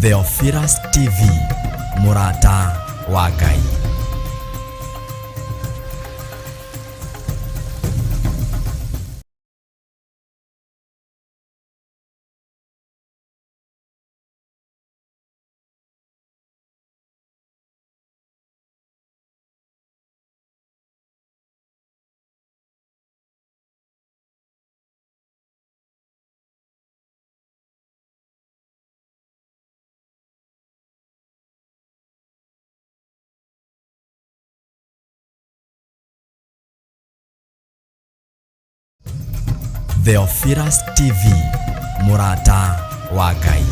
Theophilus TV, mũrata wa Ngai. Theophilus TV, mũrata wa Ngai.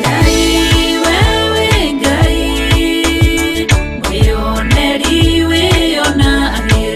Ngai wewe Ngai, mwĩoneri wĩonage.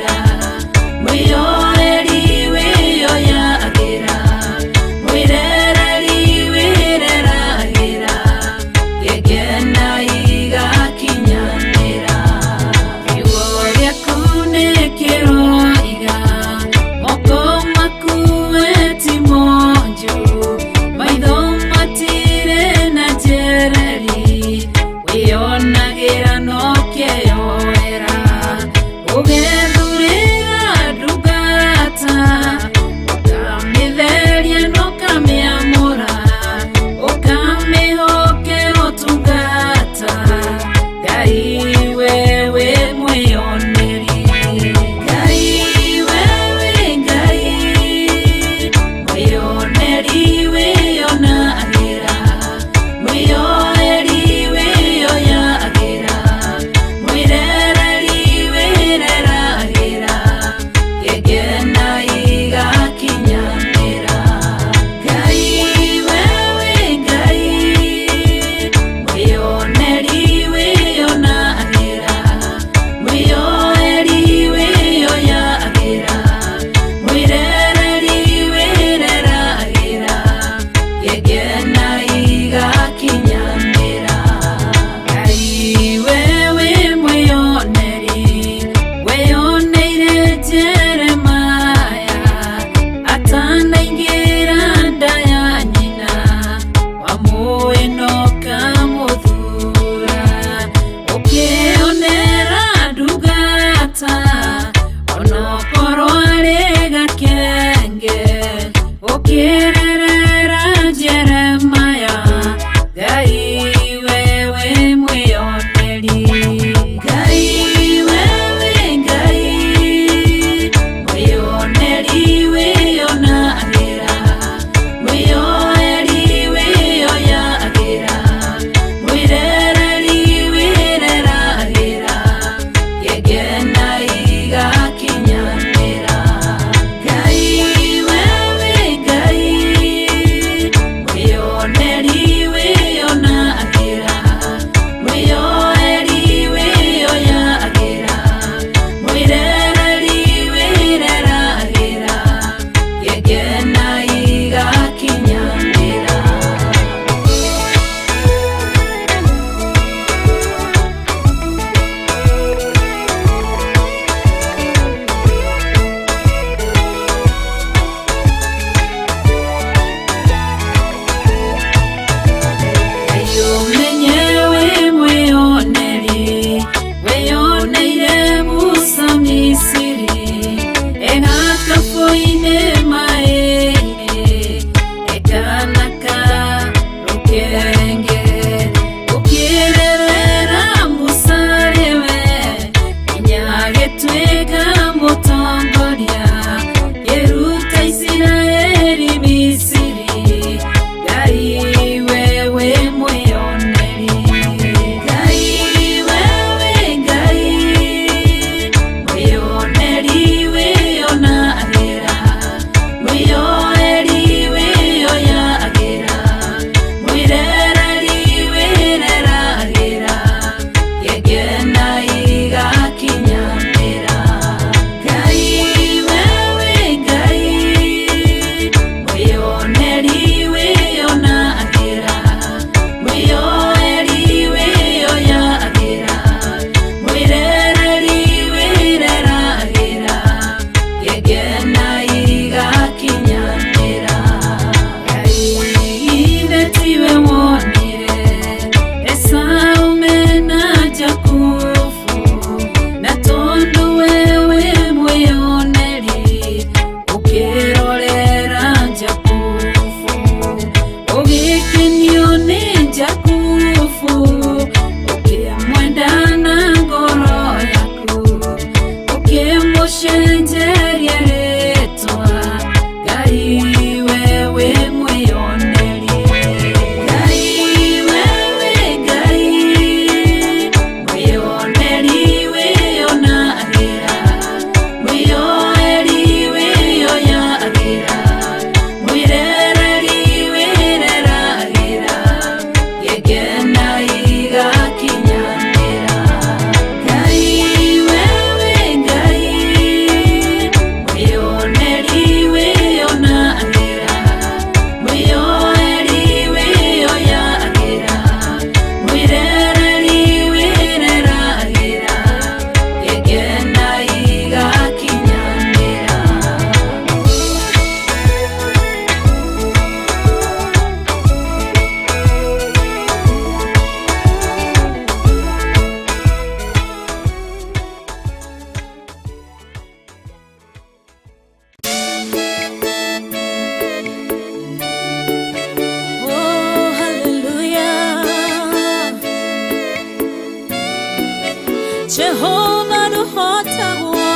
Jehova ndũhotagwo,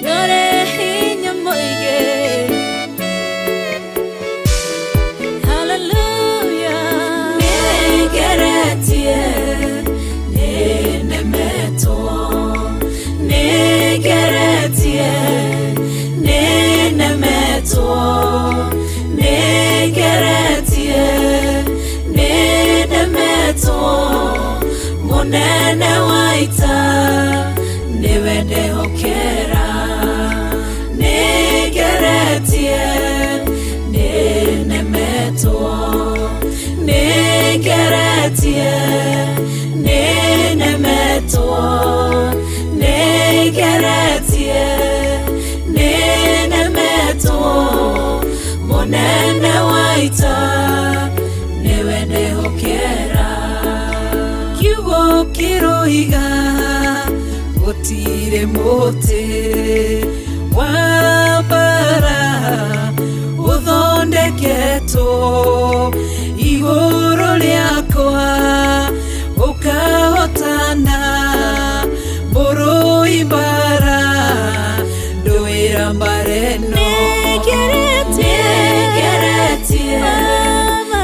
ndũrĩ hinya mũingĩ. Hallelujah. Nĩngeretie, nĩnemetwo, nĩngeretie, nĩnemetwo, nĩngeretie, nĩnemetwo, mũnene wa ita nĩwe ndehokera. Nĩngeretie, nĩnemetwo, nĩngeretie, nĩnemetwo, nĩngeretie, nĩnemetwo, mũnene wa ita nĩwe ndehokera. Kiugo kĩroiga gũtirĩ mũtĩ wa mbara ũthondeketwo igũrũ rĩakwa ũkahotana, mũrũi mbara ndũĩra mbara ĩno. Nĩngeretie, Nĩngeretie, Baba,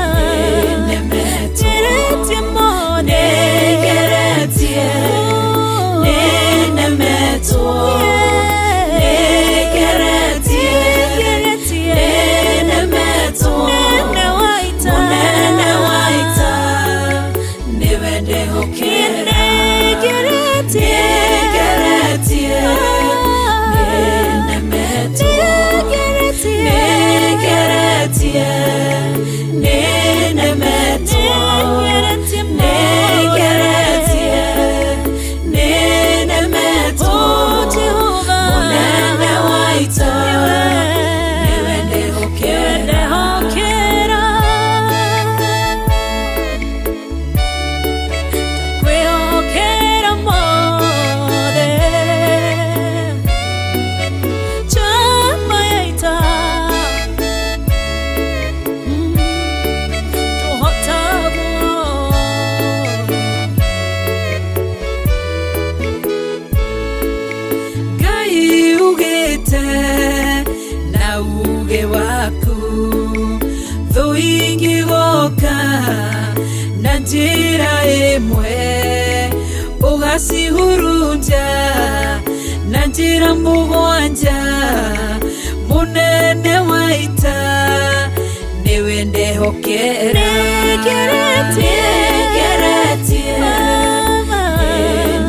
nĩnemetwo, ngeretie mũno. Nĩngeretie, nĩnemetwo, nĩngeretie, Nĩngeretie, nĩnemetwo, mũnene wa ita. Mũnene wa ita nĩwe ndehokera. Nĩngeretie, Nĩngeretie, nĩnemetwo, nĩngeretie, nĩngeretie, nĩnemetwo, nĩngeretie mũno. Nĩngeretie, nĩnemetwo, Oh, Jehova, mũnene wa ita nĩwe ndehokera. Ndehokera. Ndakwĩhokera mothe. Njamba ya ita. Ndũhotagwo. Ngai ugĩte na uge waku thũ ingĩgoka na njĩra ĩmwe ũgacihurunja na njĩra mũgwanja, mũnene wa ita nĩwe ndehokera. Nĩngeretie, Nĩngeretie, Baba,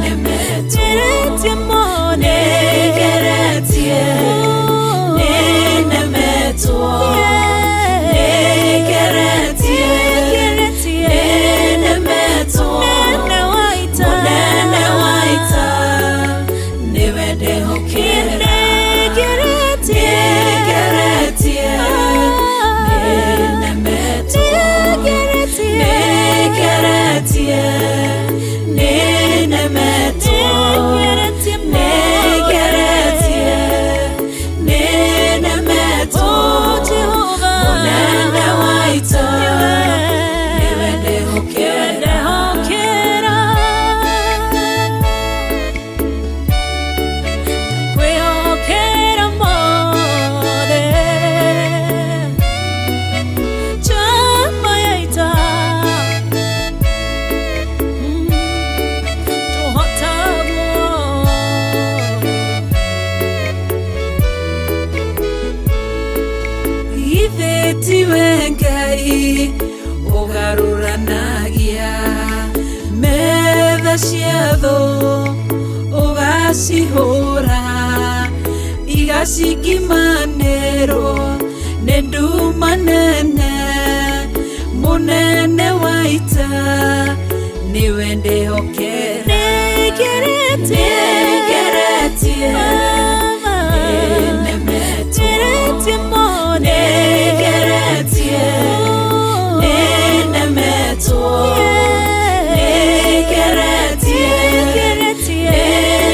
nĩnemetwo, ngeretie mũno. Nĩngeretie, nĩnemetwo, nĩngeretie, Nĩngeretie, nĩnemetwo, mũnene wa ita. Mũnene wa ita nĩwe ndehokera. Nĩngeretie, Nĩngeretie, nĩnemetwo, nĩngeretie, nĩngeretie, nĩnemetwo, nĩngeretie mũno. Nĩngeretie, nĩnemetwo, Oh, Jehova, mũnene wa ita nĩwe ndehokera. Ndehokera. Ndakwĩhokera mothe. Njamba ya ita. Ndũhotagwo. Githĩ tiwe Ngai ũgarũranagia metha cia thũ ũgacihũra igacikimanĩrwo nĩ nduma nene, mũnene wa ita nĩwe ndehokera. Nĩngeretie, Nĩngeretie, Baba, nĩnemetwo, ngeretie mũno. Nĩngeretie, nĩnemetwo, nĩngeretie, Nĩngeretie,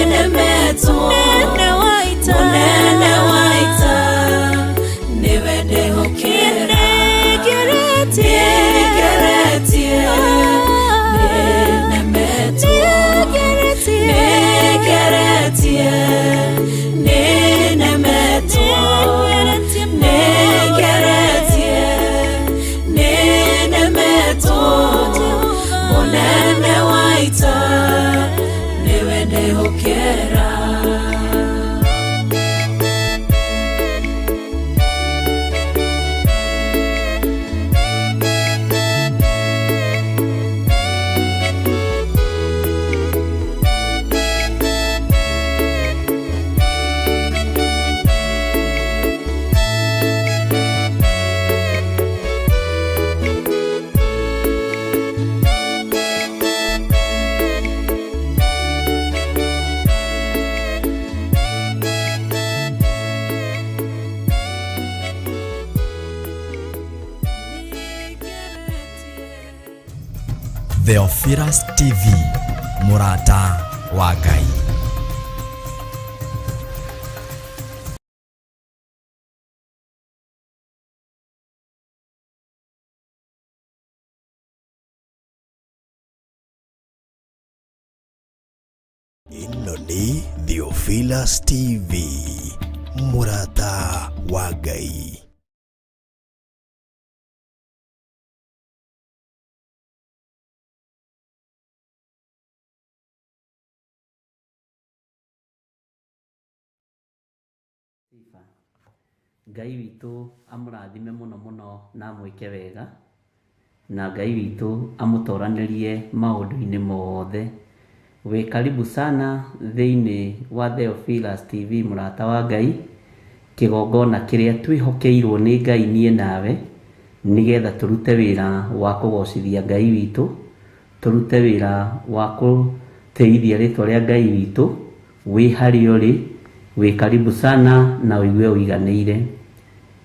nĩnemetwo, mũnene wa ita. Mũnene wa ita nĩwe ndehokera. Nĩngeretie, Nĩngeretie, Theophilus TV, mũrata wa Ngai. Ĩno nĩ Theophilus TV, mũrata wa Ngai. Sifa. Ngai witũ amũrathime mũno mũno na amwĩke wega, na Ngai witũ amũtoranĩrie maũndũ-inĩ mothe. Wĩ karibu sana thĩinĩ wa Theophilus TV, mũrata wa Ngai, kĩgongona kĩrĩa twĩhokeirwo nĩ Ngai niĩ nawe, nĩgetha tũrute wĩra wa kũgocithia Ngai witũ, tũrute wĩra wa gũtĩithia rĩtwa rĩa Ngai witũ. Wĩ harĩa ũrĩ, wĩ karibu sana na ũigue ũiganĩire.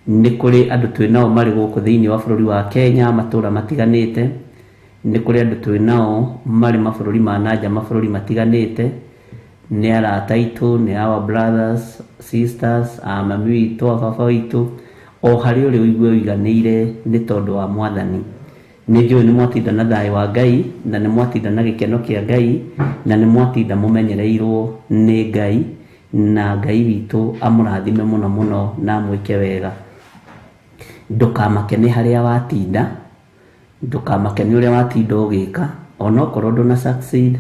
Nĩ kũrĩ andũ twĩ nao marĩ gũkũ thĩinĩ wa bũrũri wa Kenya, matũra matiganĩte. Nĩ kũrĩ andũ twĩ nao marĩ mabũrũri ma nanja, mabũrũri matiganĩte. Nĩ arata aitũ, nĩ our brothers, sisters, a mami witũ, a baba witũ. O harĩa ũrĩ ũigue ũiganĩire nĩ tondũ wa Mwathani. Nĩ njũĩ nĩ mwatinda na thayũ wa Ngai, na nĩ mwatinda na gĩkeno kĩa Ngai, na nĩ mwatinda mũmenyereirwo nĩ Ngai, na Ngai witũ amũrathime mũno mũno na amwĩke wega. Ndũkamake nĩ harĩa watinda, ndũkamake nĩ ũrĩa watinda ũgĩka, onokorwo ndũna succeed,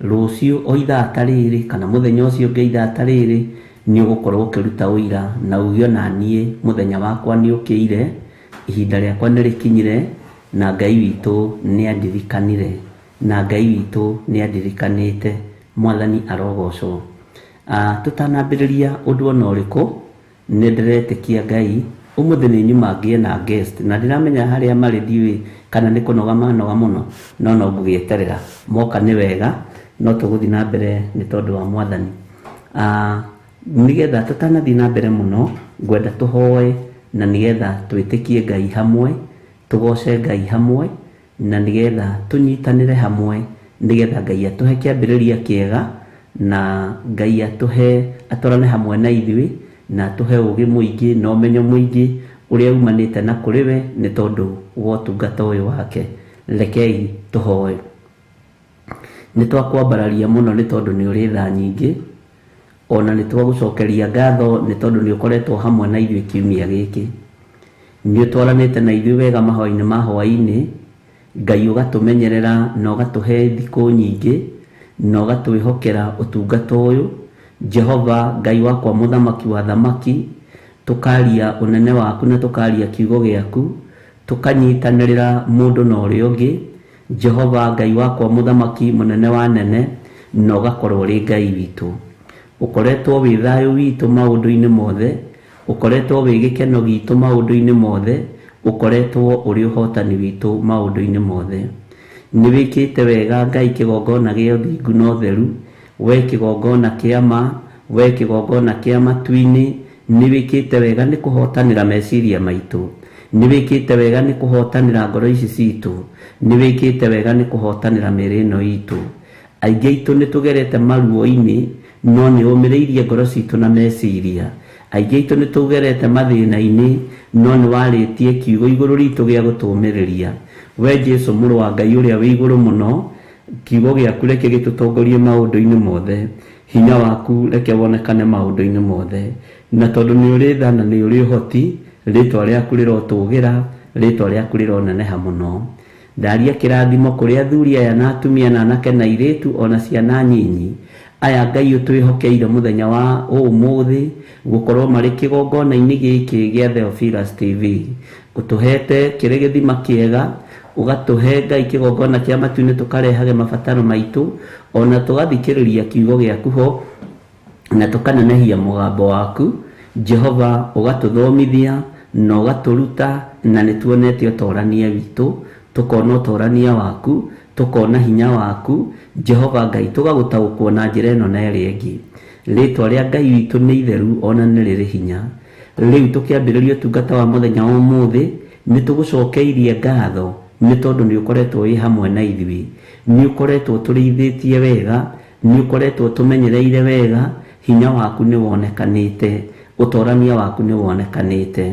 rũciũ o ithaa ta rĩrĩ kana mũthenya ũcio ũngĩ ithaa ta rĩrĩ nĩ ũgũkorwo ũkĩruta ũira na uge ona niĩ mũthenya wakwa nĩ ũkĩire, ihinda rĩakwa nĩ rĩkinyire, na Ngai witũ nĩ andirikanire, na Ngai witũ nĩ andirikanĩte. Mwathani arogocwo. Tũtanambĩrĩria ũndũ ona ũrĩkũ, nĩ ndĩretĩkia Ngai ũmũthĩ nĩ nyuma ngĩe na guest, na ndiramenya harĩa marĩ, ndiũĩ kana nĩ kũnoga manoga mũno, no no ngũgĩeterera moka nĩ wega, no tũgũthiĩ na mbere nĩ tondũ wa Mwathani. Nĩgetha tũtanathiĩ na mbere mũno, ngwenda tũhoe na nĩgetha twĩtĩkie Ngai hamwe, tũgoce Ngai hamwe, na nĩgetha tũnyitanĩre hamwe, nĩgetha Ngai atũhe kĩambĩrĩria kĩega, na Ngai atũhe atwarane hamwe na ithuĩ, na atũhe ũgĩ mũingĩ na ũmenyo mũingĩ ũrĩa umanĩte na kũrĩ we nĩ tondũ wa ũtungata ũyũ wake. Rekei tũhoe. Nĩ twakwambararia mũno nĩ tondũ nĩ ũrĩ tha nyingĩ, ona nĩ twagũcokeria ngatho nĩ tondũ nĩ ũkoretwo hamwe na ithuĩ kiumia gĩkĩ. Nĩ ũtwaranĩte na ithuĩ wega mahoya-inĩ ma hwaĩ-inĩ, Ngai ũgatũmenyerera na ũgatũhe thikũ nyingĩ, na ũgatwĩhokera ũtungata ũyũ. Jehova Ngai wakwa, mũthamaki wa thamaki, tũkaria ũnene waku na tũkaria kiugo gĩaku, tũkanyitanĩrĩra mũndũ na ũrĩa ũngĩ. Jehova Ngai wakwa, mũthamaki mũnene wa nene, na ũgakorwo ũrĩ Ngai witũ. Ũkoretwo wĩ thayũ witũ maũndũ-inĩ mothe, ũkoretwo wĩ gĩkeno gitũ maũndũ-inĩ mothe, ũkoretwo ũrĩ ũhotani witũ maũndũ-inĩ mothe. Nĩ wĩkĩte wega Ngai kĩgongona gĩa ũthingu na ũtheru, we kĩgongona kĩa ma, we kĩgongona kĩa matu-inĩ. Nĩ wĩkĩte wega nĩ kũhotanĩra meciria maitũ, nĩ wĩkĩte wega nĩ kũhotanĩra ngoro ici citũ, nĩ wĩkĩte wega nĩ kũhotanĩra mĩĩrĩ ĩno itũ. Aingĩ aitũ nĩ tũgerete maruo-inĩ, no nĩ ũmĩrĩirie ngoro citũ na meciria. Aingĩ aitũ nĩ tũgerete mathĩna-inĩ, no nĩ warĩtie kiugo igũrũ ritũ gĩa gũtũũmĩrĩria. We Jesu mũrũ wa Ngai ũrĩa wĩ igũrũ mũno, kiugo gĩaku reke gĩtũtongorie maũndũ-inĩ mothe, hinya waku reke wonekane maũndũ-inĩ mothe. Na tondũ nĩ ũrĩ tha na nĩ ũrĩ ũhoti, rĩtwa rĩaku rĩrotũgĩra, rĩtwa rĩaku rĩroneneha mũno. Ndaria kĩrathimo kũrĩ athuri aya na atumia na anake na airĩtu ona ciana nyinyi aya Ngai ũtwĩhokeire mũthenya wa ũmũthĩ gũkorwo marĩ kĩgongona-inĩ gĩkĩ gĩa Theophilus TV. Ũtũhete kĩrĩ gĩthima kĩega, ũgatũhe Ngai kĩgongona kĩa matu-inĩ tũkarehage mabataro maitũ, ona tũgathikĩrĩria kiugo gĩaku ho na tũkanenehia mũgambo waku. Jehova ũgatũthomithia na ũgatũruta, na nĩ tuonete ũtorania witũ, tũkona ũtorania waku, tũkona hinya waku. Jehova Ngai tũgagũtaũkwo na njĩra ĩno na ĩrĩa ĩngĩ. Rĩtwa rĩa Ngai witũ nĩ itheru ona nĩ rĩrĩ hinya. Rĩu tũkĩambĩrĩria ũtungata wa mũthenya wa ũmũthĩ, nĩ tũgũcokeirie ngatho nĩ tondũ nĩ ũkoretwo wĩ hamwe na ithuĩ. Nĩ ũkoretwo tũrĩithĩtie wega, nĩ ũkoretwo tũmenyereire wega, hinya waku nĩ wonekanĩte, ũtorania waku nĩ wonekanĩte.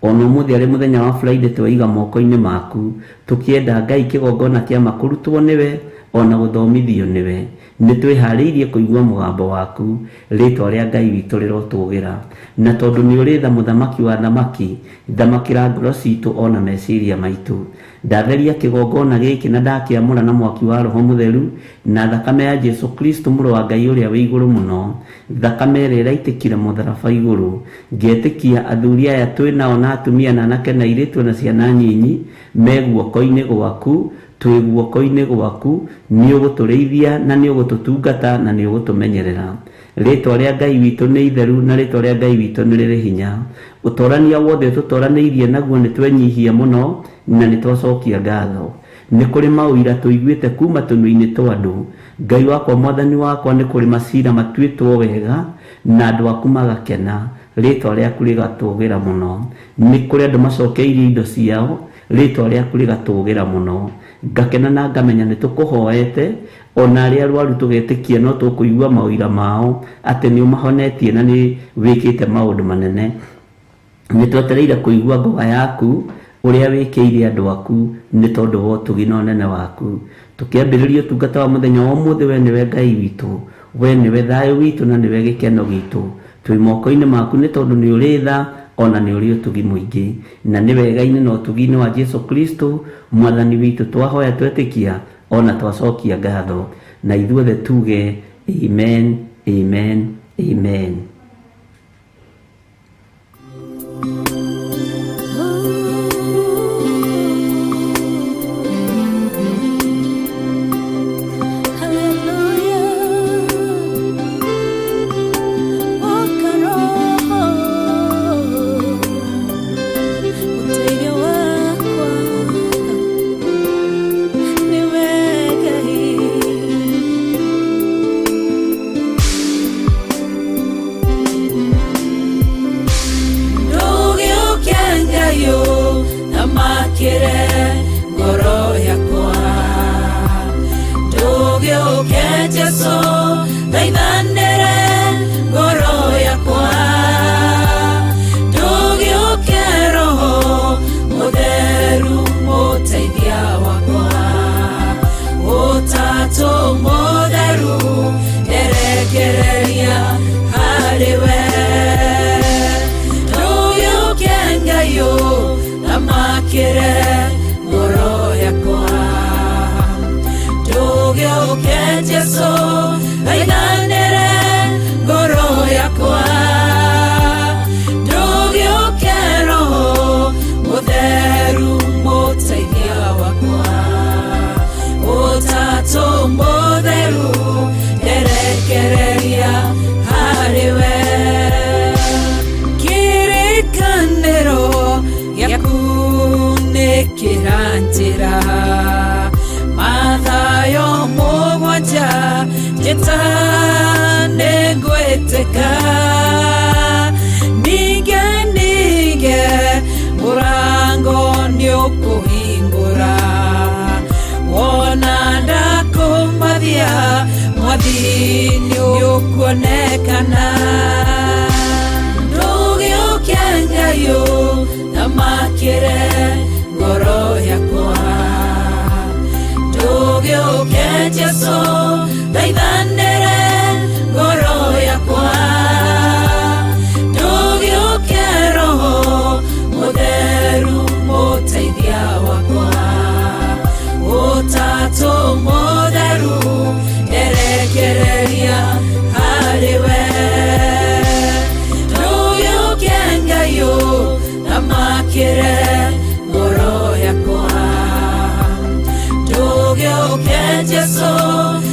Ona ũmũthĩ arĩ mũthenya wa Friday tweiga moko-inĩ maku, tũkĩenda Ngai kĩgongona kĩa kũrutwo nĩwe ona gũthomithio nĩwe. Nĩ twĩharĩirie kũigua mũgambo waku, rĩtwa rĩa Ngai witũ rĩrotũgĩra. Na tondũ nĩ ũrĩ tha mũthamaki wa thamaki, thamakĩra ngoro citũ ona meciria maitũ. Ndatheria kĩgongona gĩkĩ na ndakĩamũra na mwaki wa Roho Mũtheru na thakame ya Jesu Kristo mũrũ wa Ngai ũrĩa wĩ igũrũ mũno, thakame ĩrĩa ĩraitĩkire mũtharaba igũrũ. Ngetĩkia athuri aya twĩ nao na atumia na anake na airĩtu na ciana nyinyi me guoko-inĩ gwaku, twĩ guoko-inĩ gwaku, nĩ ũgũtũrĩithia na nĩ ũgũtũtungata na nĩ ũgũtũmenyerera. Rĩtwa rĩa Ngai witũ nĩ itheru na rĩtwa rĩa Ngai witũ nĩ rĩrĩ hinya. Ũtorania wothe tũtoranĩirie naguo nĩ twenyihia mũno na nĩ twacokia ngatho. Nĩ kũrĩ maũira tũiguĩte kuma tũnua-inĩ twa andũ. Ngai wakwa mwathani wakwa, nĩ kũrĩ macira matuĩtwo wega na andũ aku magakena, rĩtwa rĩaku rĩgatũgĩra mũno. Nĩ kũrĩ andũ macokeirie indo ciao, rĩtwa rĩaku rĩgatũgĩra mũno. Ngakena na ngamenya nĩ tũkũhoete, ona arĩa arwaru tũgetĩkia no tũkũigua maũira mao atĩ nĩ ũmahonetie na nĩ wĩkĩte maũndũ manene. Nĩ twetereire kũigua ngoga yaku ũrĩa wĩkĩire andũ aku nĩ tondũ wa ũtugi na ũnene waku. Tũkĩambĩrĩria ũtungata wa mũthenya wa ũmũthĩ, we nĩwe Ngai witũ, we nĩwe thayũ witũ na nĩwe gĩkeno gitũ. Twĩ moko-inĩ maku nĩ tondũ nĩ ũrĩ tha ona nĩ ũrĩ ũtugi mũingĩ, na nĩ wega-inĩ na ũtugi-inĩ wa Jesu Kristo mwathani witũ twahoya twetĩkia ona twacokia ngatho, na ithuothe tuge amen, amen, amen. Jesu.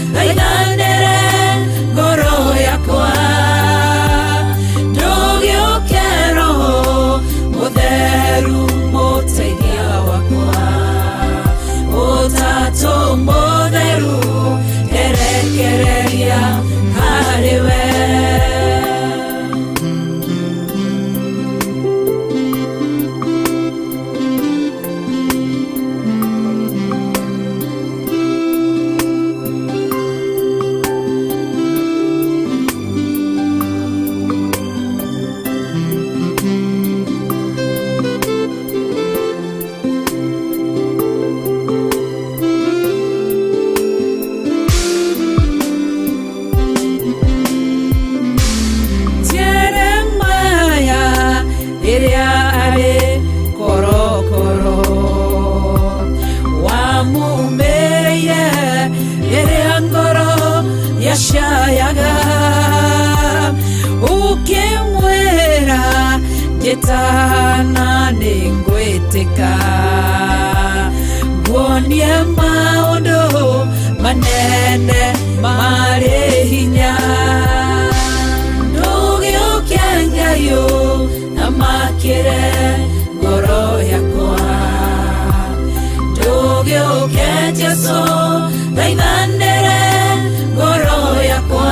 Njĩtana nĩngwĩtĩka nguonie maũndũ manene marĩ hinya ndũgĩũke Ngai ũthamakĩre ngoro yakwa ndũgĩũke Jesũ thaithanĩre ngoro yakwa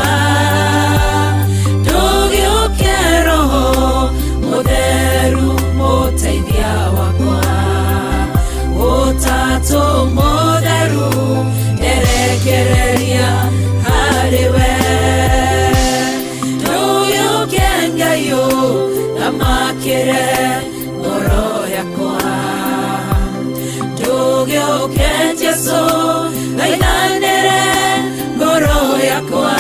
ndũgĩũke Roho Mũtheru mũteithia wakwa Ũtatũ Mũtheru nderekereria harĩ we ndũgĩũke Ngai ũthamakĩre ngoro yakwa ndũgĩũke Jesũ thaithanĩre ngoro yakwa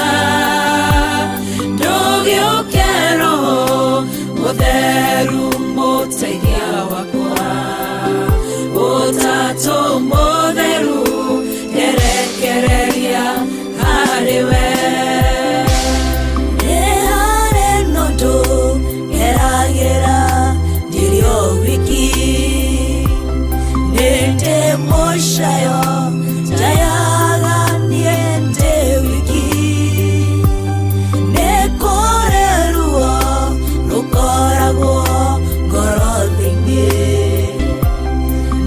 ndũgĩũke Roho Mũtheru mũteithia wakwa Ũtatũ Mũtheru nderekereria harĩ we Nĩ harĩ na ũndũ ngeragĩra ndirĩ o wiki nĩ ndĩ mũcayo njayaga niĩ ndĩ wiki nĩ kũrĩ ruo rũkoragwo ngoro thĩinĩ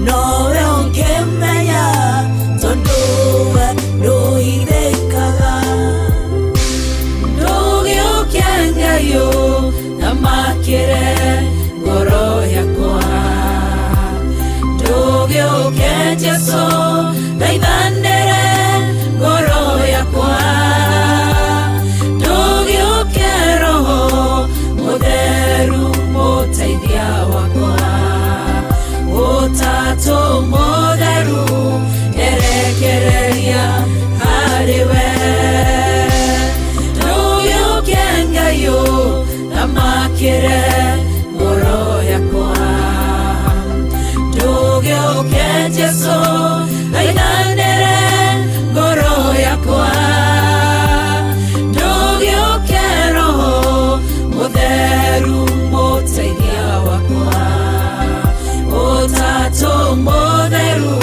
nowe ũngĩmenya tondũ we ndũhithĩkaga ndũgĩũke Ngai ũthamakĩre ngoro yakwa ndũgĩũke Jesũ thaithanĩre ngoro yakwa ndũgĩũke Roho Mũtheru mũteithia wakwa Ũtatũ Mũtheru nderekereria harĩ we ndũgĩũke Ngai ũthamakĩre ngoro yakwa ndũgĩũke Jesũ thaithanĩre ngoro yakwa ndũgĩũke Roho Mũtheru mũteithia wakwa Ũtatũ Mũtheru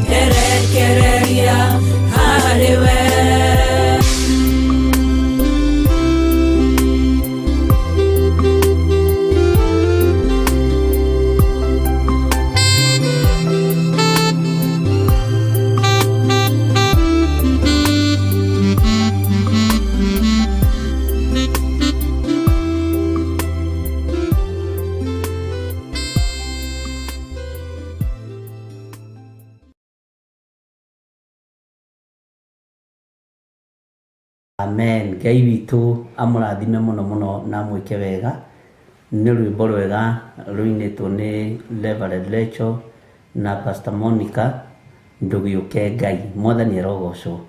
nderekereria harĩ we Amen. Ngai witũ amũrathime mũno mũno na amwĩke wega. Nĩ rwĩmbo rwega rũinĩtwo nĩ Reverend Rachel na Pastor Monica ndũgĩũke Ngai. Mwathani arogocwo.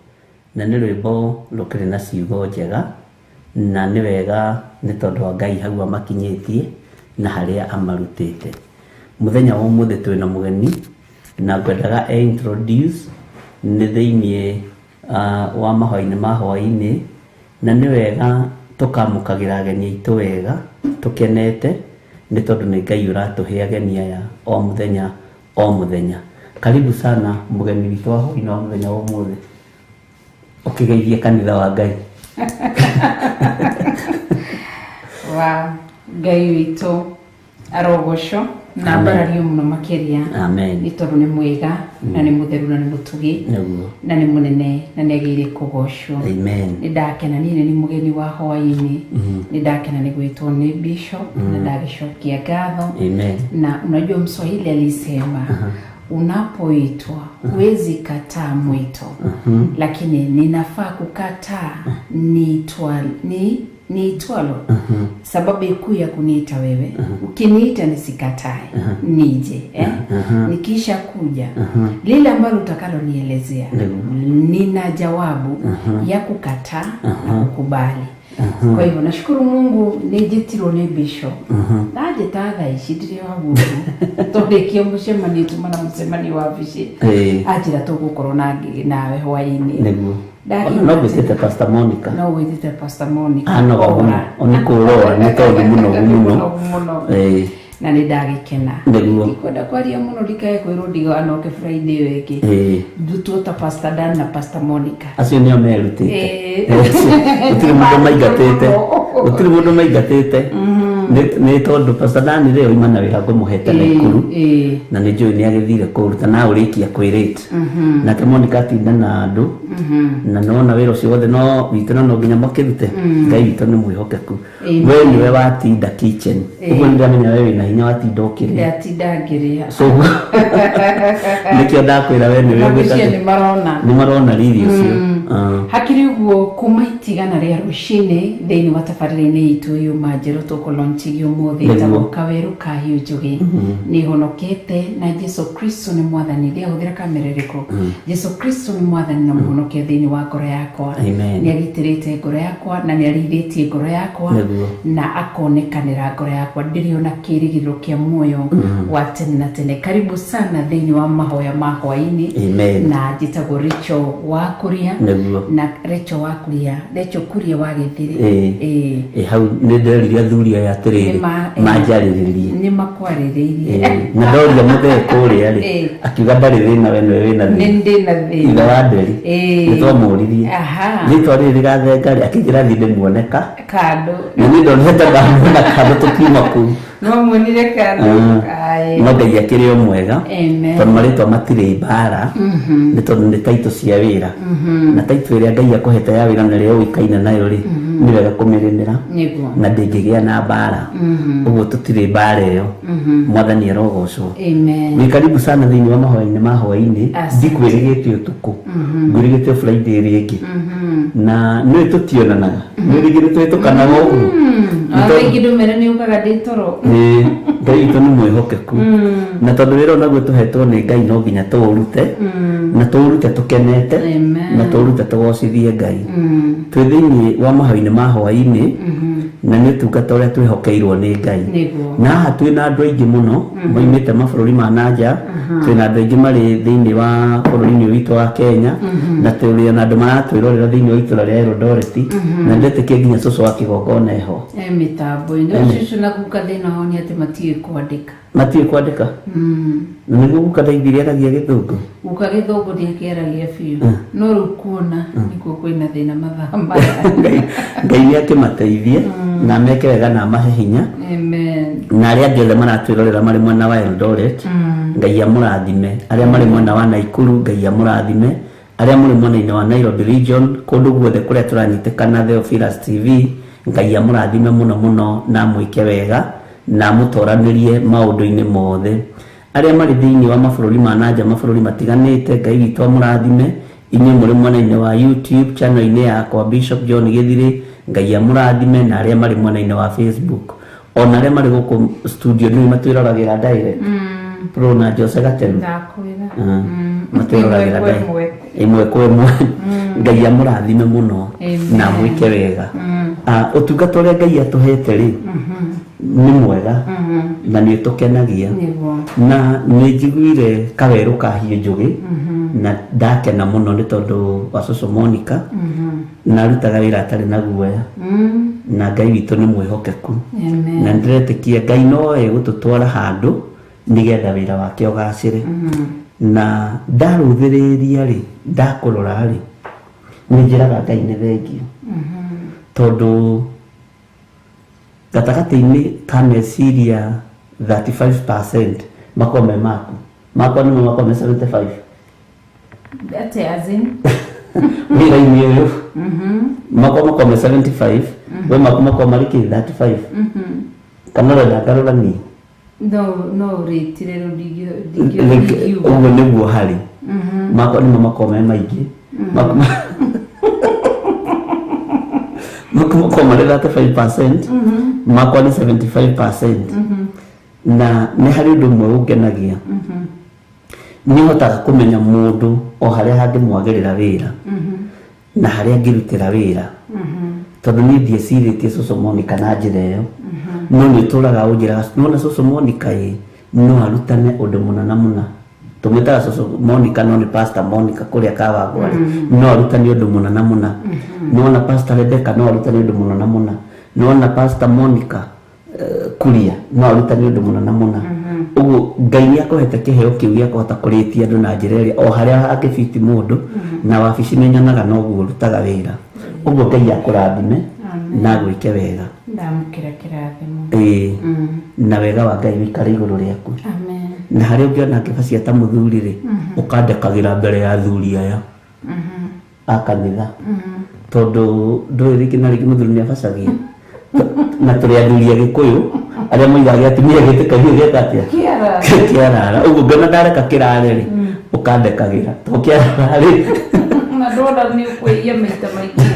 Na nĩ rwĩmbo rũkĩrĩ na ciugo njega na nĩ wega nĩ tondũ wa Ngai hau amakinyĩtie na harĩa amarutĩte. Mũthenya wa ũmũthĩ twĩna mũgeni na ngwendaga e introduce nĩ thĩiniĩ wa mahoya-inĩ ma hwaĩ-inĩ na nĩ wega tũkamũkagĩra ageni aitũ wega tũkenete nĩ tondũ nĩ Ngai ũratũhe ageni aya o mũthenya o mũthenya. Karibu sana mũgeni witũ wa hwaĩ-inĩ wa mũthenya wa ũmũthĩ ũkĩgeithie kanitha wa Ngai. Wa Ngai witũ arogocwo na ambarario mũno makĩria Amen. nĩ tondũ nĩ mwega na nĩ mũtheru na nĩ mũtugi Nĩguo. na nĩ mũnene na nĩ agĩrĩire kũgocwo. Amen. Nĩ ndakena niĩ nĩ mũgeni wa hwaĩ-inĩ nĩ ndakena nĩ gwĩtwo nĩ bishop na ndagĩcokia ngatho. Amen. Na unajua Mswahili alisema unapoitwa huwezi kataa mwito, lakini ninafaa kukataa niitwalo. Sababu kuu ya kuniita wewe, ukiniita nisikatae, nije Nikisha kuja lile ambalo utakalonielezea, nina jawabu ya kukataa na kukubali. Kwa hivyo nashukuru Mungu nĩnjĩtirwo nĩ bishop na njĩta thaa ici ndirĩ wa gũkũ tũrĩkie mũcemanio tuma na mũcemanio wabici anjĩra tũgũkorwo nawe hwaĩ-inĩ. Nĩguo. Ona no gwĩtĩte Pastor Monica. No wĩtĩte Pastor Monica. Anoga mũno, nĩ kũrora nĩ tondũ mũnogu mũno. Mũno. Ĩĩ. Na nĩ ndagĩkena. Nĩguo. Ndikwenda kwaria mũno ndikae kwĩrwo ndiganoke Friday ĩyo ĩngĩ. Ĩĩ. Ndutwo ta Pastor Dan na Pastor Monica. Acio nĩo merutĩte. Ĩĩ. Gũtirĩ mũndũ maingatĩte. Gũtirĩ mũndũ maingatĩte. Nĩ tondũ Pastor Dan rĩ oima na wĩra ngũmũhete Naikuru. Ĩĩ. Na nĩ njũĩ nĩ agĩthire kũruta na ũrĩkia kwĩrĩte. Nake Monica atinda na andũ. Na nona wĩra ũcio wothe no witũ na no nginya makĩrute. Ngai witũ nĩ mwĩhokeku. Amen. We nĩwe watinda kitchen. Ũguo nĩ ndamenya we wĩna hinya watinda ũkĩrĩa. Ndatinda ngĩrĩa. So nĩkĩo ndakwĩra we nĩwe Ngwĩciria ũgwĩta nĩ marona. nĩ marona riri ũcio. Hakĩrĩ ũguo kuma itigana rĩa rũcinĩ thĩinĩ wa tabarĩra-inĩ itũ yuma njerũ tũkũlaunchigi ũmũthĩ Nĩguo. ĩtagwo Kawerũ ka Hiũ Njũgĩ. Nĩ honokete na Jesu Kristo nĩ mwathani. Ndĩahũthĩra kamera ĩrĩkũ? Jesu Kristo nĩ mwathani na mũhonokia thĩinĩ wa ngoro yakwa. Amen. Nĩ agitĩrĩte ngoro yakwa na nĩ arĩithĩtie ngoro yakwa Nĩguo. na akonekanĩra ngoro yakwa ndĩrĩ ona kĩĩrĩgĩrĩro kĩa muoyo wa tene na tene. Karibu sana thĩinĩ wa mahoya ma hwaĩ-inĩ. Amen. Na njĩtagwo Rachel wa Kuria. Nĩguo. Na Rachel wa Kuria, Rachel Kuria wa Gĩthĩrĩ. Ĩĩ. Ĩĩ. Ĩ, hau nĩ nderire athuri aya atĩrĩrĩ manjarĩrĩrie. Nĩ makwarĩrĩirie. Na ndoria mũthee kũrĩa rĩ Ĩĩ. akiuga ndarĩ thĩna we nĩwe wĩna Nĩ thĩna. ndĩ na thĩna. Ithe wa Nderi. Ĩĩ. Nĩ twamũririe. Aha. Rĩtwa rĩrĩ rĩgathenga rĩ akĩnjĩra thiĩ ndĩmuone ka. Kando. Na niĩ ndonete ta ndamuona kando tũkiuma kũu. No muonire kando. Aye. No Ngai akĩrĩ o mwega. Amen. Tondũ marĩtwa matirĩ mbara. Nĩ tondũ nĩ taitũ cia wĩra. Na taitũ ĩrĩa Ngai akũhete ya wĩra na ĩrĩa ũĩkaine nayo rĩ nĩ wega kũmĩrĩmĩra. Nĩguo. Na ndĩngĩgĩa na mbara. Ũguo tũtirĩ mbara ĩyo. Mwathani arogocwo. Amen. Wĩ karibu sana thĩinĩ wa mahoya-inĩ ma hwaĩ-inĩ. Asante. Ndikwĩrĩgĩte ũtukũ. Ngwĩrĩgĩte Friday ĩrĩa ĩngĩ. Na nĩũĩ tũtionanaga. Nĩ rĩngĩ nĩ twĩtũkanaga ũguo. Ona rĩngĩ ndũmĩre nĩ ũkaga ndĩ toro. Ĩĩ, Ngai witũ nĩ mwĩhokeku. Na tondũ wĩra ũnaguo tũhetwo nĩ Ngai no nginya tũũrute. Na tũũrute tũkenete. Amen. Na tũũrute tũgocithie Ngai. Twĩ thĩinĩ wa mahoya-inĩ ma hwaĩ-inĩ. Na nĩ ũtungata ũrĩa twĩhokeirwo nĩ Ngai. Nĩguo. Na haha twĩna andũ aingĩ mũno moimĩte mabũrũri ma nanja. Twĩna andũ aingĩ marĩ thĩinĩ wa bũrũri-inĩ witũ wa Kenya. Na tũrĩ na andũ maratwĩrorera thĩinĩ wa itũra rĩa Eldoret. Na ndetĩkia nginya cũcũ wa kĩgongona eho. E mĩtambo-inĩ. Ũcio na guka thĩna wao nĩ atĩ matiũĩ kwandĩka. Matiũĩ kwandĩka? Na nĩguo guka ndaiguire aragia gĩthũngũ. Guka gĩthũngũ nĩakĩaragia biũ. No rĩu kuona nĩkuo kwĩna thĩna mathaa maya. Ngai nĩ akĩmateithie na meke wega na amahe hinya. Amen. Na arĩa angĩ othe maratwĩrorera marĩ mwena wa Eldoret, Ngai amũrathime. Arĩa marĩ mwena wa Naikuru, Ngai amũrathime. Arĩa mũrĩ mwena-inĩ wa Nairobi region, kũndũ guothe kũrĩa tũranyitĩkana Theophilus TV, Ngai amũrathime mũno mũno na amwĩke wega na amũtoranĩrie maũndũ-inĩ mothe. Arĩa marĩ thĩinĩ wa mabũrũri ma nanja, mabũrũri matiganĩte, Ngai witũ amũrathime. Inyuĩ mũrĩ mwena-inĩ wa YouTube channel-inĩ yakwa Bishop John Gĩthirĩ, Ngai amũrathime. Na arĩa marĩ mwena-inĩ wa Facebook, ona arĩa marĩ gũkũ studio nĩ matwĩroragĩra direct. Pro na Jose Gatemu. Ndakwĩra. Matwĩroragĩra Ĩmwe kwa direct. ĩmwe. Ĩmwe kwa ĩmwe. Ngai amũrathime mũno Amen. na amwĩke wega. Ũtungata ũrĩa Ngai atũhete rĩ nĩ mwega na nĩ ũtũkenagia. Nĩguo. Na nĩ njiguire kawerũ ka Hiũ Njũgĩ na ndakena mũno nĩ tondũ wa cũcũ Monica. Na arutaga wĩra atarĩ na guoya. Na Ngai witũ nĩ mwĩhokeku. Amen. Na ndĩretĩkia Ngai no egũtũtwara handũ nĩgetha wĩra wake ũgacĩre. Na ndarũthĩrĩria rĩ, ndakũrora rĩ, nĩ njĩraga Ngai nĩ thengio. Tondũ gatagatĩ-inĩ ka meciria 35% makoragwo me maku. Makwa nĩmo makoragwo me 75. Atĩ as in? Wĩra-inĩ ũyũ. Makwa makoragwo me 75, we maku makoragwo marĩ kĩ 35. Kana ũrenda ngarũranie? No ũrĩtire rĩu ndingiuga. Ũguo nĩguo harĩ. Makwa nĩmo makoragwo me maingĩ. Maku makoragwo marĩ 35%, makwa nĩ 75%. Na nĩ harĩ ũndũ ũmwe ũngenagia. Nĩ hotaga kũmenya mũndũ o harĩa hangĩmwagĩrĩra wĩra. Na harĩa angĩrutĩra wĩra. Tondũ niĩ ndiecirĩtie cũcũ Monica na njĩra ĩyo. No nĩ ũtũraga ũnjĩraga, nĩwona cũcũ Monica ĩ, no arutane ũndũ mũna na mũna. Tumwĩtaga cũcũ Monica no nĩ Pastor Monica kũrĩa Kawangware no arutani ũndũ mũna na mũna. Nĩwona Pastor Rebecca no arutani ũndũ mũna na mũna. Nĩwona Pastor Monica Kuria no arutani ũndũ mũna na mũna. Ũguo Ngai nĩ akũhete kĩheo kĩu gĩa kũhota kũrĩtia andũ na njĩra ĩrĩa o harĩa angĩbiti mũndũ na wabici nĩ nyonaga noguo ũrutaga wĩra. Ũguo Ngai akũrathime na agwĩke wega. Ndamũkĩra kĩrathimo. Ĩĩ. Na wega wa Ngai wĩikare igũrũ rĩaku. Amen. Na harĩa ũngĩona ngĩbacia ta mũthuri rĩ, ũkandekagĩra mbere ya athuri aya a kanitha. Tondũ ndũĩ rĩngĩ na rĩngĩ mũthuri nĩ abacagia. Na tũrĩ athuri a Gĩkũyũ arĩa moigaga atumia gĩtĩkagia gĩeka atĩa? Kĩarara. Kĩarara. Ũguo ngĩona ndareka kĩrare rĩ, ũkandekagĩra. To kĩarara rĩ. Na ndona nĩ ũkwĩhia maita maingĩ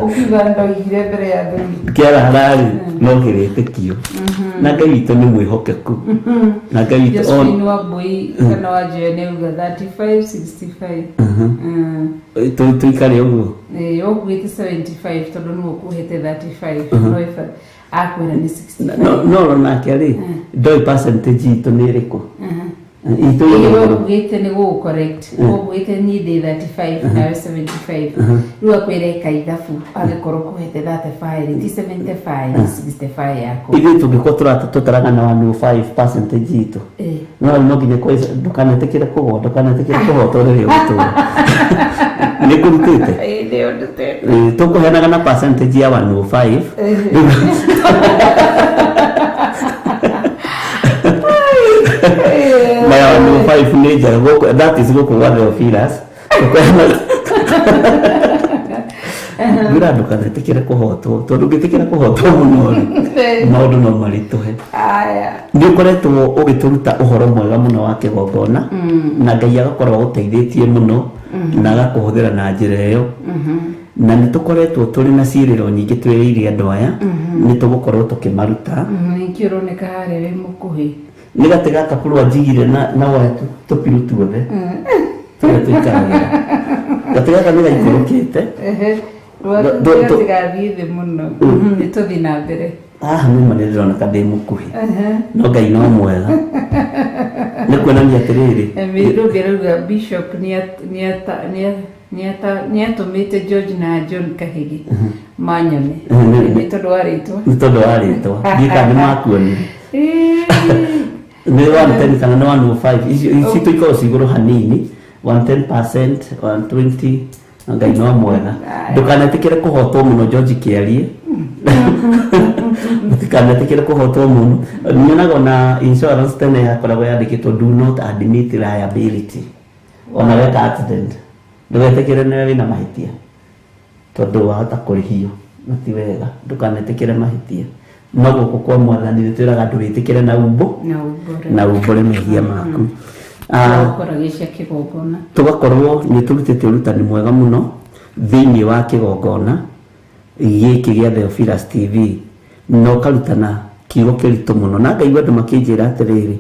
ũkiuga ndoigire mbere ya athuri. Kĩarara rĩ, no kĩrĩtĩkio. Na Ngai witũ nĩ mwĩhokeku. Na Ngai witũ Josephine Wambui kana wa Njoya nĩ auga 35 65. Tũikare ũguo. Ĩĩ, ũkuĩte 75 tondũ nĩwe ũkuhete 35 no akwĩra nĩ 65. No nake rĩ, ndoĩ percentage itũ nĩ ĩrĩkũ. Itũ ĩ igũrũ. Ũkuĩte nĩ gũgũ correct. Ũkuĩte niĩ ndĩ 35 nawe 75. Rĩu akwĩra ĩka ithabu angĩkorwo ũkũhete 35 ti 75 65 yaku. Ithuĩ tũngĩkorwo tũtaraga na 105 percentage itũ. No rĩu no nginya ndũkanetĩkĩre kũgwa, ndũkanetĩkĩre kũhotwo rĩrĩa ũgũtũra. Nĩ kũrutĩte? Ĩĩ, nĩ ũndutĩte. Tũkũheanaga na percentage ya 105. Na ya 105 nĩ njega gũkũ, that is gũkũ gwa Theophilus. Ngwĩra ndũkanetĩkĩre kũhotwo, tondũ ũngĩtĩkĩra kũhotwo mũno rĩ, maũndũ no maritũhe. Nĩ ũkoretwo ũgĩtũruta ũhoro mwega mũno wa kĩgongona, na Ngai agakorwo agũteithĩtie mũno na agakũhũthĩra na njĩra ĩyo. Na nĩ tũkoretwo tũrĩ na ciĩrĩro nyingĩ twĩrĩire andũ aya, nĩ tũgũkorwo tũkĩmaruta. Nĩkĩo ũroneka harĩa wĩ mũkuhĩ. Nĩ gatĩ gaka kũrũa njigire na waya tũpiru tuothe tũrĩa tũikaragĩra. Gatĩ gaka nĩ gaikũrũkĩte. Rwatigathiĩ thĩ mũno. Nĩ tũthiĩ na mbere. Haha nĩma nĩ ndĩroneka ndĩ mũkuhĩ. No Ngai no mwega. Nĩ kuonania atĩrĩrĩ. Mĩrũngĩ arauga Bishop nĩatũmĩte George na John Kahigi manyone. Nĩ tondũ wa rĩtwa. Nĩ tondũ wa rĩtwa. Ndiũĩ kana nĩ makuonire. Nĩ 110 kana nĩ 105. Ici tũikoragwo ci igũrũ hanini. 110%, 120. Ngai no mwega. Ndũkanetĩkĩre kũhotwo mũno George Kĩarie. Ndũkanetĩkĩre kũhotwo mũno. Nyonaga ona insurance tene yakoragwo yandĩkĩtwo do not admit liability. Ona weka accident. Ndũgetĩkĩre nĩwe wĩna mahĩtia. Tondũ wahota kũrĩhio. Na ti wega. Ndũkanetĩkĩre mahĩtia. No gũkũ kwa Mwathani nĩtwĩraga andũ wĩtĩkĩre na umbo. Na umbũre mehia maku. Tũgakorwo nĩ tũrutĩte ũrutani mwega mũno thĩinĩ wa kĩgongona gĩkĩ gĩa Theophilus TV, na ũkarutana kiugo kĩritũ mũno. Na ngaigua andũ makĩnjĩra atĩrĩrĩ,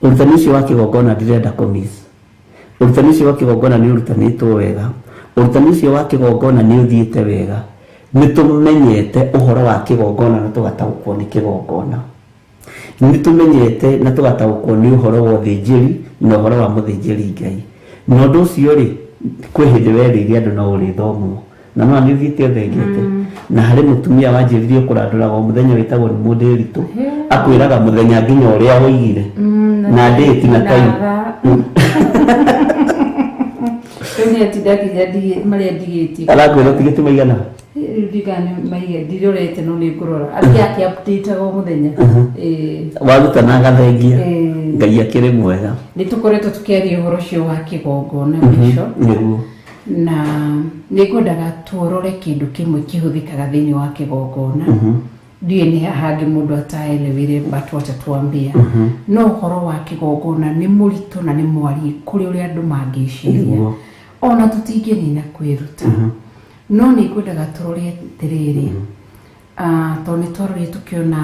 ũrutani ũcio wa kĩgongona ndirenda kũmiss. Ũrutani ũcio wa kĩgongona nĩ ũrutanĩtwo wega. Ũrutani ũcio wa kĩgongona nĩ ũthiĩte wega. Nĩ tũmenyete ũhoro wa kĩgongona na tũgataũkwo nĩ kĩgongona. Nĩ tũmenyete na tũgataũkwo nĩ ũhoro wa ũthĩnjĩri na ũhoro wa mũthĩnjĩri Ngai. Na ũndũ ũcio rĩ, kwĩ hĩndĩ werĩire andũ no ũrĩthomwo. Na no nĩ ũthiĩte ũthengete. Na harĩ mũtumia wanjĩrĩirie kũrandũraga o mũthenya wĩtagwo nĩ Mũndĩritũ. Akwĩraga mũthenya nginya ũrĩa woigire. Na date na time. Rĩu nĩ atinda nginya marĩa ndigĩtie. Arakwĩra ũtigĩte maigana? Rĩu ndigana maige ndirorete no nĩ ngũrora. Athiĩ akĩ-update-aga o mũthenya. Warutana agathengia. Ngai akĩrĩ mwega. Nĩ tũkoretwo tũkĩaria ũhoro ũcio wa kĩgongona Bishop. Nĩguo. Na nĩ ngwendaga tuorore kĩndũ kĩmwe kĩhũthĩkaga thĩinĩ wa kĩgongona. Ndiũĩ nĩ hangĩ mũndũ ataelewire but watatuambia. No ũhoro wa kĩgongona nĩ mũritũ na nĩ mwariĩ kũrĩ ũrĩa andũ mangĩciria. Ona tũtingĩnina kwĩruta. No nĩ ngwendaga tũrore atĩrĩrĩ, tondũ nĩ twarorire tũkĩona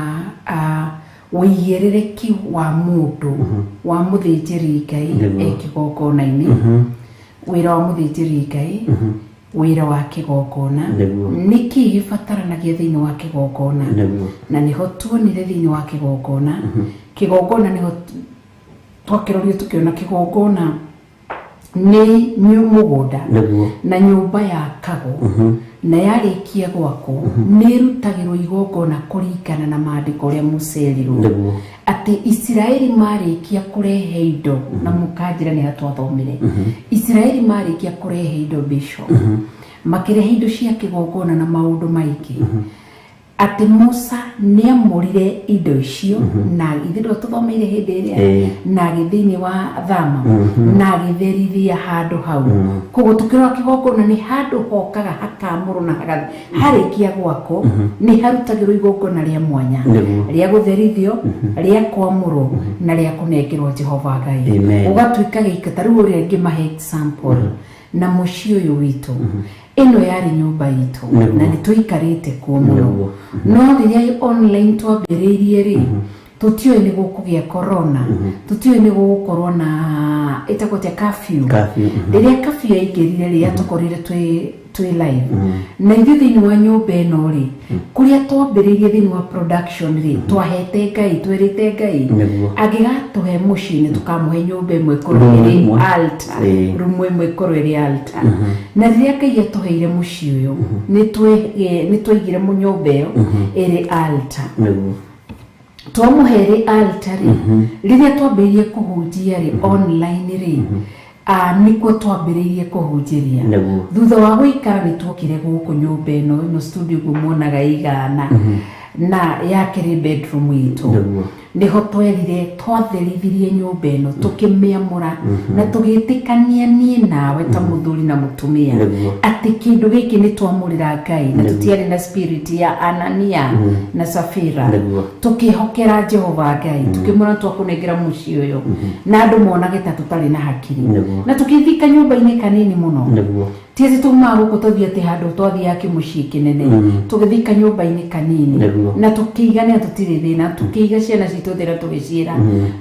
ũigĩrĩrĩki wa mũndũ wa mũthĩnjĩri Ngai e kĩgongona-inĩ, wĩra wa mũthĩnjĩri Ngai, wĩra wa kĩgongona, nĩkĩ gĩbataranagia thĩinĩ wa kĩgongona. Na nĩho tuonire thĩinĩ wa kĩgongona, kĩgongona nĩho Twakĩroria tũkĩona kĩgongona nĩ mũgũnda Nĩguo. na nyũmba yakagwo, na yarĩkia gwakwo nĩ ĩrutagĩrwo igongona kũringana na maandĩko ũrĩa Musa erirwo. Nĩguo. Atĩ Isiraeli marĩkia kũrehe indo, na mũkanjĩra nĩ hatwathomire, Isiraeli marĩkia kũrehe indo, bishop, makĩrehe indo cia kĩgongona na maũndũ maingĩ, atĩ Musa nĩ amũrire indo icio, na ithuĩ ndũ tũthomeire hĩndĩ ĩrĩa na agĩ thĩinĩ wa thama na agĩtherithia handũ hau. Koguo tũkĩrora kĩgongona nĩ handũ hokaga hakamũrwo, na harĩkia gwakwo nĩ harutagĩrwo igongona rĩa mwanya rĩa gũtherithio, rĩa kwamũrwo, na rĩa kũnengerwo Jehova Ngai. Amen. Ũgatuĩka gĩika. Ta rĩu ũrĩa ngĩmahe example na mũciĩ ũyũ witũ, ĩno yarĩ nyũmba itũ na nĩ tũikarĩte kuo mũno, no rĩrĩa online twambĩrĩirie rĩ, tũtiũĩ nĩ gũkũgĩa corona, tũtiũĩ nĩ gũgũkorwo na ĩtagwo atĩa, curfew. Curfew, mhm. Rĩrĩa curfew yaingĩrire rĩ, yatũkorire twĩ live, na ithuĩ thĩinĩ wa nyũmba ĩno rĩ, kũrĩa twambĩrĩirie thĩinĩ wa production rĩ, twahete Ngai, twĩrĩte Ngai angĩgatũhe mũciĩ nĩ tũkamũhe nyũmba ĩmwe ĩkorwo Room ĩrĩ ĩmwe. altar, room ĩmwe ĩkorwo ĩrĩ altar. Na rĩrĩa Ngai atũheire mũciĩ ũyũ, nĩ twaigire nyũmba ĩyo ĩrĩ altar. Twamũhe ĩrĩ altar rĩ, rĩrĩa twambĩrĩirie kũhunjia rĩ online rĩ, nĩkuo twambĩrĩirie kũhunjĩria. Thutha wa gũikara nĩ tuokire gũkũ nyũmba ĩno, ĩno studio ũguo muonaga igana, na yakĩrĩ bedroom itũ. Nĩho twerire twatherithirie nyũmba ĩno, tũkĩmĩamũra na tũgĩtĩkania niĩ nawe ta mũthuri na mũtumia atĩ kĩndũ gĩkĩ nĩ twamũrĩra Ngai, na tũtiarĩ na spirit ya Anania na Safira. Tũkĩhokera Jehova Ngai, tũkĩmwĩra twakũnengera mũciĩ ũyũ, na andũ monage ta tũtarĩ na hakiri, na tũkĩthika nyũmba-inĩ kanini mũno. Ti atĩ tumaga gũkũ tũthiĩ atĩ handũ twathiaga kĩmũciĩ kĩnene, tũgĩthika nyũmba-inĩ kanini na tũkĩigania tũtirĩ thĩna, tũkĩiga ciana citũ thĩna, tũgĩciĩra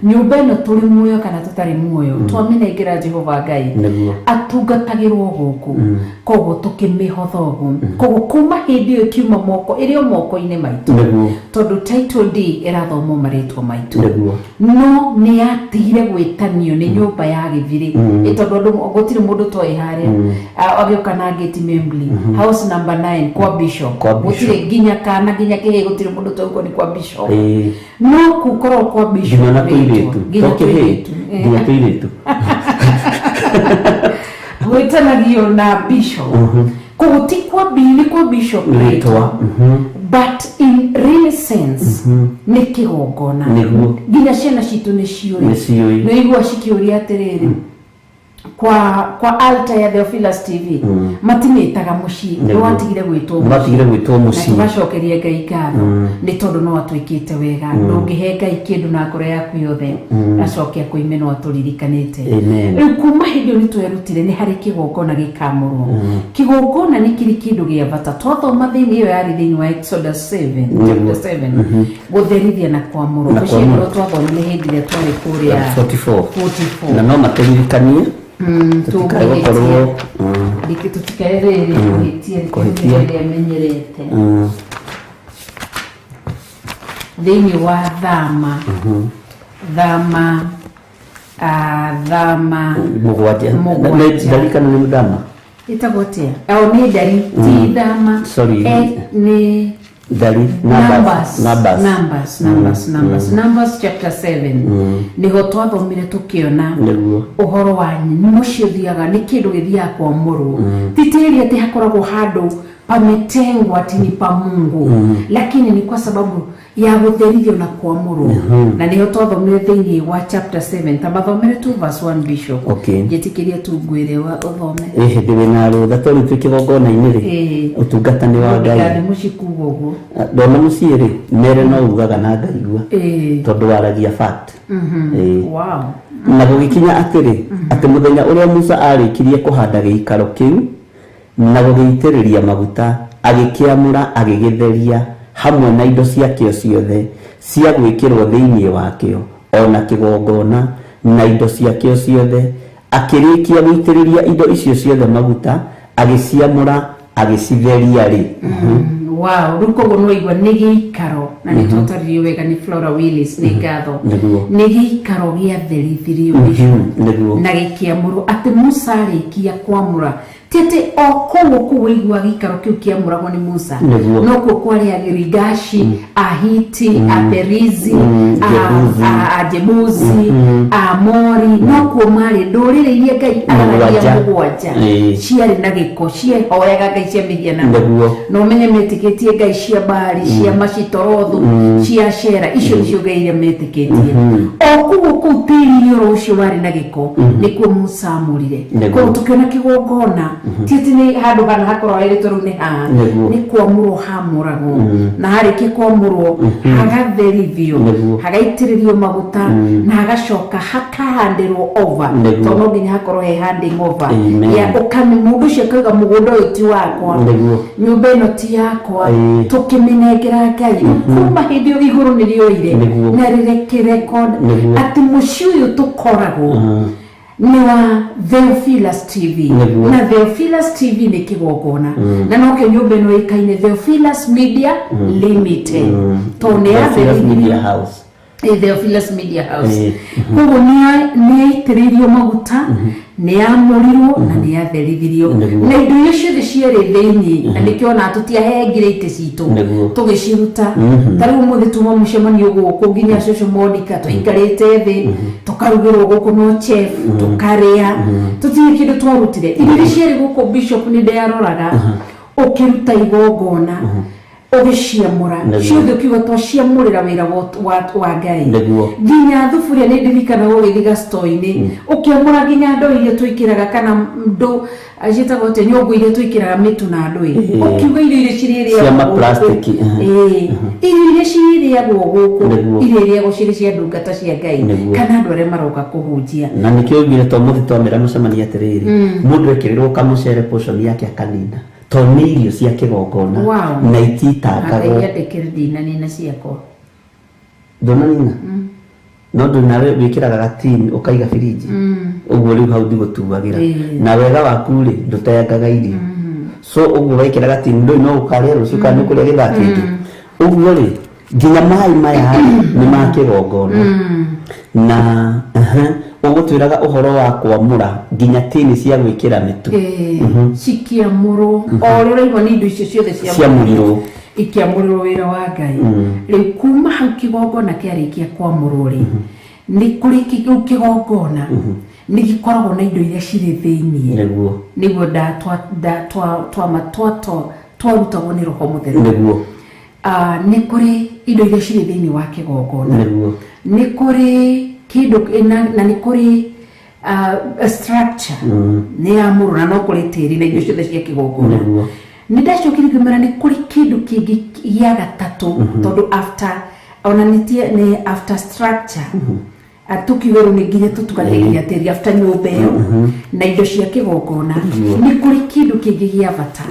nyũmba ĩno tũrĩ muoyo kana tũtarĩ muoyo, twamĩnengera Jehova Ngai atungatagĩrwo gũkũ. Koguo tũkĩmĩhotha ũguo. Koguo kuma hĩndĩ ĩyo ĩkiuma moko, ĩrĩ o moko-inĩ maitũ, tondũ title deed ĩrathomwo marĩtwa maitũ. No nĩ yatigire gwĩtanio nĩ nyũmba ya gĩthirĩ, ĩ tondũ andũ gũtirĩ mũndũ toĩ harĩa agĩũka na ngĩti Membli, house number 9 kwa bishop. Kwa bishop. Gũtirĩ nginya kana nginya kĩhĩ, gũtirĩ mũndũ toĩ ũguo nĩ kwa bishop. No gũkorwo kwa bishop Nginya na rĩtwa. tũirĩtu. Nginya To kĩhĩ, tũirĩtu. Nginya tũirĩtu. Gwĩtanagio na bishop, koguo ti kwa nĩ kwa bishop Rĩtwa. rĩtwa, but in real sense nĩ kĩgongona. Nginya ciana citũ nĩ ciũĩ. Nĩ ciũĩ. Nĩ igua cikĩũria atĩrĩrĩ, kwa altar ya Theophilus TV matimĩtaga mũciĩ, nĩ watigire gwĩtwo Nĩ watigire gwĩtwo na mũciĩ. Tũgacokeria Ngai ngatho nĩ tondũ no atwĩkĩte wega. Ndũngĩhe Ngai kĩndũ na ngoro yaku yothe acoke akũime, no atũririkanĩte. Amen. Rĩu kuma hĩndĩ ĩyo nĩ twerutire nĩ harĩ kĩgongona gĩkamũrwo. Kĩgongona nĩ kĩrĩ kĩndũ gĩa bata. Twathoma thĩinĩ ĩyo yarĩ thĩinĩ wa Exodus 7, chapter 7, gũtherithia na kwamũrwo. Na Ũcio kwamũrwo. nĩguo twathomire hĩndĩ ĩrĩa twarĩ kũrĩa 44. 44. Na no matũririkanie tũtikae gũkorwo Rĩngĩ tũtikae rĩrĩ kũhĩtia. Kũhĩtia. Rĩrĩa menyerete thĩinĩ wa thama 7. 7. Ndarikana nĩ thama. Ĩtagwo atĩa? O nĩ ndari, ti thama. Sorry. Nĩ Ndari. Numbers. Numbers. Numbers, Numbers, Numbers, Numbers chapter 7 nĩho twathomire tũkĩona ũhoro wa mũciĩ ũthiaga, nĩ kĩndũ gĩthiaga kwamũrwo. Ti tĩri atĩ hakoragwo handũ pametengwa ati ni pa Mungu, lakini ni kwa sababu ya gũtherithio na kwamũrwo, na nĩho twathomire thĩinĩ wa chapter 7. Ta mathomere tu verse 1, bishop. Okay. Njĩtĩkĩria tu ngwĩre wa ũthome. Ĩ hĩndĩ wĩna rũtha tondũ twĩ kĩgongona-inĩ rĩ, ũtungata nĩ wa Ngai. Nĩ mũciĩ kuga ũguo. Ndona mũciĩ rĩ, mere no ugaga na ngaigua tondũ waragia fact. Na gũgĩkinya atĩrĩ, atĩ mũthenya ũrĩa Musa arĩkirie kũhanda gĩikaro kĩu na gũgĩitĩrĩria maguta, agĩkĩamũra, agĩgĩtheria hamwe na indo ciakĩo ciothe cia gwĩkĩrwo thĩinĩ wakĩo, ona kĩgongona na indo ciakĩo ciothe, akĩrĩkia gũitĩrĩria indo icio ciothe maguta, agĩciamũra, agĩcitheria rĩ. Wow, rĩu koguo nĩwaigua nĩ gĩikaro na nĩ twatarĩrio wega nĩ Flora Willis nĩ ngatho. Nĩ gĩikaro gĩatherithirio na gĩkĩamũrwo atĩ Musa arĩkia kwamũra ti atĩ o kũu waigua gĩikaro kĩu kĩamũragwo nĩ Musa no kuo kwarĩ Agirigashi, Ahiti, Aperizi, Ajebusi, Amori, no kuo marĩ ndũrĩrĩ iria Ngai araragia mũgwanja ciarĩ na gĩko ciahoyaga ngai cia mĩhianano na ũmenye metĩkĩtie ngai cia Baali, cia Mashitorothu, cia Ashera, icio nĩcio ngai iria metĩkĩtie. O kũu tĩri-inĩ oro ũcio warĩ na gĩko nĩkuo Musa amũrire. Koguo tũkĩona kĩgongona ti atĩ nĩ handũ hana hakorwo herĩtwo rĩu nĩ haha, nĩ kwamũrwo hamũragwo na harĩkia kwamũrwo hagatherithio, hagaitĩrĩrio maguta na hagacoka hakahandĩrwo over, tondũ no nginya hakorwo he handing over ya ũkame mũndũ ũcio akauga mũgũnda ũyũ ti wakwa, nyũmba ĩno ti yakwa, tũkĩmĩnengera Ngai. Kuma hĩndĩ ĩyo igũrũ nĩrĩoire na rĩreke record atĩ mũciĩ ũyũ tũkoragwo nĩ wa Theophilus TV na Theophilus TV nĩ kĩgongona na nokĩo nyũmba ĩno ĩkaine Theophilus Media Limited tondũ nĩ ya Theophilus Media House. Theophilus Media House. Koguo nĩ yaitĩrĩirio maguta, nĩ yamũrirwo na nĩ yatherithirio na indo iria ciothe ciarĩ thĩinĩ, na nĩkĩo ona tũtiahengire itĩ citũ tũgĩciruta. Ta rĩu ũmũthĩ tuma mũcemanio gũkũ nginya cũcũ Monica tũikarĩte thĩ tũkarugĩrwo gũkũ no chef tũkarĩa, tũtirĩ kĩndũ twarutire. Irio iria ciarĩ gũkũ Bishop nĩ ndearoraga ũkĩruta igongona ũgĩciamũra ciothe ũkiuga twaciamũrĩra wĩra wa Ngai. Nginya thuburia nĩ ndirikanaga ũgĩthiga store-inĩ ũkĩamũra nginya ndoo iria twĩkĩraga kana ndũ ciĩtagwo atĩa, nyũngũ iria twĩkĩraga mĩtu na ndũĩ, ũkiuga irio iria cirĩrĩagwo irio iria cirĩrĩagwo gũkũ irĩrĩagwo cirĩ cia ndungata cia Ngai kana andũ arĩa maroka kũhunjia. Na nĩkĩo ũiguire to mũthĩ twamĩra mũcemanio atĩrĩrĩ, mũndũ ekĩrĩrwo kamũcere portion yake akanina tondũ nĩ irio cia kĩgongona na ititangagwo. Ndinanina ciakwa ndũnanina no ndũ nawe wĩkĩraga gatini ũkaiga firiji ũguo rĩu hau ndigũtuagĩra na wega waku rĩ ndũteangaga irio, so ũguo wekĩra gatini ndũĩ no ũkarĩa rũciũ kana nĩ ũkũrĩa gĩthaa kĩngĩ. Ũguo rĩ nginya maĩ maya nĩ ma kĩgongona na ũgũtwĩraga ũhoro wa kwamũra nginya tini cia gwĩkĩra mĩtu cikiamũrwo o ũrĩa ũraigua nĩ indo icio ciothe ciamũrirwo ikiamũrĩrwo wĩra wa Ngai. Rĩu kuma hau kĩgongona kĩarĩkia kwamũrwo rĩ nĩ kũrĩ rĩu kĩgongona nĩ gĩkoragwo na indo iria cirĩ thĩiniĩ, nĩguo twarutagwo nĩ Roho Mũtheru. Nĩ kũrĩ indo iria cirĩ thĩiniĩ wa kĩgongona, nĩ kũrĩ kĩndũ na nĩ kũrĩ structure nĩ yamũrwo na no kũrĩ tĩri na indo ciothe cia kĩgongona. Nĩ ndacokire ngĩmera nĩ kũrĩ kĩndũ kĩngĩ gĩa gatatũ tondũ after ona nĩ after structure tũkiuga rĩu nĩ nginya tũtukanie nginya tĩri after nyũmba ĩyo na indo cia kĩgongona, nĩ kũrĩ kĩndũ kĩngĩ gĩa bata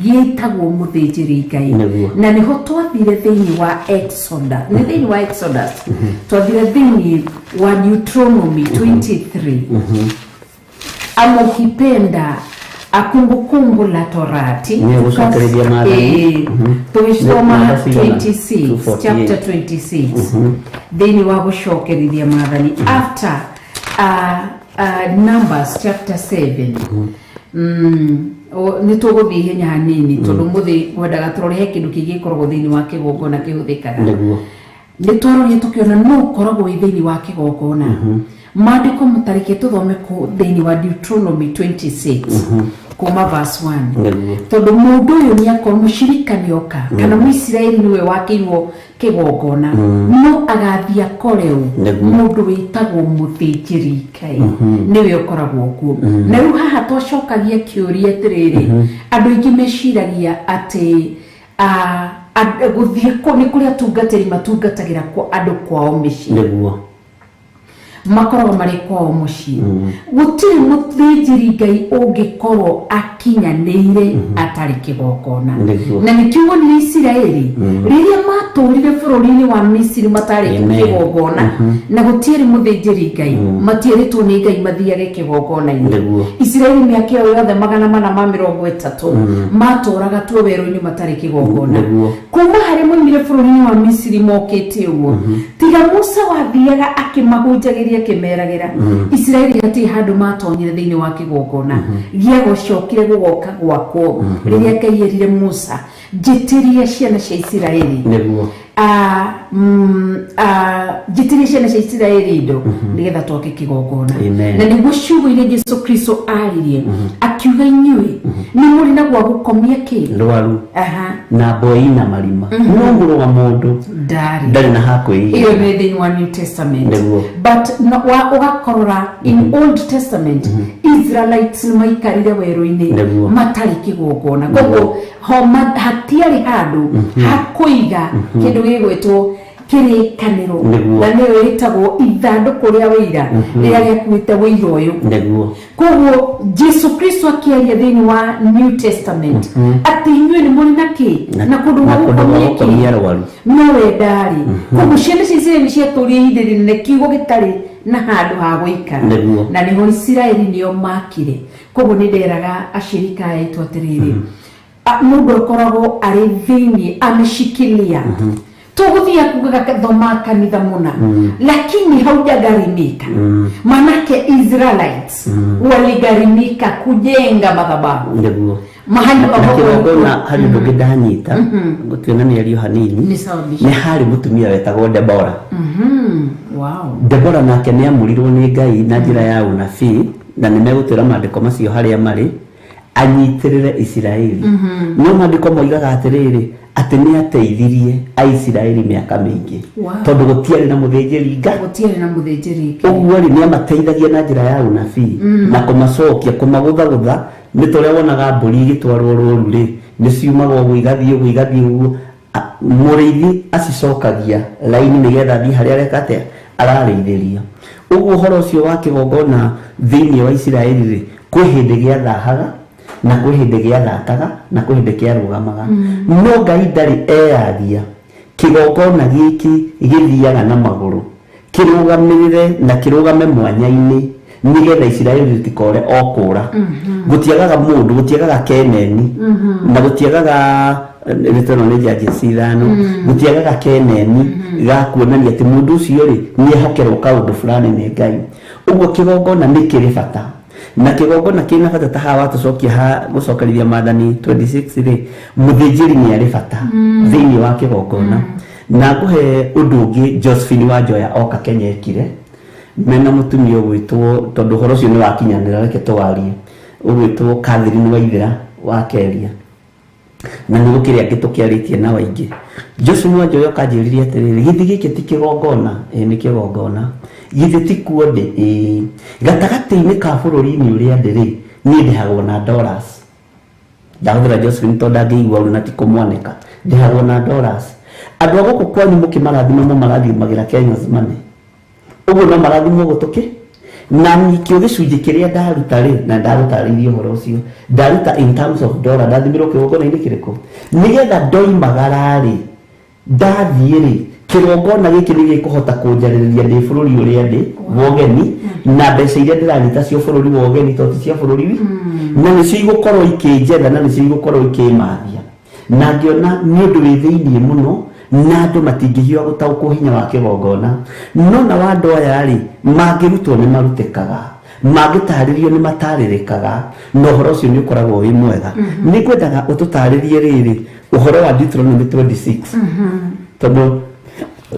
gĩtagwo mũthĩnjĩri Ngai, na nĩho twathire thĩinĩ wa Exodus, nĩ thĩinĩ wa Exodus twathire thĩinĩ wa Deuteronomy 23 ama ukipenda Kumbukumbu la Torati tũgĩcoma 26 chapter 26 thĩinĩ wa gũcokerithia maathani after Numbers chapter 7. Nĩ tũgũthiĩ ihenya hanini tondũ mũthĩ ngwendaga tũrore he kĩndũ kĩngĩ gĩkoragwo thĩinĩ wa kĩgongona kĩhũthĩkaga. Nĩ twaroria tũkĩona no ũkoragwo wĩ thĩinĩ wa kĩgongona. Maandĩko mũtarĩkie tũthome kũ thĩinĩ wa Deuteronomy 26 kuma verse 1 tondũ mũndũ ũyũ nĩ akorwo mũcirika nĩ oka kana Mũisiraeli nĩwe wakĩirwo kĩgongona no agathiĩ akore mũndũ wĩtagwo mũthĩnjĩri Ngai nĩwe ũkoragwo kuo. Na rĩu haha twacokagia kĩũria atĩrĩrĩ, andũ aingĩ meciragia atĩ gũthiĩ nĩ kũrĩ atungatĩri matungatagĩra andũ kwao mĩciĩ, makoragwo marĩ kwao mũciĩ. Gũtirĩ mũthĩnjĩri Ngai ũngĩkorwo akinyanĩire atarĩ kĩgongona. Nĩguo. Na nĩkĩo wonire Isiraeli rĩrĩa matũrire bũrũri-inĩ wa Misiri matarĩ Amen. kĩgongona na gũtiarĩ mũthĩnjĩri Ngai, matierĩtwo nĩ Ngai mathiage kĩgongona-inĩ. Nĩguo. Isiraeli mĩaka ĩyo yothe 430 matũraga tuo werũ-inĩ matarĩ kĩgongona. Nĩguo. Kuma harĩa moimire bũrũri-inĩ wa Misiri mokĩte ũguo, tiga Musa wathiaga akĩmahunjagĩria akĩmeragĩra, Isiraeli hatirĩ handũ matonyire thĩinĩ wa kĩgongona gĩa gũcokire gũgoka gwakwo rĩrĩa Ngai erire Musa, njĩtĩrie ciana cia Isiraeli. Nĩguo. Njĩtĩrie ciana cia Isiraeli indo nĩgetha twake kĩgongona. Amen. Na nĩguo ciugo iria Jesu Kristo aririe akiuga, inyuĩ nĩ mũrĩ na gwa gũkomia kĩ Rwaru Aha. na mboi na marima, no mũrũ wa mũndũ ndarĩ ndarĩ na hakwĩiga. Iyo nĩ thĩinĩ wa New Testament. Nĩguo. But no, wa ũgakorora in Old Testament Israelites nĩ maikarire werũ-inĩ Nĩguo. matarĩ kĩgongona, koguo hatiarĩ handũ ha kũiga kĩndũ gĩgwĩtwo kĩrĩkanĩro. Nĩguo. Na nĩyo ĩtagwo ithandũkũ rĩa wĩira rĩrĩa rĩakuĩte wĩira ũyũ. Nĩguo. Koguo Jesu Kristo akĩaria thĩinĩ wa New Testament atĩ inyuĩ nĩ mũrĩ na kĩ na kũndũ na gwa kũndũ gwa gũkomia kĩ gũkomia rwaru. No wendarĩ koguo ciana cia Isiraeli ciatũrire ihinda rĩnene kiugo gĩtarĩ na handũ ha gũikara. Nĩguo. Na nĩho Isiraeli nĩo makire. Koguo nĩ nderaga ashirika aitũ atĩrĩrĩ, mũndũ akoragwo arĩ thĩinĩ ameshikilia tũgũthiĩ kugaga thoma kanitha mũna, lakini haujagharimika. Manake Israelites waligharimika kujenga madhabahu Nĩguo. mahali Na ambapo kĩgongona harĩ ũndũ ũngĩ ndanyita gũtuĩna mĩario hanini. Nĩ sawa, Bishop. Nĩ harĩ mũtumia wetagwo Debora. Wow. Debora nake nĩ amũrirwo nĩ Ngai na njĩra ya ũnabii, na nĩ megũtwĩra maandĩko macio harĩa marĩ anyitĩrĩre Isiraeli. No maandĩko moigaga atĩrĩrĩ, atĩ nĩ ateithirie Aisiraeli mĩaka mĩingĩ tondũ gũtiarĩ na mũthĩnjĩri Ngai. Gũtiarĩ na mũthĩnjĩri Ngai. Ũguo rĩ, nĩ amateithagia na njĩra ya ũnabii na kũmacokia kũmagũthagũtha. Nĩ ta ũrĩa wonaga mbũri igĩtwarwo rũru rĩ, nĩ ciumaga ũguo igathiĩ ũguo igathiĩ ũguo. Mũrĩithi acicokagia raini nĩgetha athiĩ harĩa areka atĩa ararĩithĩria. Ũguo ũhoro ũcio wa kĩgongona thĩinĩ wa Isiraeli rĩ, kwĩ hĩndĩ gĩathahaga na kwĩ hĩndĩ gĩathakaga na kwĩ hĩndĩ kĩarũgamaga, no Ngai ndarĩ eyaria kĩgongona gĩkĩ gĩthiaga na magũrũ kĩrũgamĩrĩre na kĩrũgame mwanya-inĩ nĩgetha Isiraeli rĩtikore o kũra. Gũtiagaga mũndũ, gũtiagaga keneni na gũtiagaga rĩtano nĩ Judges 5, gũtiagaga keneni ga kuonania atĩ mũndũ ũcio rĩ nĩ ehokerwo kaũndũ fulani nĩ Ngai. Ũguo kĩgongona nĩ kĩrĩ bata, na kĩgongona kĩna bata ta haha watũcokia ha gũcokerithia maathani 26 rĩ, mũthĩnjĩri nĩ arĩ bata thĩinĩ wa kĩgongona. Na ngũhe ũndũ ũngĩ Josephine Wanjoya oka Kenya ekire mena mũtumia ũgwĩtwo, tondũ ũhoro ũcio nĩ wakinyanĩra, reke tũwarie, ũgwĩtwo Catherine Waithera wa Keria, na nĩ gũkĩrĩ angĩ tũkĩarĩtie na waingĩ. Josephine Wanjoya okanjĩrire atĩrĩrĩ, githĩ gĩkĩ ti kĩgongona? Ĩĩ nĩ kĩgongona. Githĩ ti kuo ndĩ? Ĩĩ. Gatagatĩ-inĩ ka bũrũri-inĩ ũrĩa ndĩ rĩ, niĩ ndĩhagwo na dollars. Ndahũthĩra Josephine tondũ ndangĩigua ũru na ti kũmwanĩka. Ndĩhagwo na dollars. Andũ a gũkũ kwanyu mũkĩmarathima mũmarathimagĩra Kenya's money, ũguo no marathimwo gũtũkĩ na nikĩo gĩcunjĩ kĩrĩa ndaruta rĩ, na ndagũtarĩirie ũhoro ũcio, ndaruta in terms of dollar, ndathimĩrwo kĩgongona-inĩ kĩrĩkũ nĩgetha ndoimagara rĩ, ndathiĩ rĩ, kĩgongona gĩkĩ nĩ gĩkũhota kũnjarĩrĩria ndĩ bũrũri ũrĩa ndĩ wa ũgeni, na mbeca iria ndĩranyita cio bũrũri wa ũgeni to ti cia bũrũri wi na nĩcio igũkorwo ikĩnjetha na nĩcio igũkorwo ikĩmathia. Na ngĩona nĩ ũndũ wĩ thĩiniĩ mũno na andũ matingĩhiũha gũtaũkwo hinya wa kĩgongona. No na wa andũ aya rĩ, mangĩrutwo nĩ marutĩkaga, mangĩtarĩrio nĩ matarĩrĩkaga, na ũhoro ũcio nĩ ũkoragwo wĩ mwega. Nĩ ngwendaga ũtũtarĩrie rĩrĩ ũhoro wa Deuteronomy 26, tondũ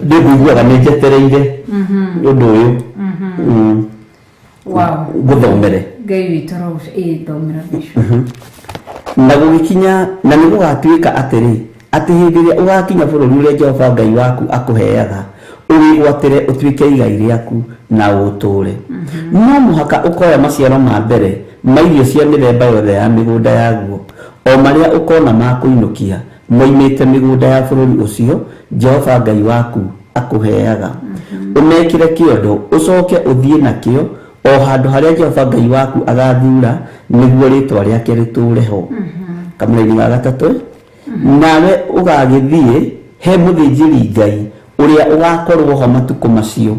nĩ ngũiguaga nĩ njetereire ũndũ ũyũ. Wow. Ngũthomere. Ngai witũ ĩ thomera, Bishop. Na gũgĩkinya na nĩ gũgatuĩka atĩrĩ, atĩ hĩndĩ ĩrĩa ũgakinya bũrũri ũrĩa Jehova Ngai waku akũheaga ũwĩgwatĩre ũtuĩke igai rĩaku na ũũtũũre, no mũhaka ũkoya maciaro ma mbere ma irio cia mĩthemba yothe ya mĩgũnda yaguo, o marĩa ũkona ma kũinũkia moimĩte mĩgũnda ya bũrũri ũcio Jehova Ngai waku akũheaga, ũmekĩre kĩondo, ũcoke ũthiĩ nakĩo o handũ harĩa Jehova Ngai waku agathuura. nĩguo rĩtwa rĩake rĩtũũre ho. Kamũraini ga gatatũ, nawe ũgagĩthiĩ he mũthĩnjĩri Ngai ũrĩa ũgakorwo ho matukũ macio,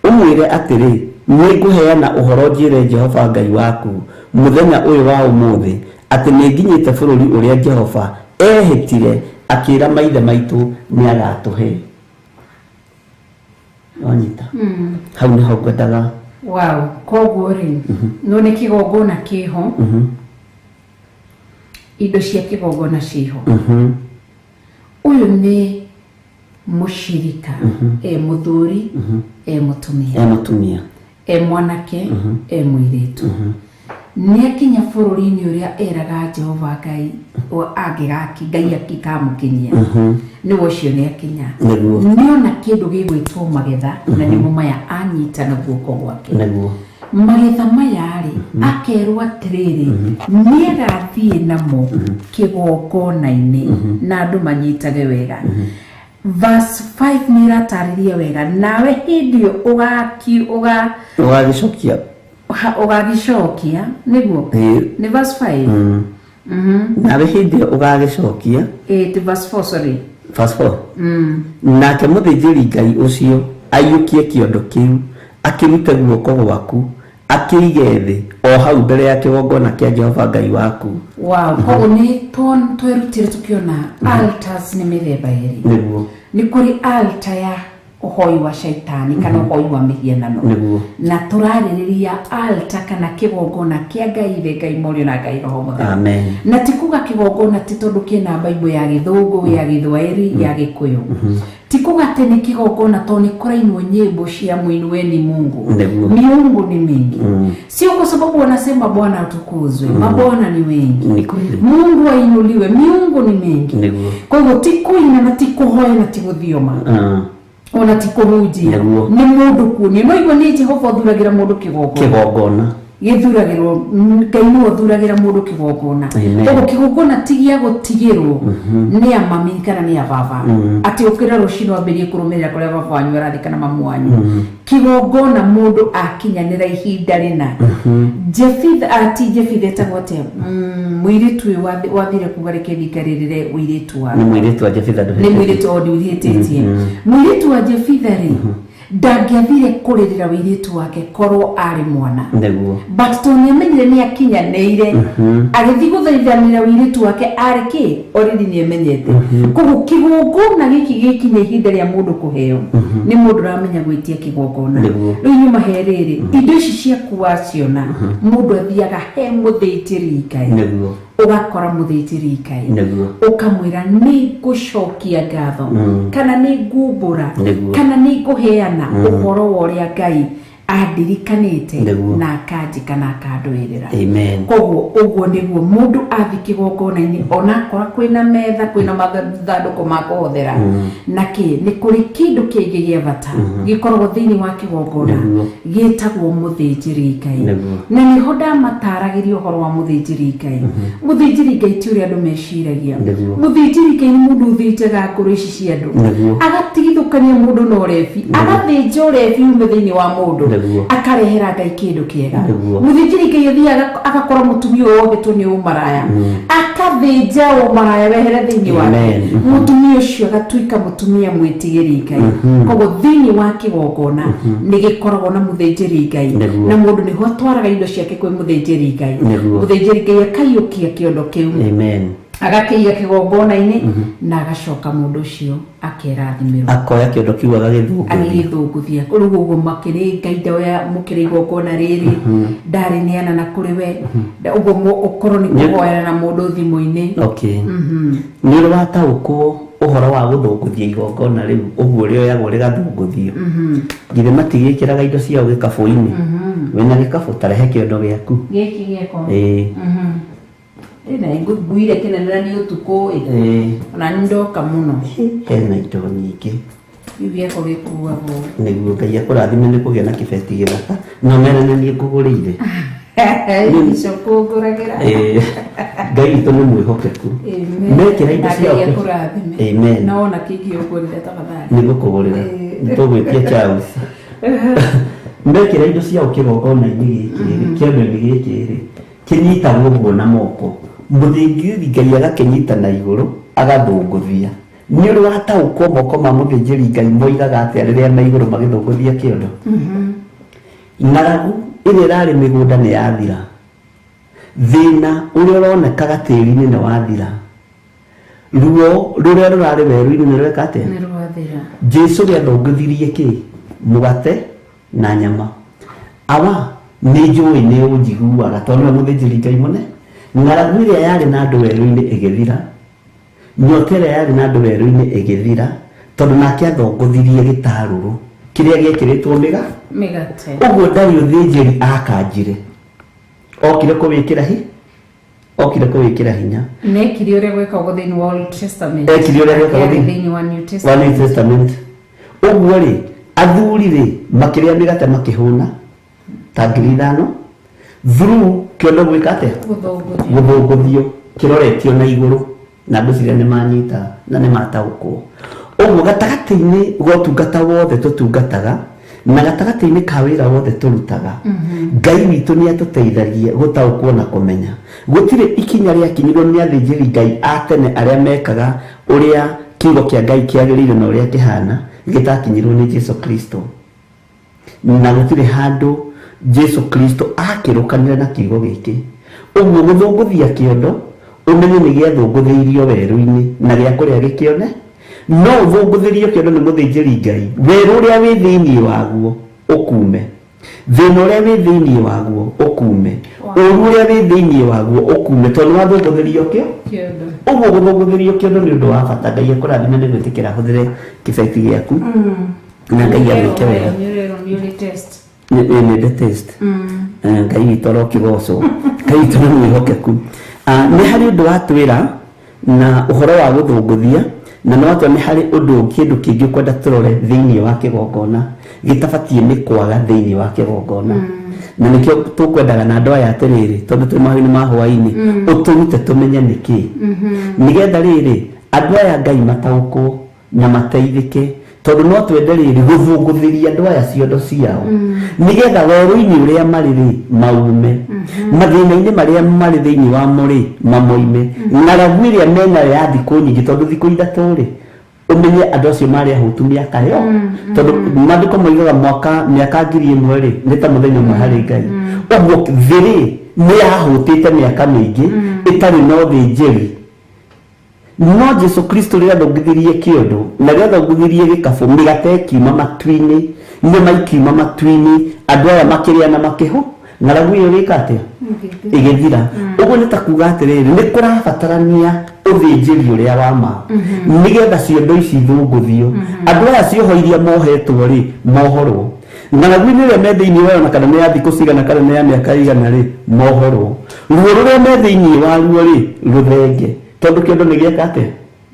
ũmwĩre atĩrĩ, nĩngũheana ũhoro njĩre Jehova Ngai waku mũthenya ũyũ wa ũmũthĩ atĩ nĩnginyĩte bũrũri ũrĩa Jehova ehĩtire akĩra maithe maitũ nĩagatũhe. Wanyita? Hau nĩho ngwendaga. Wow, koguo rĩ, no nĩ kĩgongona kĩho, indo cia kĩgongona ciho. Ũyũ nĩ mũcirika, e mũthuri, e mũtumia, e mũtumia, e mwanake, e mũirĩtu. Nĩakinya bũrũri-inĩ ũrĩa eraga Jehova Ngai angĩgaki Ngai akikamũkinyia, nĩwe ũcio nĩakinya. Nĩona kĩndũ gĩgwĩtwo magetha, na nĩmo maya anyita na guoko gwake. Magetha maya rĩ, akerwo atĩrĩrĩ, nĩagathiĩ namo kĩgongona-inĩ na andũ manyitage wega. Verse 5 nĩ ĩratarĩria wega, nawe hĩndĩ ĩyo ũgagĩcokia, ũgagĩcokia, nĩguo nĩ verse 5. Nawe hĩndĩ ĩyo ũgagĩcokia, ti verse 4, sorry, verse 4. Nake mũthĩnjĩri Ngai ũcio aiyũkie kĩondo kĩu, akĩrute guoko gwaku, akĩige thĩ o hau mbere ya kĩgongona kĩa Jehova Ngai waku. Wow, koguo nĩ twerutire tũkĩona altars nĩ mĩthemba ĩrĩ. Nĩguo. Nĩ kũrĩ altar ya ũhoi wa shaitani kana ũhoi wa mĩhianano. Na tũrarĩrĩria altar kana kĩgongona kĩa Ngai Ithe, Ngai Mũriũ na Ngai Roho Mũtheru. Amen. Na ti kuga kĩgongona ti tondũ kĩna Bible ya Gĩthũngũ, ya Gĩthwaĩri, ya Gĩkũyũ. Ti kuga atĩ nĩ kĩgongona tondũ nĩ kũrainwo nyĩmbo cia muinueni Mungu. Miungu ni mingi. Sio kwa sababu wanasema Bwana atukuzwe. Mabwana ni wengi. Mungu ainuliwe, miungu ni mingi. Kwa hivyo ti kuina na ti kũhoya na ti gũthioma. Ona ti kũhunjia. Nĩ mũndũ kuonio. No igua nĩ Jehova ũthuragĩra mũndũ kĩgongona. Kĩgongona. Gĩthuragĩrwo, Ngai nĩwe ũthuragĩra mũndũ kĩgongona. Koguo kĩgongona ti gĩa gũtigĩrwo nĩ a mami kana nĩ a baba. Atĩ ũkĩra rũcinĩ wambĩrĩrie kũrũmĩrĩra kũrĩa baba wanyu arathiĩ kana mamu wanyu. Kĩgongona mũndũ akinyanĩra ihinda rĩna. Jefitha, ti Jefitha etagwo atĩa? Mũirĩtu ũyũ wathire kuga reke thikarĩrĩre ũirĩtu wake. Nĩ mũirĩtu wa Jefitha ndũhĩtĩtie. Nĩ mũirĩtu o ndũhĩtĩtie. Mũirĩtu wa Jefitha rĩ, ndangĩathire kũrĩrĩra ũirĩtu wake korwo arĩ mwana. Nĩguo. But tondũ nĩamenyire nĩakinyanĩire, agĩthiĩ gũthaithanĩra ũirĩtu wake arĩ kĩ? Already nĩamenyete. Koguo kĩgongona gĩkĩ gĩkinya ihinda rĩa mũndũ kũheo, nĩ mũndũ ũramenya gwĩtia kĩgongona. Rĩu nyuma he rĩrĩ, indo ici ciaku waciona, mũndũ athiaga he mũthĩnjĩri Ngai. Nĩguo. Ũgakora mũthĩnjĩri Ngai. Nĩguo. Ũkamwĩra nĩ ngũcokia ngatho, kana nĩ ngumbũra, kana nĩ ngũheana ũhoro wa ũrĩa Ngai andirikanĩte na akanjĩka na akandũĩrĩra. Amen. Koguo ũguo nĩguo mũndũ athiĩ kĩgongona-inĩ, onakora kwĩna metha, kwĩna mathandũkũ ma kũhũthĩra, na kĩ, nĩ kũrĩ kĩndũ kĩngĩ gĩa bata gĩkoragwo thĩinĩ wa kĩgongona gĩtagwo mũthĩnjĩri Ngai. Na nĩho ndamataragĩria ũhoro wa mũthĩnjĩri Ngai. Mũthĩnjĩri Ngai ti ũrĩa andũ meciragia. Mũthĩnjĩri Ngai nĩ mũndũ ũthĩnjaga ngoro ici cia andũ, agatigithũkania mũndũ na ũrebi, agathĩnja ũrebi ume thĩinĩ wa mũndũ, akarehera Ngai kĩndũ kĩega. Mũthĩnjĩri Ngai athiaga agakora mũtumia ũyũ wohetwo nĩ ũmaraya, akathĩnja ũmaraya wehere thĩinĩ wake, mũtumia ũcio agatuĩka mũtumia mwĩtigĩri Ngai. Koguo thĩinĩ wa kĩgongona nĩ gĩkoragwo na mũthĩnjĩri Ngai, na mũndũ nĩho atwaraga indo ciake kwĩ mũthĩnjĩri Ngai. Mũthĩnjĩri Ngai akaiyũkia kĩondo kĩu, agakĩiga kĩgongona-inĩ, na agacoka mũndũ ũcio akerathimĩrwo, akoya kĩondo kĩu agagĩthũngũthia. Rĩu ũguo makĩrĩ Ngai ndoya mũkĩrĩ igongona rĩrĩ ndarĩneana na kũrĩ we, ũguo ũkorwo nĩ kũhoyana na mũndũ thimũ-inĩ. Okay. Nĩ ũrĩ wataũkwo ũhoro wa gũthũngũthia igongona rĩu ũguo rĩoyagwo rĩgathũngũthio? Githĩ matigĩkĩraga indo ciao gĩkabũ-inĩ? Wĩna gĩkabũ, ta rehe kĩondo gĩaku. Gĩkĩ gĩakwa. Ĩĩ. Ĩna nguire kĩnene na nĩ ũtukũ ĩ. Ona nĩ ndoka mũno. Hena indo nyingĩ. Rĩu gĩakwa gĩkuagwo. Nĩguo Ngai akũrathime nĩ kũgĩa na kĩbeti gĩthaka. No mere nĩ niĩ ngũgũrĩire. Icio kũngũragĩra. Ngai witũ nĩ mwĩhokeku. Mekĩra indo ciao. Amen. Na wona kĩngĩ ũngũrĩre tafadhali. Nĩ ngũkũgũrĩra. Nĩ tũgwĩtia chaus. Mekĩra indo ciao kĩgongona-inĩ gĩkĩ rĩ, kĩondo-inĩ gĩkĩ rĩ, Kĩnyitagwo ũguo na moko, mũthĩnjĩri Ngai agakĩnyita na igũrũ agathũngũthia. Nĩ ũrĩ wataũkwo moko ma mũthĩnjĩri Ngai moigaga atĩa rĩrĩa me igũrũ magĩthũngũthia kĩondo? Ng'aragu ĩrĩa ĩrarĩ mĩgũnda nĩ yathira, thĩna ũrĩa ũronekaga tĩri-inĩ nĩ wathira, ruo rũrĩa rũrarĩ werũ-inĩ nĩ rweka atĩa? Nĩ rwathira. Jesu gĩathũngũthirie kĩ? Mũgate na nyama. Awa, nĩ njũĩ nĩ ũnjiguaga tondũ nĩwe mũthĩnjĩri Ngai mũnene. Ng'aragu ĩrĩa yarĩ na andũ werũ-inĩ ĩgĩthira, nyota ĩrĩa yarĩ na andũ werũ-inĩ ĩgĩthira, tondũ nake athongothirie gĩtarũrũ kĩrĩa gĩekĩrĩtwo mĩga Mĩgate. Ũguo ndarĩ ũthĩnjĩri akanjire, okire kũwĩkĩra hi okire kũwĩkĩra hinya. Nekire ũrĩa gwĩkagwo thĩinĩ wa Old Testament. Ekire ũrĩa gwĩkagwo Akĩaria thĩinĩ- thĩinĩ wa New wa Testament. New Testament. Ũguo rĩ, athuri rĩ makĩrĩa mĩgate makĩhũna ta 5,000 through kĩondo gwĩka atĩa? Gũthũngũthio. Gũthũngũthio kĩroretio na igũrũ, na ngwĩciria nĩ manyita na nĩ mataũkwo. Ũguo gatagatĩ-inĩ ga ũtungata wothe tũtungataga na gatagatĩ-inĩ ka wĩra wothe tũrutaga, Ngai witũ nĩ atũteithagia gũtaũkwo na kũmenya gũtirĩ ikinya rĩakinyirwo nĩ athĩnjĩri Ngai a tene arĩa mekaga ũrĩa kiugo kĩa Ngai kĩagĩrĩire na ũrĩa kĩhana gĩtakinyirwo nĩ Jesu Kristo, na gũtirĩ handũ Jesu Kristo akĩrũkanire na kiugo gĩkĩ. Ũguo gũthũngũthia kĩondo, ũmenye nĩ gĩathũngũthĩirio werũ-inĩ na gĩa kũrĩa gĩkĩone. No ũthũngũthĩrio kĩondo nĩ mũthĩnjĩri Ngai, werũ ũrĩa wĩ thĩinĩ waguo ũkume, thĩna ũrĩa wĩ thĩinĩ waguo ũkume, ũru ũrĩa wĩ thĩinĩ waguo ũkume, tondũ nĩ wathũngũthĩrio kĩo. Kĩondo. Ũguo gũthũngũthĩrio kĩondo nĩ ũndũ wa bata. Ngai akũrathime nĩ gwĩtĩkĩra hũthĩre kĩbeti gĩaku, na Ngai agwĩke wega. Nĩ ũrerwo nĩ ũrĩ test. Nĩ the test. Ngai witũ arokĩgocwo, Ngai witũ nĩ mwĩhokeku. Nĩ harĩ ũndũ watwĩra na ũhoro wa gũthũngũthia, na no atwa nĩ harĩ ũndũ kĩndũ kĩngĩ ũkwenda tũrore thĩinĩ wa kĩgongona gĩtabatiĩ nĩ kwaga thĩinĩ wa kĩgongona, na nĩkĩo tũkwendaga na andũ aya atĩrĩrĩ, tondũ twĩ mahoya-inĩ ma hwaĩ-inĩ, ũtũrute tũmenye nĩkĩ, nĩgetha rĩrĩ andũ aya Ngai mataũkwo na mateithĩke, tondũ no twende rĩrĩ gũthũngũthĩria andũ aya ciondo ciao, nĩgetha werũ-inĩ ũrĩa marĩ rĩ maume, mathĩna-inĩ marĩa marĩ thĩinĩ wamo rĩ mamoime, ng'aragu ĩrĩa menayo ya thikũ nyingĩ, tondũ thikũ 3 rĩ ũmenye andũ acio marĩ ahũtu mĩaka yo, tondũ maandĩko moigaga mwaka mĩaka 1,000 rĩ nĩ ta mũthenya ũmwe harĩ Ngai. Ũguo thĩ rĩ nĩ yahũtĩte mĩaka mĩingĩ ĩtarĩ na ũthĩnjĩri. No Jesu Kristo rĩrĩa athũngũthirie kĩondo na rĩrĩa athũngũthirie gĩkabũ, mĩgate ĩkiuma matu-inĩ, nyama ikiuma matu-inĩ, andũ aya makĩrĩa na makĩho, ng'aragu ĩyo ĩgĩka atĩa? Ĩgĩthira. Ũguo nĩ ta kuga atĩrĩrĩ, nĩ kũrabatarania ũthĩnjĩri ũrĩa wa ma, nĩgetha ciondo ici ithũngũthio, andũ aya cioho iria mohetwo rĩ mohorwo, ng'aragu-inĩ ĩrĩa me thĩinĩ wayo, na kana nĩ ya thikũ cigana kana nĩ ya mĩaka igana rĩ mohorwo, ruo rũrĩa me thĩinĩ waruo rĩ rũthenge, tondũ kĩondo nĩ gĩeka atĩa?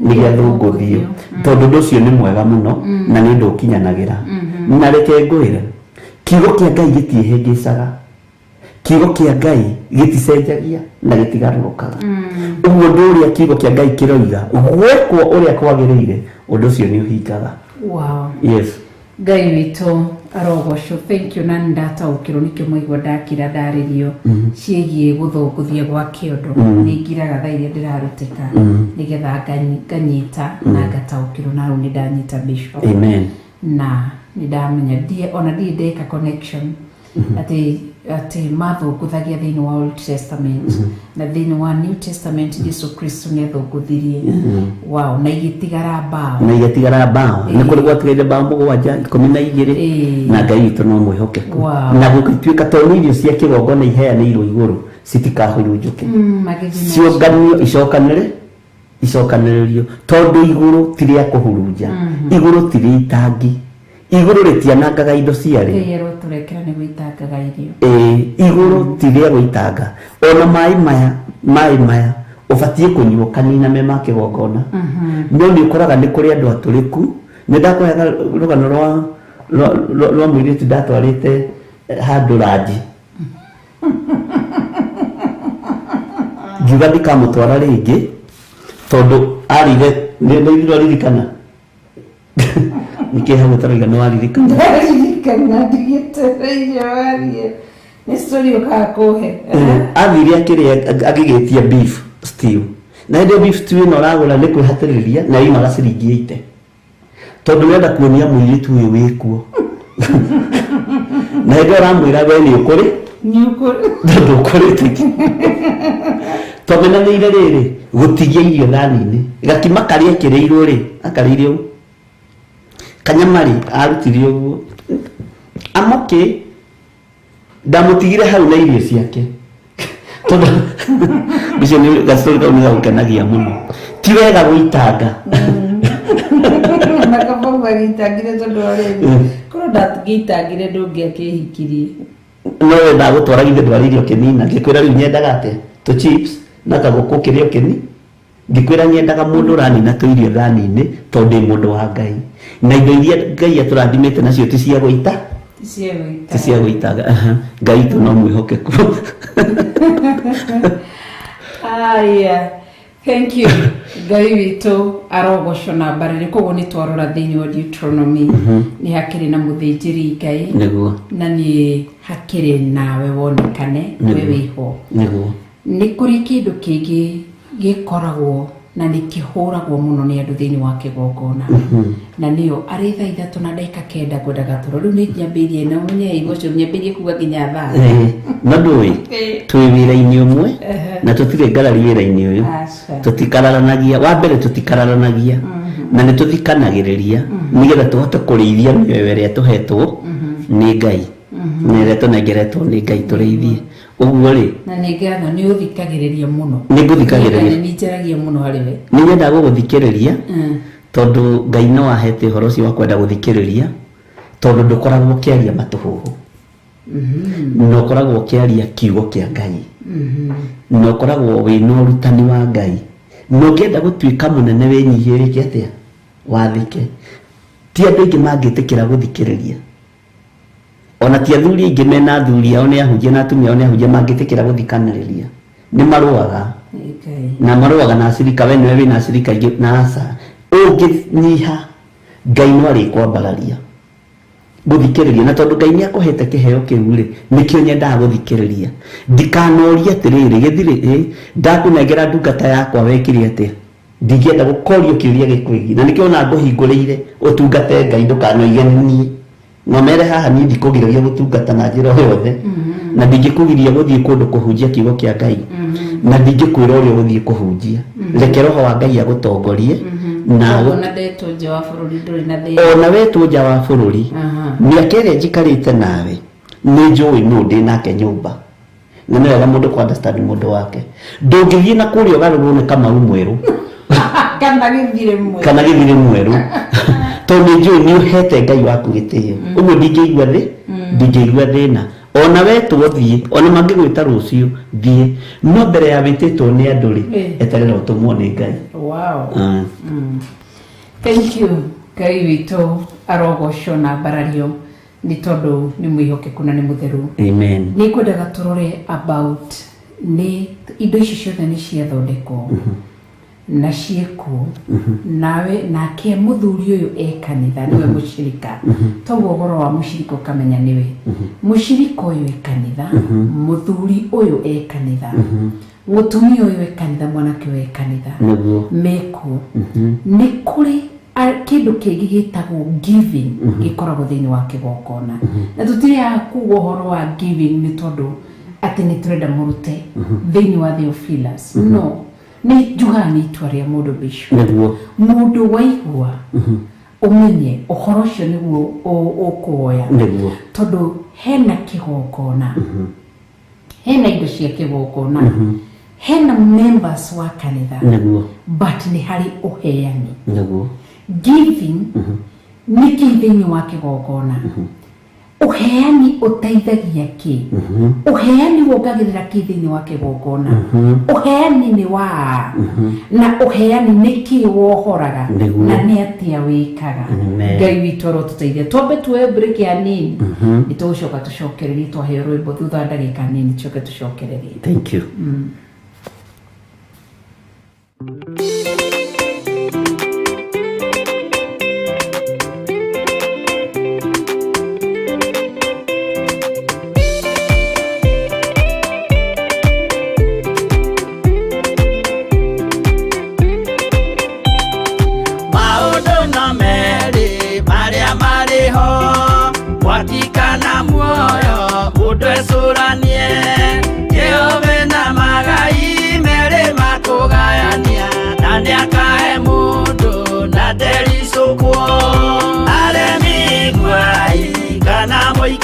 Nĩ gĩathũngũthio. Tondũ ũndũ ũcio nĩ mwega mũno na nĩ ũndũ ũkinyanagĩra. Na reke ngwĩre, kiugo kĩa Ngai gĩtiĩhĩngĩcaga, kiugo kĩa Ngai gĩticenjagia na gĩtigarũrũkaga. Ũguo ũndũ ũrĩa kiugo kĩa Ngai kĩroiga gwekwo ũrĩa kwagĩrĩire, ũndũ ũcio nĩ ũhingaga. Wow. Yes. Ngai witũ arogocwo. Thank you. Na nĩ ndataũkĩrwo nĩkĩo mwaigua ndakira ndarĩrio ciĩgiĩ gũthũngũthia gwa kĩondo. Nĩ ngiraga thaa iria ndĩrarutĩka nĩgetha nganyita na ngataũkĩrwo, na rĩu nĩ ndanyita Bishop. Amen. Na nĩ ndamenya ona ndirĩ ndeka connection atĩ mathũngũthagia thĩinĩ wa Old Testament na thĩinĩ wa New Testament Jesu Kristo nĩ athũngũthirie. Wow, na igĩtigara mbaũ. Na igĩtigara mbaũ. Nĩ kũrĩ gwatigaire mbaũ 7, 12, na Ngai witũ no mwĩhokeku. Wow. Na gũgĩtuĩka tondũ irio cia kĩgongona iheanĩirwo igũrũ citikahurunjũke, Magĩthiĩ ciũnganio icokanĩrĩrio, tondũ igũrũ ti rĩa kũhurunja, igũrũ ti rĩa itangi, igũrũ rĩtianangaga indo ciarĩo. Ngai arotũrekera nĩ gũitangaga irio. Ĩĩ, igũrũ ti rĩa gũitanga. Ona maĩ maya ũbatiĩ kũnyua kanina me ma kĩgongona, no nĩ ũkoraga nĩ kũrĩ andũ atũrĩku. Nĩ ndakũheaga rũgano rwa mũirĩtu ndatwarĩte handũ ranji, ngiuga ndikamũtwara rĩngĩ tondũ arĩire. Nĩ waririkana nĩkĩ hau ũtarauga nĩ waririkana? Ndaririkana ndigĩtereire warie. Nĩ story ũkaga kũhe. Athire akĩrĩa agĩgĩtia beef stew, na hĩndĩ ĩyo beef stew ĩno ũragũra nĩ kwĩhatĩrĩria na yumaga ciringi 80, tondũ ũrenda kuonia mũirĩtu ũyũ wĩkuo, na hĩndĩ ĩyo ũramwĩra we nĩ ũkũrĩ. Nĩ ũkũrĩ. Tondũ ũkũrĩte twamenanĩire rĩrĩ gũtigia irio thani-inĩ, gakima karĩa ekĩrĩirwo rĩ, akarĩire ũguo, kanyama rĩ, arutire ũguo amoke ndamũtigire hau na irio ciake, tondũ icio nĩ gastory kau nĩ gagũkenagia mũno. Ti wega gũitanga. Na kaba ũgagĩitangire, tondũ wa rĩrĩ, korwo ndangĩitangire ndũngĩakĩhikirie. No we ndagũtwara, githĩ ndwarĩire ũkĩnina? Ngĩkwĩra rĩu nyendaga atĩa, tũ chips na kagũkũ kĩrĩa ũkĩni. Ngĩkwĩra nyendaga mũndũ ũranina tũirio thani-inĩ, tondũ ndĩ mũndũ wa Ngai na indo iria Ngai atũrathimĩte nacio ti cia gũita. Ti cia gũita. Ti cia gũitanga. Aha. Ngai tu no mwĩhokeku. Aya, thank you. Ngai witũ arogocwo na mbarĩrĩ. Koguo nĩ twarora thĩinĩ wa Deuteronomy, nĩ hakĩrĩ na mũthĩnjĩri Ngai na nĩ hakĩrĩ nawe wonekane we wĩho. Nĩ kũrĩ kĩndũ kĩngĩ gĩkoragwo na nĩ kĩhũragwo mũno nĩ andũ thĩinĩ wa kĩgongona, na nĩyo arĩ 3:09 ngwendaga tũro. Rĩu nĩ nyambĩirie na ũmenye igua ũcio nyambĩirie kuga nginya thaa. No ndũĩ twĩ wĩra-inĩ ũmwe na tũtirĩ ngarari wĩra-inĩ ũyũ. Aca. Tũtikararanagia. Wa mbere, tũtikararanagia na nĩ tũthikanagĩrĩria nĩgetha tũhote kũrĩithia mĩoyo ĩrĩa tũhetwo nĩ Ngai na ĩrĩa tũnengeretwo nĩ Ngai tũrĩithie ũguo rĩ. Na nĩ ngatho nĩ ũthikagĩrĩria mũno. Nĩ ngũthikagĩrĩria. Nĩ njaragia mũno harĩ we. Nĩ nyendaga gũgũthikĩrĩria, tondũ Ngai no ahete ũhoro ũcio wa kwenda gũthikĩrĩria, tondũ ndũkoragwo ũkĩaria matũhũhũ na ũkoragwo ũkĩaria kiugo kĩa Ngai na ũkoragwo wĩna ũrutani wa Ngai, na ũngĩenda gũtuĩka mũnene wĩnyihie, wĩke atĩa? Wathĩke. Ti andũ aingĩ mangĩtĩkĩra gũthikĩrĩria, ona ti athuri aingĩ mena athuri ao nĩ ahunjia na atumia ao nĩ ahunjia mangĩtĩkĩra gũthikanĩrĩria. Nĩ marũaga. Nĩ Ngai. Na marũaga na acirika, we nĩwe wĩna acirika aingĩ na aca ũngĩnyiha, Ngai no arĩkwambararia. Gũthikĩrĩria, na tondũ Ngai nĩ akũhete kĩheo kĩu rĩ, nĩkĩo nyendaga gũthikĩrĩria. Ndikanorie atĩrĩrĩ, gĩthirĩ ĩ ndakũnengera ndungata yakwa, wekire atĩa? Ndingĩenda gũkorio kĩũria gĩkwĩgiĩ, na nĩkĩo ona ngũhingũrĩire ũtungate Ngai. Ndũkanoige niĩ no mere haha, niĩ ndikũgiragia gũtungata na njĩra o yothe, na ndingĩkũgiria gũthiĩ kũndũ kũhunjia kiugo kĩa Ngai, na ndingĩkwĩra ũrĩa ũgũthiĩ kũhunjia. Reke Roho wa Ngai agũtongorie na Koguo na ndetwo nja wa bũrũri ndũrĩ na thĩna. Ona wetwo nja wa bũrũri, mĩaka ĩrĩa njikarĩte nawe nĩ njũĩ nũ ndĩ nake nyũmba, na nĩ wega mũndũ kũ understand mũndũ wake. Ndũngĩthiĩ na kũrĩa ũgarũrwo nĩ Kamau mwerũ kana gĩthire mwe. Kana gĩthire mwerũ, tondũ nĩ njũĩ nĩ ũhete Ngai waku gĩtĩo. Ũguo ndingĩigua thĩ, ndingĩigua thĩna. Ona wetwo thiĩ, ona mangĩgwĩta rũciũ thiĩ, no mbere ya wĩtĩtwo nĩ andũ rĩ, eterera ũtũmwo nĩ Ngai. Wow. Thank you. Ngai witũ arogocwo na mbarario, nĩ tondũ nĩ mwĩhokeku na nĩ mũtheru. Amen. Nĩ ngwendaga tũrore about nĩ indo ici ciothe nĩ ciathondekwo na ciĩkuo nawe, nake mũthuri ũyũ e kanitha, nĩwe mũcirika. Toguo ũhoro wa mũcirika ũkamenya nĩwe mũcirika ũyũ e kanitha, mũthuri ũyũ e kanitha, mũtumia ũyũ e kanitha, mwanake ũyũ e kanitha, mekuo. Nĩ kũrĩ kĩndũ kĩngĩ gĩtagwo giving gĩkoragwo thĩinĩ wa kĩgongona, na tũtirĩ haha kuga ũhoro wa giving nĩ tondũ atĩ nĩ tũrenda mũrute thĩinĩ wa Theophilus. No nĩ njugaga nĩ itua rĩa mũndũ, bishop. Mũndũ waigua ũmenye ũhoro ũcio nĩguo ũkuoya, tondũ hena kĩgongona, hena indo cia kĩgongona, hena members wa kanitha, but nĩ harĩ ũheani, giving. Nĩ kĩ thĩinĩ wa kĩgongona? Ũheani ũteithagia kĩ? Ũheani wongagĩrĩra kĩ thĩinĩ wa kĩgongona? Ũheani nĩ wa na ũheani nĩ kĩ wohoraga? Na nĩ atĩa wĩkaga? Amen. Ngai witũ arotũteithia. Twambe tuoe break ya nini, nĩ tũgũcoka tũcokererie. Twaheo rwĩmbo thutha wa ndagĩka nini, tũcoke tũcokererie. Thank you.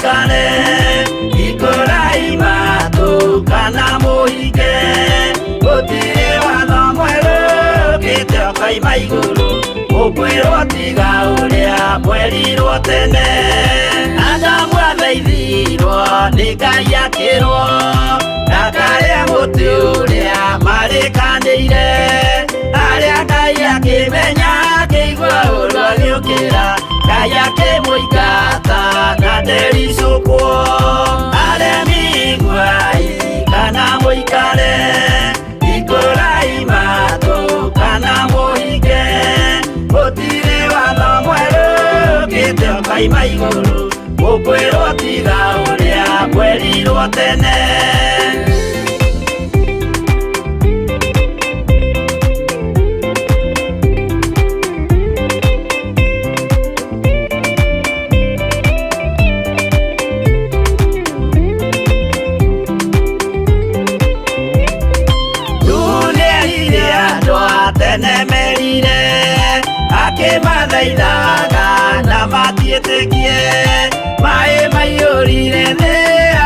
mũikare, ikũrai matũ kana mũhinge. Gũtirĩ watho mwerũ ũkĩte ũkoima igũrũ, ũkwĩrwo tiga ũrĩa mwerirwo tene. Adamu athaithirwo nĩ Ngai akĩrwo, ndakarĩe mũtĩ ũrĩa marĩkanĩire. Arĩa Ngai akĩmenya akĩigua ũũru agĩũkĩra, Ngai akĩmũingata na ndericũkwo. Aremi iguai kana mũikare, ikũrai matũ kana mũhinge. Gũtirĩ watho mwerũ ũkĩte ũkoima igũrũ, ũkwĩrwo tiga ũrĩa mwerirwo tene. Tene merire akĩmathaithaga na matiĩtĩkie. Maĩ maiyũrire thĩ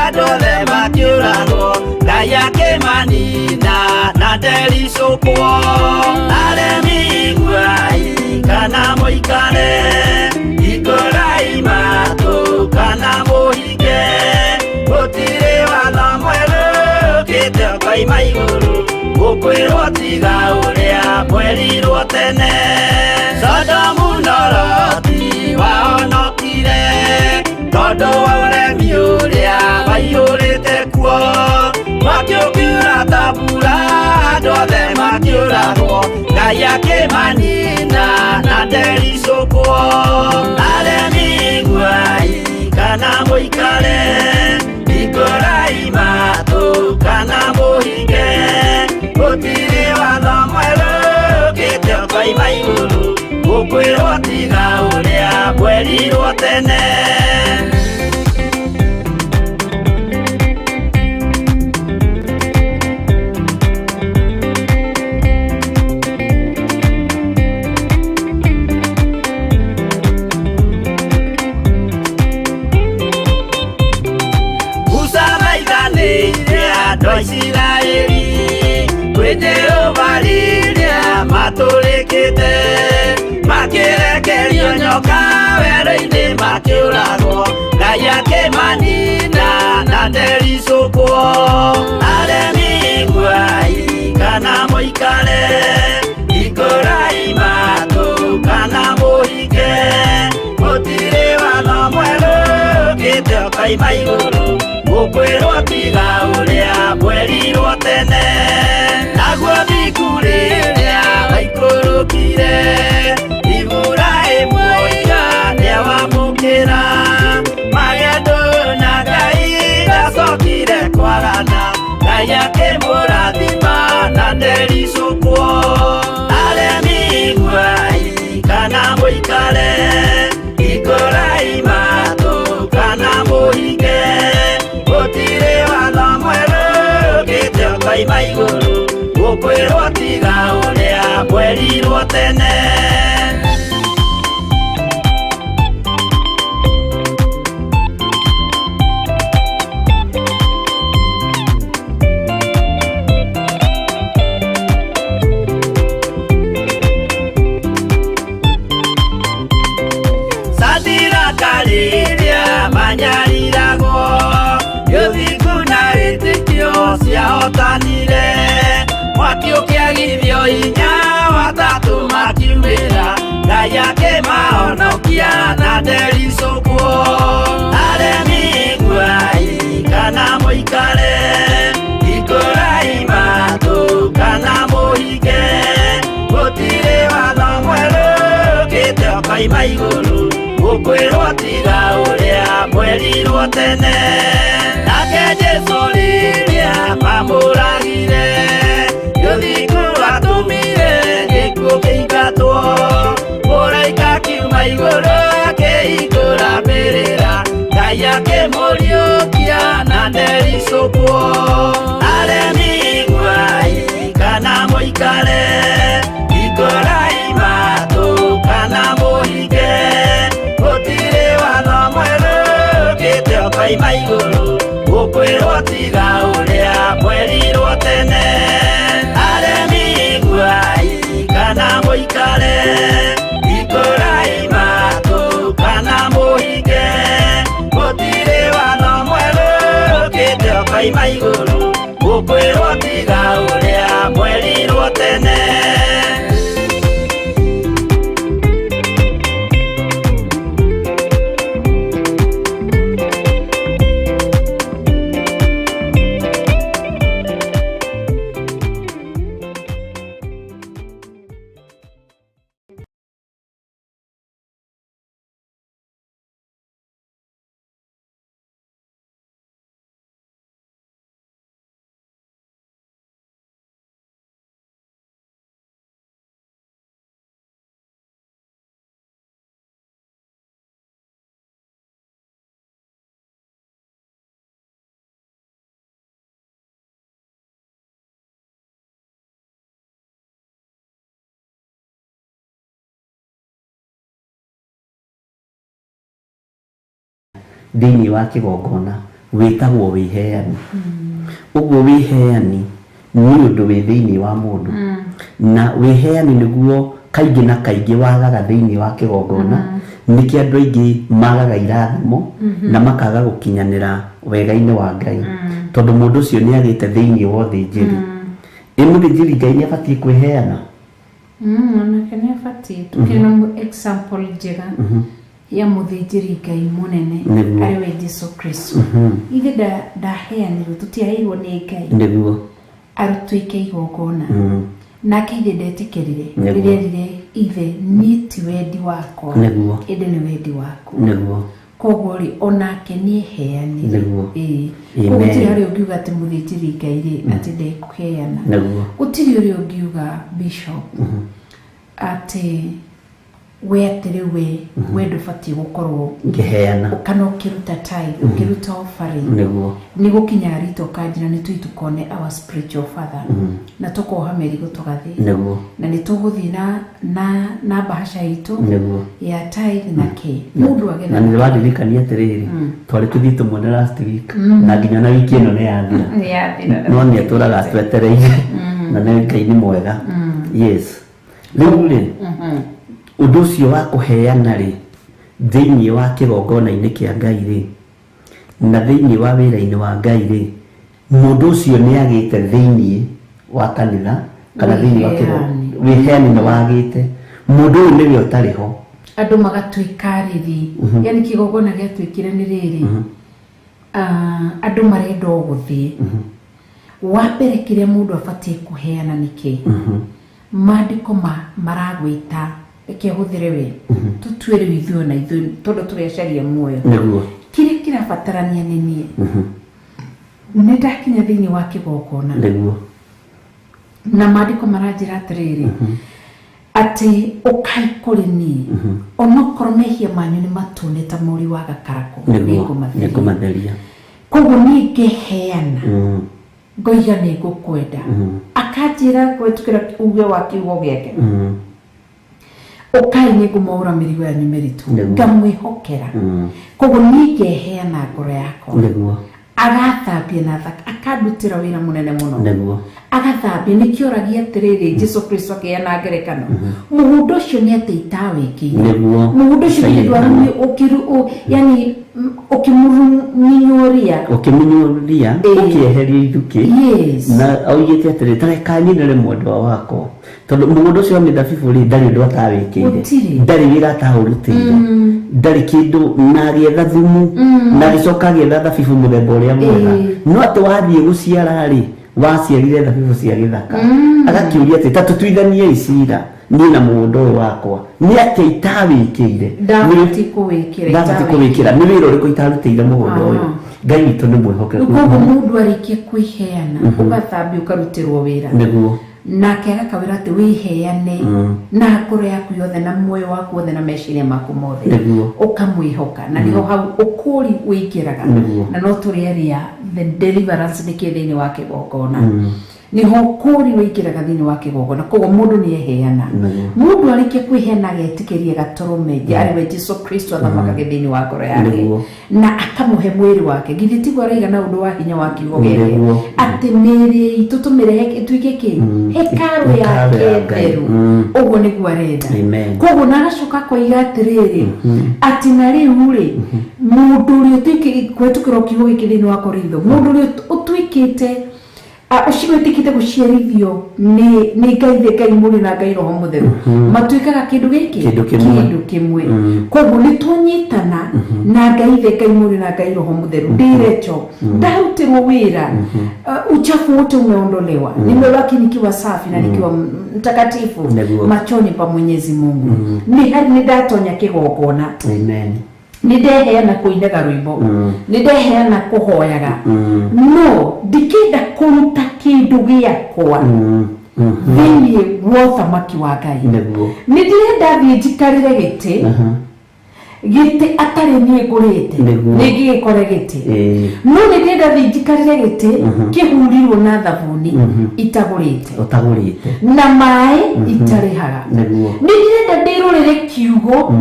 andũ othe makĩũragwo, Ngai akĩmanina na ndericũkwo. Aremi iguai kana mũikare, ikũrai matũ kana mũhinge. Gũtirĩ watho mwerũ ũkĩte ũkoima igũrũ, ũkwĩrwo tiga ũrĩa mwerirwo tene. Sodomu na Loti wahonokire tondũ wa ũremi ũrĩa waiyũrĩte kuo. Mwaki ũkiura ta mbura andũ othe makĩũragwo, Ngai akĩmanina na ndericũkwo. Aremi iguai kana mũikare, ikũrai matũ kana mũhinge. Gũtirĩ watho mwerũ ũkĩte ũkoima igũrũ, ũkwĩrwo tiga ũrĩa mwerirwo tene. Musa thaithanĩire andũ a Isiraeli kwĩ Jehova rĩrĩa matũrĩkĩte, makĩrekerio nyoka werũ-inĩ makĩũragwo, Ngai akĩmanina na ndericũkwo. Aremi iguai kana mũikare, ikũrai matũ kana mũhinge. Gũtirĩ watho mwerũ ũkĩte ũkoima igũrũ, ũkwĩrwo tiga ũrĩa mwerirwo tene. Naguo thingu rĩrĩa waikũrũkire, Iburahĩmu oiga nĩawamũkĩra. Magendo na Ngai ndacokire kwagana, Ngai akĩmũrathima na ndericũkwo. Aremi iguai kana mũikare, ikũrai matũ kana mũhinge. Gũtirĩ watho mwerũ ũkĩte ũkoima igũrũ, ũkwĩrwo tiga ũrĩa mwerirwo tene. Sadiraka rĩrĩa manyariragwo, gĩthingu na wĩtĩkio ciahotanire. Mwaki ũkĩagithio hinya watatũ makiumĩra, Ngai akĩmahonokia na ndericũkwo. Aremi iguai kana mũikare, ikũrai matũ kana mũhinge. Gũtirĩ watho mwerũ ũkĩte ũkoima igũrũ, ũkwĩrwo tiga ũrĩa mwerirwo tene. Nake Jesũ rĩrĩa mamũragire, gĩthingu atũmire gĩkuũ kĩingatwo. Mũraika akiuma igũrũ akĩhingũra mbĩrĩra, Ngai akĩmũriũkia na ndericũkwo. Aremi iguai kana mũikare, ikũrai matũ kana mũhinge. Gũtirĩ watho mwerũ ũkĩte thĩinĩ wa kĩgongona wĩtagwo wĩheani. Ũguo wĩheani nĩ ũndũ wĩ thĩinĩ wa mũndũ, na wĩheani nĩguo kaingĩ na kaingĩ wagaga thĩinĩ wa kĩgongona. Nĩkĩo andũ aingĩ magaga irathimo na makaga gũkinyanĩra wega-inĩ wa Ngai, tondũ mũndũ ũcio nĩ agĩte thĩinĩ wa ũthĩnjĩri. Ĩ mũthĩnjĩri Ngai nĩ abatiĩ kwĩheana? Onake nĩ abatiĩ. Tũkĩrĩ na example njega ya mũthĩnjĩri Ngai mũnene arĩ we Jesu Kristo. Ithe ndaheanirwo, tũtiaheirwo nĩ Ngai nĩguo arutwĩke igongona, nake ithe ndetĩkĩrire. Rĩrĩa erire ithe, niĩ ti wendi wakwa nĩguo, ĩndĩ nĩ wendi waku. Nĩguo. Koguo rĩ, onake nĩ eheanire. Nĩguo. Ĩĩ. Koguo gũtirĩ harĩa ũngiuga atĩ mũthĩnjĩri Ngai rĩ atĩ ndekũheana. Nĩguo. Gũtirĩ ũrĩa ũngiuga bishop atĩ we atĩ rĩu we ndũbatiĩ gũkorwo ngĩheana kana ũkĩruta tithe, ũkĩruta offering. Nĩguo. Nĩ gũkinya rito kanjira nĩ tũi tukone our spiritual father na tũkoha mĩrigo tũgathiĩ. Nĩguo. Na nĩ tũgũthiĩ na bahasha itũ nĩguo ya tithe na kĩ mũndũ agetha. Na nĩ wandirikania atĩrĩrĩ, twarĩ tũthiĩ tũmuone last week na nginya na wiki ĩno nĩ yathira, no nĩ atũraga atwetereire na nĩ Ngai nĩ mwega. Yes. Rĩu rĩ, ũndũ ũcio wa kũheana rĩ thĩinĩ wa kĩgongona-inĩ kĩa Ngai rĩ na thĩinĩ wa wĩra-inĩ wa Ngai rĩ, mũndũ ũcio nĩ agĩte thĩinĩ wa kanitha kana thĩinĩ wa wĩheani nĩ wagĩte. Mũndũ ũyũ nĩwe ũtarĩ ho. Andũ magatuĩka rĩrĩ, yani kĩgongona gĩatuĩkire nĩ rĩrĩ, andũ marenda o gũthiĩ. Wa mbere kĩrĩa mũndũ abatiĩ kũheana nĩ kĩ? Maandĩko maragwĩta reke hũthĩre we tũtue rĩu ithuĩ na ithuĩ tondũ tũrĩ acaria muoyo. Nĩguo. Kĩrĩa kĩrabatarania nĩ niĩ nĩ ndakinya thĩinĩ wa kĩgongona. Nĩguo. Na maandĩko maranjĩra atĩrĩrĩ, atĩ ũkai kũrĩ niĩ onokorwo mehia manyu nĩ matune ta mũri wa gakarakũ, nĩngũmatheria. Koguo niĩ ngĩheana ngoiga nĩ ngũkwenda, akanjĩra kũhetũkĩra uge wa kiugo gĩake, ũkai nĩ ngũmwaũra mĩrigo yanyu mĩritũ, ngamwĩhokera. Koguo niĩ ngeheana ngoro yakwa. Nĩguo. Agathambia na akandutĩra wĩra mũnene mũno. Nĩguo. Agathambia. Nĩkĩo oragia atĩrĩrĩ, Jesu Kristo akĩheana ngerekano, mũgũnda ũcio nĩ atĩ itawĩkĩire. Nĩguo. Mũgũnda ũcio nĩ yani ũkĩmũmunyũria, ũkĩmunyũria, ũkĩeheria ithukĩ. Yes. Na augĩte atĩrĩ, ta reka nyinĩre mwendwa wakwa, tondũ mũgũnda ũcio wa mĩthabibũ rĩ ndarĩ ũndũ atawĩkĩire, ndarĩ wĩra ataũrutĩire, ndarĩ kĩndũ, na agĩetha thumu na agĩcoka agĩetha thabibũ mũthemba ũrĩa mwega, no atĩ wathiĩ gũciara rĩ waciarire thabibũ cia gĩthaka. Agakĩũria atĩ ta tũtuithaniei cira niĩ na mũgũnda ũyũ wakwa, nĩ atĩa itawĩkĩire, ndabatiĩ kũwĩkĩra, nĩ wĩra ũrĩkũ itarutĩire mũgũnda ũyũ. Ngai witũ nĩ mwĩhokeku. Koguo mũndũ arĩkia kwĩheana, ũgathambio ũkarutĩrwo wĩra. Nĩguo. Nake agakawĩra atĩ wĩheane na ngoro yaku yothe na muoyo waku wothe na meciria maku mothe, ũkamwĩhoka, na nĩho hau ũkũri wĩingĩraga. Na no tũrĩaria the deliverance nĩkĩ thĩinĩ wa kĩgongona. Nĩho ũkũri wĩingĩraga thĩinĩ wa kĩgongona. Koguo mũndũ nĩ eheana. Mũndũ arĩkia kwĩheana agetĩkĩria gatũrũme arĩ we Jesu Kristo athamakage thĩinĩ wa ngoro yake na akamũhe mwĩrĩ wake. Githĩ tiguo araiga na ũndũ wa hinya wa kiugo gĩake atĩ mĩĩrĩ itũ tũmĩrehe ĩtuĩke kĩ? Hekarũ yake theru. Ũguo nĩguo arenda. Koguo na agacoka akoiga atĩrĩrĩ, atĩ na rĩu rĩ, mũndũ ũrĩa ũtuĩkĩte kũhetũkĩra kiugo gĩkĩ thĩinĩ wa Korintho, mũndũ ũrĩa ũtuĩkĩte ũcio wĩtĩkĩte gũciarithio nĩ Ngai Ithe, Ngai Mũriũ na Ngai Roho Mũtheru, matuĩkaga kĩndũ gĩkĩ, kĩndũ kĩmwe. Koguo nĩ twanyitana na Ngai Ithe, Ngai Mũriũ na Ngai Roho Mũtheru. Ndĩrecho ndarutĩrwo wĩra, uchafu wote umeondolewa, nimebaki nikiwa safi na nikiwa mtakatifu machoni pa Mwenyezi Mungu. Nĩ harĩ nĩ ndatonya kĩgongona. Amen. Nĩ ndeheana kũinaga rwĩmbo, nĩ ndeheana kũhoyaga, no ndikĩenda kũruta kĩndũ gĩakwa thĩinĩ wa ũthamaki wa Ngai. Nĩ ndĩrenda thiĩ njikarĩre gĩtĩ, gĩtĩ atarĩ niĩ ngũrĩte, nĩ ngĩgĩkore gĩtĩ, no nĩ ndĩrenda thiĩ njikarĩre gĩtĩ kĩhurirwo na thabuni itagũrĩte, ũtagũrĩte, na maĩ itarĩhaga. Nĩ ndĩrenda ndĩrũrĩre kiugo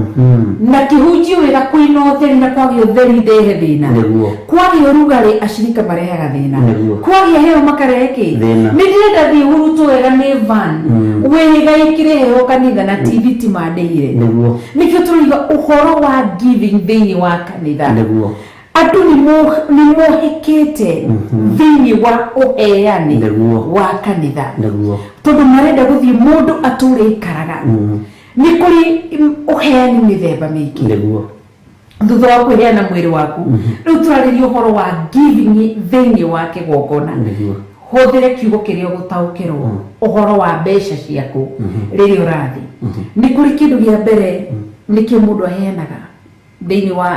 na kĩhunjio wega kwĩna ũtheri na kwagĩa ũtheri ndehe thĩna. Nĩguo. Kwagĩa ũrugarĩ acirika marehaga thĩna. Nĩguo. Kwagĩa heho makarehe kĩ? Thĩna. Nĩ ndĩrenda thiĩ hurutwo wega nĩ van wega ĩkĩre heho kanitha na ti thitima ndĩire. Nĩguo. Nĩkĩo tũroiga ũhoro wa giving thĩinĩ wa kanitha. Nĩguo. Andũ nĩ mohĩkĩte thĩinĩ wa ũheani Nĩguo. wa kanitha. Nĩguo. Tondũ marenda gũthiĩ mũndũ atũre ikaraga. Nĩ kũrĩ ũheani mĩthemba mĩingĩ. Nĩguo. Thutha wa kũheana mwĩrĩ waku rĩu tũrarĩria ũhoro wa giving thĩinĩ wa kĩgongona. Nĩguo. Hũthĩre kiugo kĩrĩa ũgũtaũkĩrwo ũhoro wa mbeca ciaku rĩrĩa ũrathiĩ. Nĩ kũrĩ kĩndũ kĩa mbere nĩkĩo mũndũ aheanaga thĩinĩ wa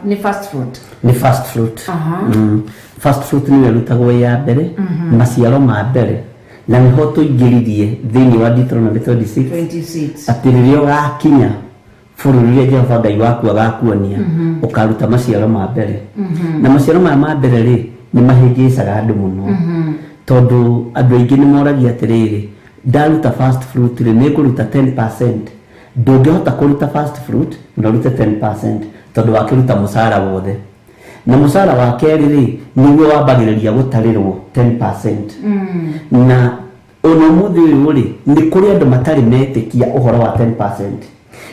nĩ first fruit. Nĩ first fruit. Aha. First fruit nĩyo ĩrutagwo ĩ ya mbere, maciaro ma mbere, na nĩho tũingĩririe thĩinĩ wa Deuteronomy 26 26 atĩ rĩrĩa ũgakinya bũrũri ũrĩa Jehova Ngai waku agakuonia ũkaruta maciaro ma mbere. Na maciaro maya ma mbere rĩ nĩ mahĩngĩcaga andũ mũno, tondũ andũ aingĩ nĩ moragia atĩrĩrĩ, ndaruta first fruit rĩ nĩ ngũruta 10%. Ndũngĩhota kũruta first fruit na ũrute 10% tondũ wakĩruta mũcara wothe. Na mũcara wa kerĩ rĩ nĩguo wambagĩrĩria gũtarĩrwo 10%. Na ona ũmũthĩ ũyũ rĩ nĩ kũrĩ andũ matarĩ metĩkia ũhoro wa 10%.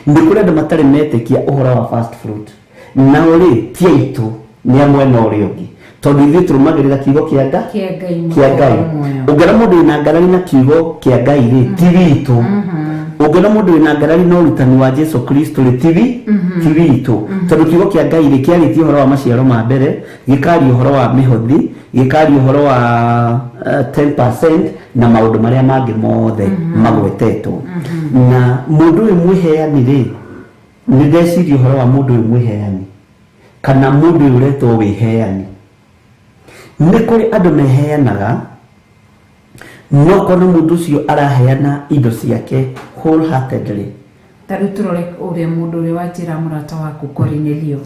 Nĩ kũrĩ andũ matarĩ metĩkia ũhoro wa first fruit. Nao rĩ ti aitũ, nĩ a mwena ũrĩa ũngĩ, tondũ ithuĩ tũrũmagĩrĩra kiugo kĩa Ngai. Kĩa Ngai Kĩa Ngai. Ũngĩona mũndũ wĩna ngarari na kiugo kĩa Ngai rĩ ti witũ. Ũngĩona mũndũ wĩna ngarari na ũrutani wa Jesu Kristo rĩ ti witũ, tondũ kiugo kĩa Ngai rĩ kĩarĩtie ũhoro wa maciaro ma mbere, gĩkaria ũhoro wa mĩhothi, gĩkaria ũhoro wa 10% na maũndũ marĩa mangĩ mothe magwetetwo. Na mũndũ ũyũ mwĩheani rĩ, nĩ ndeciria ũhoro wa mũndũ ũyũ mwĩheani kana mũndũ ũyũ ũretwo wĩheani. Nĩ kũrĩ andũ meheanaga, no kona mũndũ ũcio araheana indo ciake wholeheartedly. Ta rĩu tũrore ũrĩa mũndũ ũrĩa wanjĩra mũrata waku Korinelio.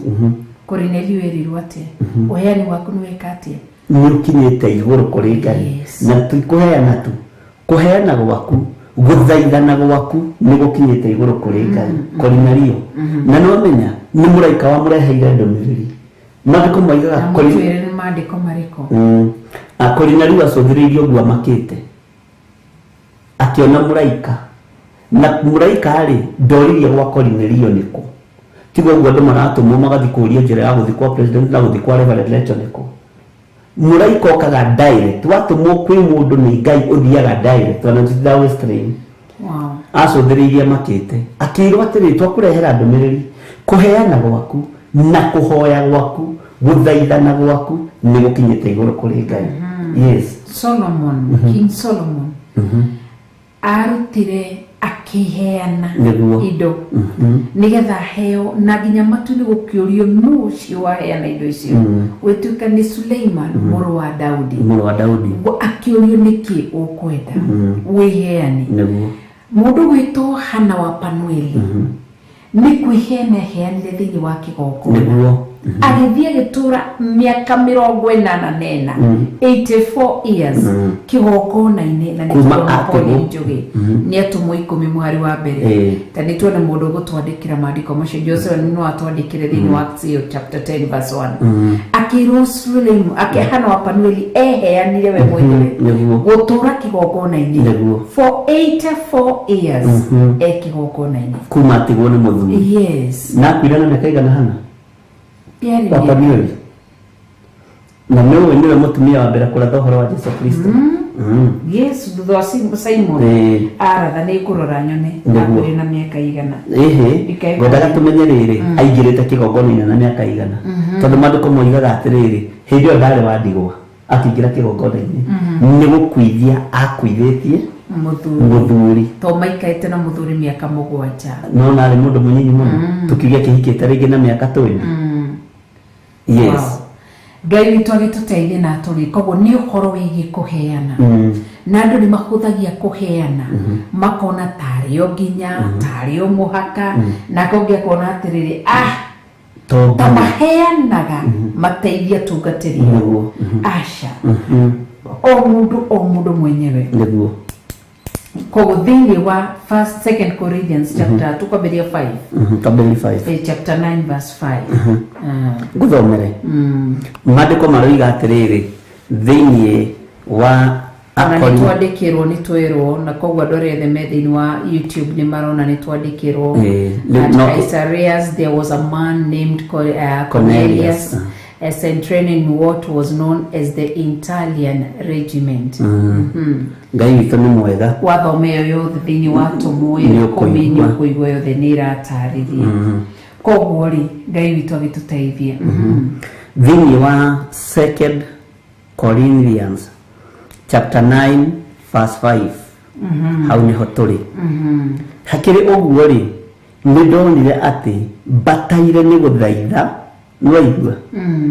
Korinelio erirwo atĩa? Ũheani waku nĩ weka atĩa? Nĩ ũkinyĩte igũrũ kũrĩ Ngai. Yes. Na ti kũheana tu, kũheana gwaku, gũthaithana gwaku nĩ gũkinyĩte igũrũ kũrĩ Ngai. Korinelio. Na no menya nĩ mũraika wamũreheire ndũmĩrĩri. Maandĩko moigaga Na mũtwĩre nĩ maandĩko marĩkũ? Korinelio acũthĩrĩirie ũguo amakĩte, akĩona mũraika. Na mũraika rĩ ndoririe gwa Korinelio nĩkũ. Tiga ũguo andũ maratũmwo magathiĩ kũũria njĩra ya gũthiĩ kwa president na gũthiĩ kwa Reverend Lecho nĩkũ. Mũraika okaga direct, watũmwo kwĩ mũndũ nĩ Ngai ũthiaga direct, ona ti West Train. Wow. Acũthĩrĩirie amakĩte, akĩrwo atĩrĩ, twakũrehera ndũmĩrĩri, kũheana gwaku na kũhoya gwaku, gũthaithana gwaku nĩ gũkinyĩte igũrũ kũrĩ Ngai. Yes. Solomon, King Solomon arutire akĩheana Nĩguo. indo nĩgetha aheo, na nginya matu-inĩ gũkĩũrio nũ ũcio waheana indo icio. Gwĩtuĩka nĩ Suleiman mũrũ wa Daudi. Mũrũ wa Daudi. Akĩũrio nĩkĩ ũkwenda wĩheane. Nĩguo. Mũndũ gwĩtwo Hana wa Panueli nĩ kwĩheana heanire thĩinĩ wa kĩgongona. Nĩguo. Agĩthiĩ agĩtũra mĩaka 84, 84 years kĩgongona-inĩ, na Kuma nĩtũrona atũmwo. Pauline Njũgĩ nĩ atũmwo 10 mũhari wa mbere. Ta nĩ tuone mũndũ ũgũtwandĩkĩra maandĩko macio. Joshua no atwandĩkĩre thĩinĩ wa Acts chapter 10 verse 1. Akĩrwo Suleiman, Hana wa Panueli eheanire we mwenyewe Nĩguo. gũtũra kĩgongona-inĩ Nĩguo. for 84 years e kĩgongona-inĩ. Kuma atigwo nĩ mũthuri. Yes. Na akuire na mĩaka igana Hana Yarĩ wa mĩaka- Panueli. Na nĩwe nĩwe mũtumia wa mbere kũratha ũhoro wa Jesu Kristo. Yes, thutha wa Simon aratha nĩ ngũrora nyone Nĩguo. akuire na mĩaka igana. Ĩhĩ, Ikae ngwendaga kũrĩ. tũmenye rĩrĩ aingĩrĩte kĩgongona-inĩ na mĩaka igana, tondũ maandĩko moigaga atĩrĩrĩ, hĩndĩ ĩyo ndarĩ wa ndigwa akĩingĩra kĩgongona-inĩ nĩ gũkuithia akuithĩtie Mũthuri. Mũthuri. To maikarĩte na mũthuri mĩaka 7. No narĩ mũndũ mũnyinyi mũno, tũkiuge kĩhikĩte rĩngĩ na mĩaka 20. Yes. Wow. Ngai witũ agĩtũteithie na atũrĩ. Koguo nĩ ũhoro wĩgiĩ kũheana. Na andũ nĩ mahũthagia kũheana, makona tarĩ o nginya, tarĩ o mũhaka, nake ũngĩ akona atĩrĩrĩ, To ta maheanaga mateithie atungatĩri. Nĩguo. Aca. O mũndũ o mũndũ mwenyewe. Nĩguo. Koguo thĩinĩ wa first second Corinthians chapter tukwambĩrĩria 5. Twambĩrĩrie 5. Chapter 9 verse 5. Ngũthomere maandĩko maroiga atĩrĩrĩ thĩinĩ wa Ona nĩ twandĩkĩrwo, nĩ twerwo, na koguo andũ arĩa othe me thĩinĩ wa YouTube nĩ marona nĩ twandĩkĩrwo. At Caesarea there was a man named Cornelius, a centurion in what was known as the Italian regiment. Ngai witũ nĩ mwega. Wathoma ĩyo yothe thĩinĩ wa tũmwe Nĩ 10 nĩ ũkũigua. ũkũigua yothe nĩ ĩratarĩria. Koguo rĩ, Ngai witũ agĩtũteithie. Thĩinĩ wa Second Corinthians chapter 9 verse 5, hau nĩho tũrĩ. Hakĩrĩ ũguo rĩ, nĩ ndonire atĩ mbataire nĩ gũthaitha, nĩwaigua,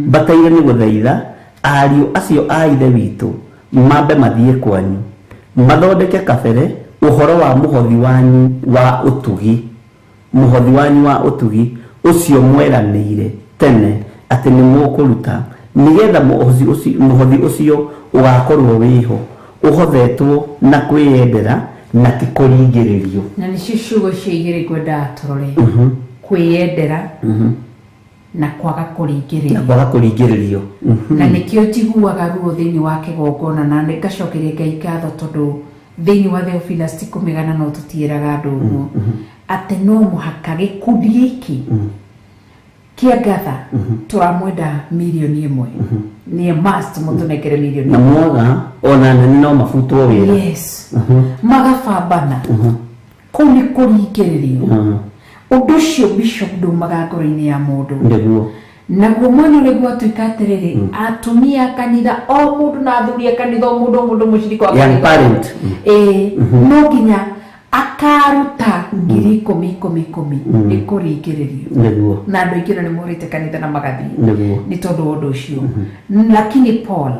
mbataire nĩ gũthaitha ariũ acio a ithe witũ mambe mathiĩ kwanyu mathondeke kabere ũhoro wa mũhothi wanyu wa ũtugi, mũhothi wanyu wa ũtugi ũcio mweranĩire tene atĩ nĩ mũkũruta, nĩgetha mũhothi ũcio ũgakorwo wĩho ũhothetwo na kwĩyendera na ti kũringĩrĩrio. Na nĩcio ciugo icio igĩrĩ ngwendaga tũrore, kwĩyendera na kwaga na kũringĩrĩrio. Kwaga kũringĩrĩrio. Na nĩkĩo njiguaga ruo thĩinĩ wa kĩgongona, na nĩ ngacokeria Ngai ngatho tondũ thĩinĩ wa Theophilus ti kũmĩgana no tũtiĩraga andũ ũguo atĩ no mũhaka gĩkundi gĩkĩ kĩa ngatha tũramwenda 1 million, nĩ must mũtũnengere mirioni. Na mwaga ona nene no mabutwo wĩra. Yes, magabambana kũu nĩ kũringĩrĩrio. Ũndũ ũcio, bishop, ndumaga ngoro-inĩ ya mũndũ. Naguo mwena ũrĩa gwatuĩka atĩrĩrĩ, atumia a kanitha o mũndũ na athuri a kanitha o mũndũ, o mũndũ mũcirika wa Young kanitha. parent. Ĩĩ, no nginya akaruta 10,000 10,000 10,000, nĩ kũringĩrĩrio. Na andũ aingĩ nĩ morĩte kanitha na magathiĩ nĩ tondũ wa ũndũ ũcio. Lakini Paul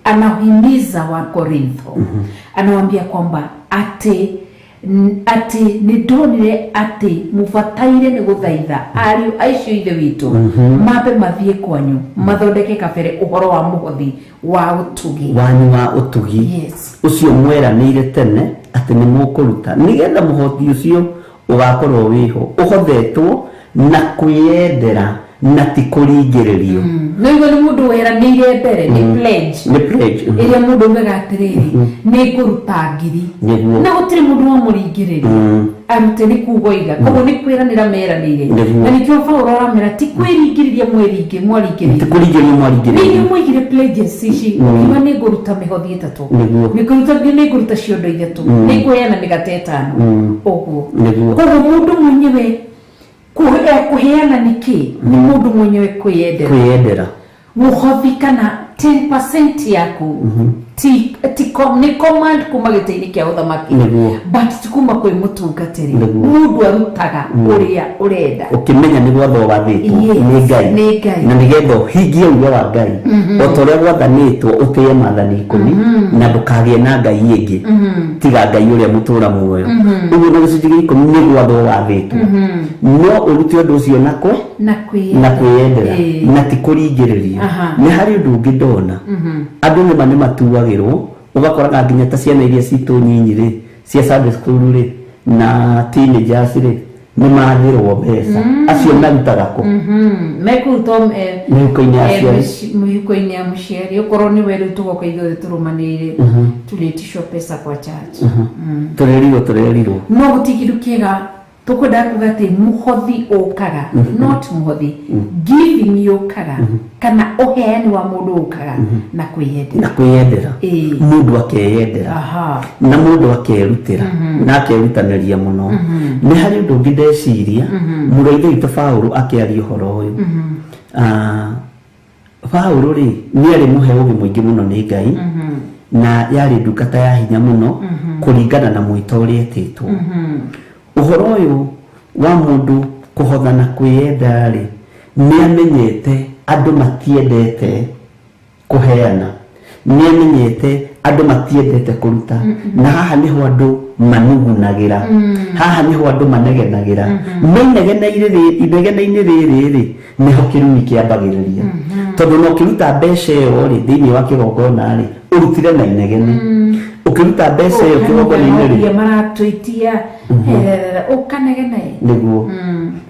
anahimiza wa Korintho, anawaambia kwamba atĩ nĩ ndonire atĩ mũbataire nĩ gũthaitha ariũ aicio ithe witũ mambe mathiĩ kwanyu mathondeke kabere ũhoro wa mũhothi wa ũtugi. Wanyu wa ũtugi ũcio mweranĩire tene atĩ nĩ mũkũruta, nĩgetha mũhothi ũcio ũgakorwo wĩho ũhothetwo na kwĩyendera na ti kũringĩrĩrio. No igua nĩ mũndũ weranĩire mbere, nĩ pledge. Nĩ pledge. Ĩrĩa mũndũ augaga atĩrĩrĩ, nĩ ngũruta 1,000. Na gũtirĩ mũndũ wamũringĩrĩria arute, nĩ kuga oiga. Koguo nĩ kwĩranĩra meranĩire. Na nĩkĩo Paũlũ aramera ti kwĩringĩrĩria mwĩringĩ Ti mwaringĩrĩria. Kũringĩrĩrio mwaringĩrĩrio. Nĩ mwaigire pledges ici, ũkiuga nĩ ngũruta mĩhothi 3, nĩ ngũruta, nĩ ngũruta ciondo 3, nĩ ngũheana mĩgate 5, ũguo. Koguo mũndũ mwenyewe kũheana nĩ kĩ? Nĩ mũndũ mwenyewe kwĩyendera. Kwĩyendera. Mũhothi kana 10% yaku ti nĩ command kuma gĩtĩ-inĩ kĩa ũthamaki, but ti kuma kwĩ mũtungatĩri. Mũndũ arutaga ũrĩa ũrenda. Ũkĩmenya nĩ gwatho wathĩtwo nĩ Ngai. Nĩ Ngai. Na nĩgetha ũhingie uge wa Ngai o ta ũrĩa gwathanĩtwo ũtĩe maathani 10 na ndũkagĩe na ngai ĩngĩ tiga Ngai ũrĩa mũtũra muoyo. Ũguo na 10% nĩ gwatho wathĩtwo, no ũrute ũndũ ũcio nakwe na na kwĩyendera na ti kũringĩrĩrio. Nĩ harĩ ũndũ ũngĩ ndona, andũ nĩma nĩ matuagĩrwo, ũgakoraga nginya ta ciana iria citũ nyinyi rĩ cia Sunday school rĩ na teenagers rĩ nĩ mathĩrwo mbeca. Acio marutaga kũ? Mekũruta Mĩhuko-inĩ ya aciari. Mĩhuko-inĩ ya mũciari. Okorwo nĩ we rĩu tũgoka ithuothe tũrũmanĩrĩire, tulitishwa pesa kwa church. Tũrerirwo, tũrerirwo. No gũtirĩ kĩndũ kĩega tũkwendaga kuga atĩ mũhothi ũkaga, not mũhothi, giving yũkaga kana ũheani wa mũndũ ũkaga na kwĩyendera. Na kwĩyendera. Mũndũ akeyendera na mũndũ akerutĩra na akerutanĩria mũno. Nĩ harĩ ũndũ ũngĩ ndeciria mũrũ wa ithe witũ Paũlũ akĩaria ũhoro ũyũ. Paũlũ rĩ nĩ arĩ mũhe ũgĩ mũingĩ mũno nĩ Ngai na yarĩ ndungata ya hinya mũno kũringana na mwĩto ũrĩa etĩtwo. Ũhoro ũyũ wa mũndũ kũhotha na kwĩyenda rĩ, nĩ amenyete andũ matiendete kũheana, nĩ amenyete andũ matiendete kũruta, na haha nĩho andũ manugunagĩra, haha nĩho andũ manegenagĩra. No inegene-inĩ rĩrĩ rĩ nĩho kĩrumi kĩambagĩrĩria, tondũ no ũkĩruta mbeca ĩyo rĩ thĩinĩ wa kĩgongona rĩ, ũrutire na inegene. Ũkĩruta mbeca ĩyo kĩgongona-inĩ rĩ, Ũrĩa maratwĩtia ũkanegene. Nĩguo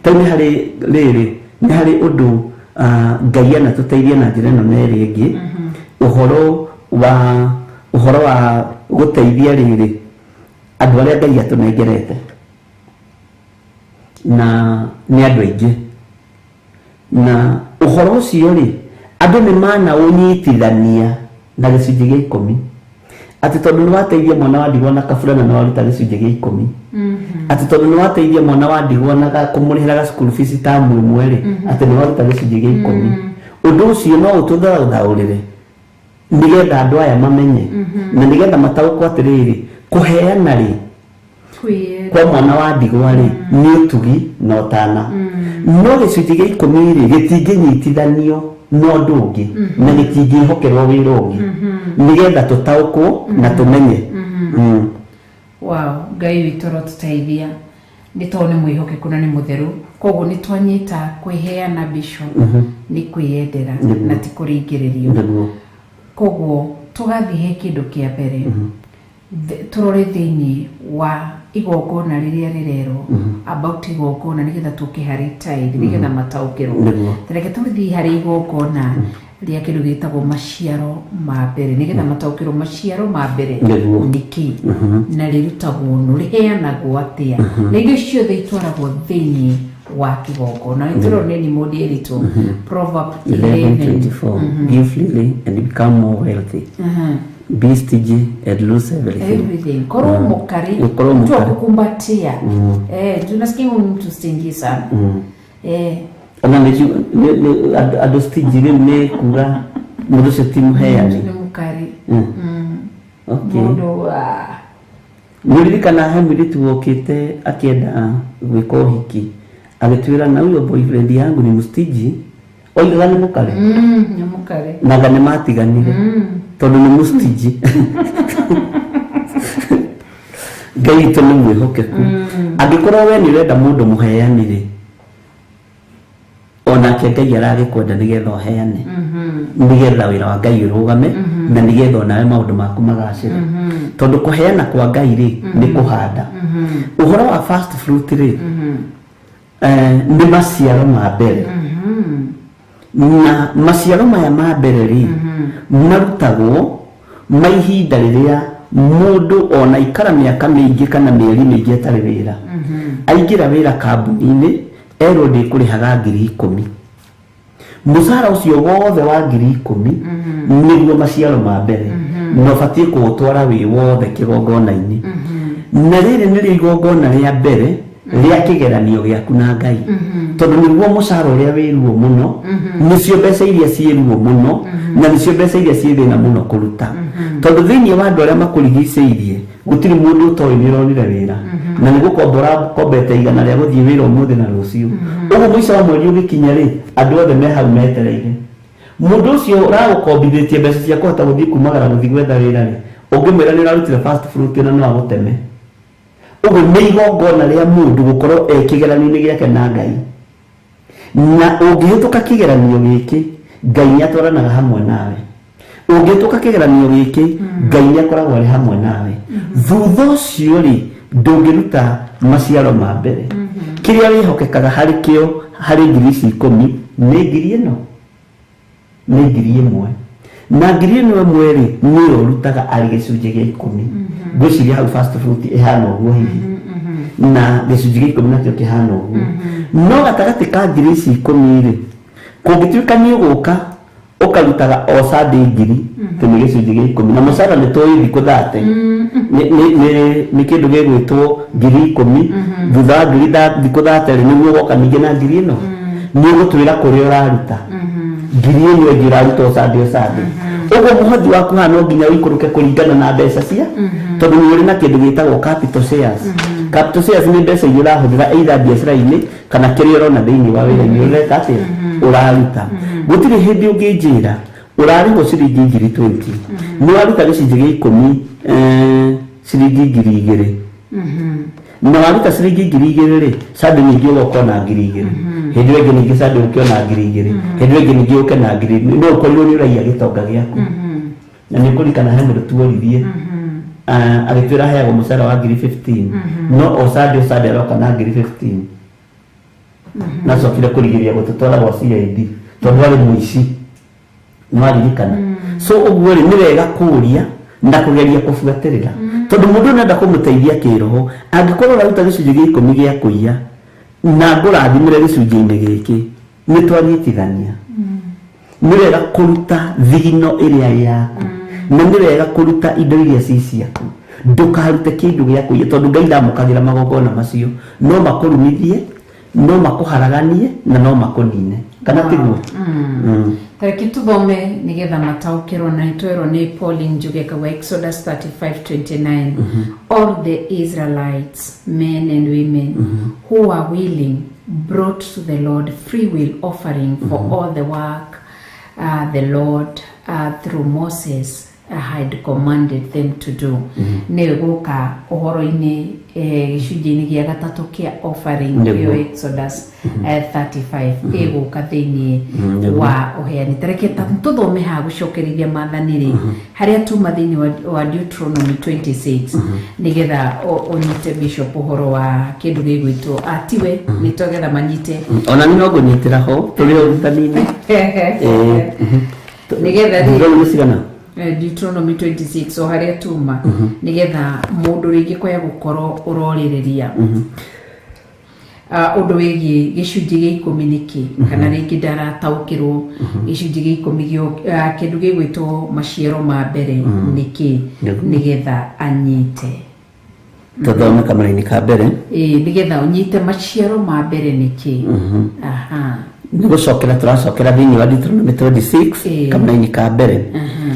tau nĩ harĩ rĩrĩ, nĩ harĩ ũndũ Ngai anatũteithia na njĩra ĩno na ĩrĩa ĩngĩ, ũhoro wa gũteithia rĩrĩ andũ arĩa Ngai atũnengerete, na nĩ andũ aingĩ, na ũhoro ũcio rĩ, andũ nĩ manaũnyitithania na gĩcunjĩ gĩa 10, atĩ tondũ nĩ wateithia mwana wa ndigwa na kaburana nĩ waruta gĩcunjĩ gĩa 10, atĩ tondũ nĩ wateithia mwana wa ndigwa na kũmũrĩhĩra ga school fees tamu ĩmwe rĩ, atĩ nĩ waruta gĩcunjĩ gĩa 10. Ũndũ ũcio no ũtũthaũthaũrĩre nĩgetha andũ aya mamenye na nĩgetha mataũkwo atĩrĩrĩ, kũheana rĩ kwa mwana wa ndigwa rĩ nĩ ũtugi na ũtana, no gĩcunjĩ gĩa 10 rĩ gĩtingĩnyitithanio na ũndũ ũngĩ na gĩtingĩhokerwo wĩra ũngĩ, nĩgetha tũtaũkwo na tũmenye. Wow, Ngai witũ arotũteithia, nĩ tondũ nĩ mwĩhokeku na nĩ mũtheru. Koguo nĩ twanyita kwĩheana, bishop, nĩ kwĩyendera na ti kũringĩrĩrio. Koguo tũgathiĩ he kĩndũ kĩa mbere, tũrore thĩinĩ wa igongona rĩrĩa rĩrerwo about igongona, nĩgetha tũke harĩ tithe, nĩgetha mataũkĩrwo. Reke tũthiĩ harĩ igongona rĩa kĩndũ gĩtagwo maciaro ma mbere, nĩgetha mataũkĩrwo maciaro ma mbere nĩkĩ na rĩrutagwo nũ, rĩheanagwo atĩa, na indo ciothe itwaragwo thĩinĩ wa kĩgongona. Nĩ tũrone nĩ mũndĩ ĩrĩtwo Proverb 11:24, "Give freely and become more wealthy. Be stingy and lose everything." Everything. Korwo mukari. Ũkorwo mtu wa mũkarĩ. kukumbatia. Tunasikia huyu mtu stingy sana. Ona nĩ andũ stingy rĩu nĩ kuga mũndũ ũcio ti mũheani. Ni mukari. Mundu Nĩũririkana he mũirĩtu wokĩte akĩenda gwĩka ũhiki, agĩtwĩra na huyo boyfriend yangu ni mstingy, oigaga nĩ mũkarĩ. Ni mukari. Nanga nĩ matiganire tondũ nĩ mũstingy. Ngai witũ nĩ mwĩhokeku. Angĩkorwo we nĩ ũrenda mũndũ mũheani rĩ, onake Ngai aragĩkwenda nĩgetha ũheane, nĩgetha wĩra wa Ngai ũrũgame na nĩgetha onawe maũndũ maku magacĩre, tondũ kũheana kwa Ngai rĩ nĩ kũhanda. Ũhoro wa first fruit rĩ, nĩ maciaro ma mbere, na maciaro maya ma mbere rĩ marutagwo ma ihinda rĩrĩa mũndũ ona ikara mĩaka mĩingĩ kana mĩeri mĩingĩ atarĩ wĩra, aingĩra wĩra kambuni-inĩ, erwo ndĩkũrĩhaga 10,000. Mũcara ũcio wothe wa 10,000 nĩguo maciaro ma mbere, na ũbatiĩ kũũtwara wĩ wothe kĩgongona-inĩ. Na rĩrĩ nĩrĩo igongona rĩa mbere rĩa kĩgeranio gĩaku na Ngai, tondũ nĩguo mũcara ũrĩa wĩ ruo mũno, nĩcio mbeca iria ciĩ ruo mũno, na nĩcio mbeca iria ciĩ thĩna mũno kũruta, tondũ thĩinĩ wa andũ arĩa makũrigicĩirie gũtirĩ mũndũ ũtoĩ nĩ ũronire wĩra na nĩ gũkombora kombete 100 rĩa gũthiĩ wĩra ũmũthĩ na rũciũ. Ũguo mũico wa mweri ũgĩkinya rĩ, andũ othe me hau metereire mũndũ ũcio ũragũkombithĩtie mbeca cia kũhota gũthiĩ kumagara gũthiĩ gwetha wĩra rĩ, ũngĩmwĩra nĩ ũrarutire first fruit na no agũteme. Ũguo nĩ igongona rĩa mũndũ gũkorwo e kĩgeranio-inĩ gĩake na Ngai, na ũngĩhĩtũka kĩgeranio gĩkĩ, Ngai nĩ atwaranaga hamwe nawe. Ũngĩhĩtũka kĩgeranio gĩkĩ, Ngai nĩ akoragwo arĩ hamwe nawe. Thutha ũcio rĩ, ndũngĩruta maciaro ma mbere. Kĩrĩa wĩhokekaga harĩ kĩo harĩ ngiri ici 10 nĩ ngiri ĩno, nĩ 1000, na ngiri ĩno ĩmwe rĩ nĩyo ũrutaga arĩ gĩcunjĩ gĩa 10. Ngwĩciria hau first fruit ĩhana ũguo hihi, na gĩcunjĩ gĩa 10 nakĩo kĩhana ũguo. No gatagatĩ ka ngiri ici 10 rĩ, kũngĩtuĩka nĩ ũgũka ũkarutaga o Sunday ngiri, tĩ nĩ gĩcunjĩ gĩa 10, na mũcara nĩ tũĩ thikũ 30 nĩ kĩndũ gĩgwĩtwo 10,000, thutha wa ngiri thikũ 30 rĩ, nĩguo ũgoka ningĩ na ngiri ĩno. Nĩ ũgũtwĩra kũrĩa ũraruta ngiri ĩno ĩngĩ ũraruta o Sunday o Sunday. Ũguo mũhothi waku haha no nginya ũikũrũke kũringana na mbeca cia, tondũ nĩ ũrĩ na kĩndũ gĩtagwo capital shares. Capital shares nĩ mbeca iria ũrahũthĩra either biacara-inĩ kana kĩrĩa ũrona thĩinĩ wa wĩra-inĩ ũreka atĩa ũraruta. Gũtirĩ hĩndĩ ũngĩnjĩra ũrarĩhwo ciringi 20,000, nĩ waruta gĩcunjĩ gĩa 10, ciringi 2,000, na waruta ciringi 2,000 rĩ, Sunday ningĩ ũgoka na 2,000, hĩndĩ ĩyo ĩngĩ ningĩ Sunday ũke na 2,000, hĩndĩ ĩyo ĩngĩ ningĩ ũke na ngiri, no ũkorirwo nĩ ũraiya gĩtonga gĩaku. Na nĩ ũkũririkana he mũndũ tuoririe. Agĩtwĩra aheagwo mũcara wa ngiri 15 no o Sunday aroka na ngiri 15 na acokire kũrigĩrĩria gũtũtwara gwa CID tondũ arĩ mũici nĩwaririkana. So ũguo rĩ nĩ wega kũũria na kũgeria kũbuatĩrĩra tondũ mũndũ nenda kũmũteithia kĩroho angĩkorwo ũraruta gĩcunjĩ gĩa 10 gĩa kũiya na ngũrathimĩre gĩcunjĩ-inĩ gĩkĩ nĩ twanyitithania. Nĩ wega kũruta thigino ĩrĩa yaku na nĩ wega kũruta indo iria ci ciaku ndũkarute kĩndũ gĩa kũiya tondũ Ngai ndamũkagĩra magongona macio no makũrumithie no makũharaganie na no makũnine kana tiguo. Tareke tuthome nigetha mataũkĩrwo na nĩtwerwo nĩ Pauline Njuge wa Exodus 35:29. All the Israelites, men and women who are willing, brought to the Lord free will offering for all the work the Lord through Moses had commanded them to do. Nĩ gũka ũhoro-inĩ gĩcunjĩ-inĩ gĩa gatatũ kĩa offering ĩyo Exodus 35 ĩgũka thĩinĩ wa ũheani. Tareke tũthome haha gũcokerithia maathani rĩ harĩa tuma thĩinĩ wa Deuteronomy 26 nĩgetha ũnyite bishop ũhoro wa kĩndũ gĩgwĩtwo atiwe nĩ twagetha manyite ona nĩ no ngũnyitĩra ho tũrĩ ũrutani-inĩ nĩgetha rĩ Deuteronomy 26 o harĩa tuma nĩgetha mũndũ rĩngĩ kwaya gũkorwo ũrorĩrĩria ũndũ wĩgiĩ gĩcunjĩ gĩa 10 nĩkĩ kana rĩngĩ ndarataũkĩrwo gĩcunjĩ gĩa 10 kĩndũ gĩgwĩtwo maciaro ma mbere nĩkĩ nĩgetha anyite. Tũthome kamũra-inĩ ka mbere nĩgetha ũnyite maciaro ma mbere nĩkĩ. Aha, nĩ gũcokera tũracokera thĩinĩ wa Deuteronomy 26 kamũra-inĩ ka mbere.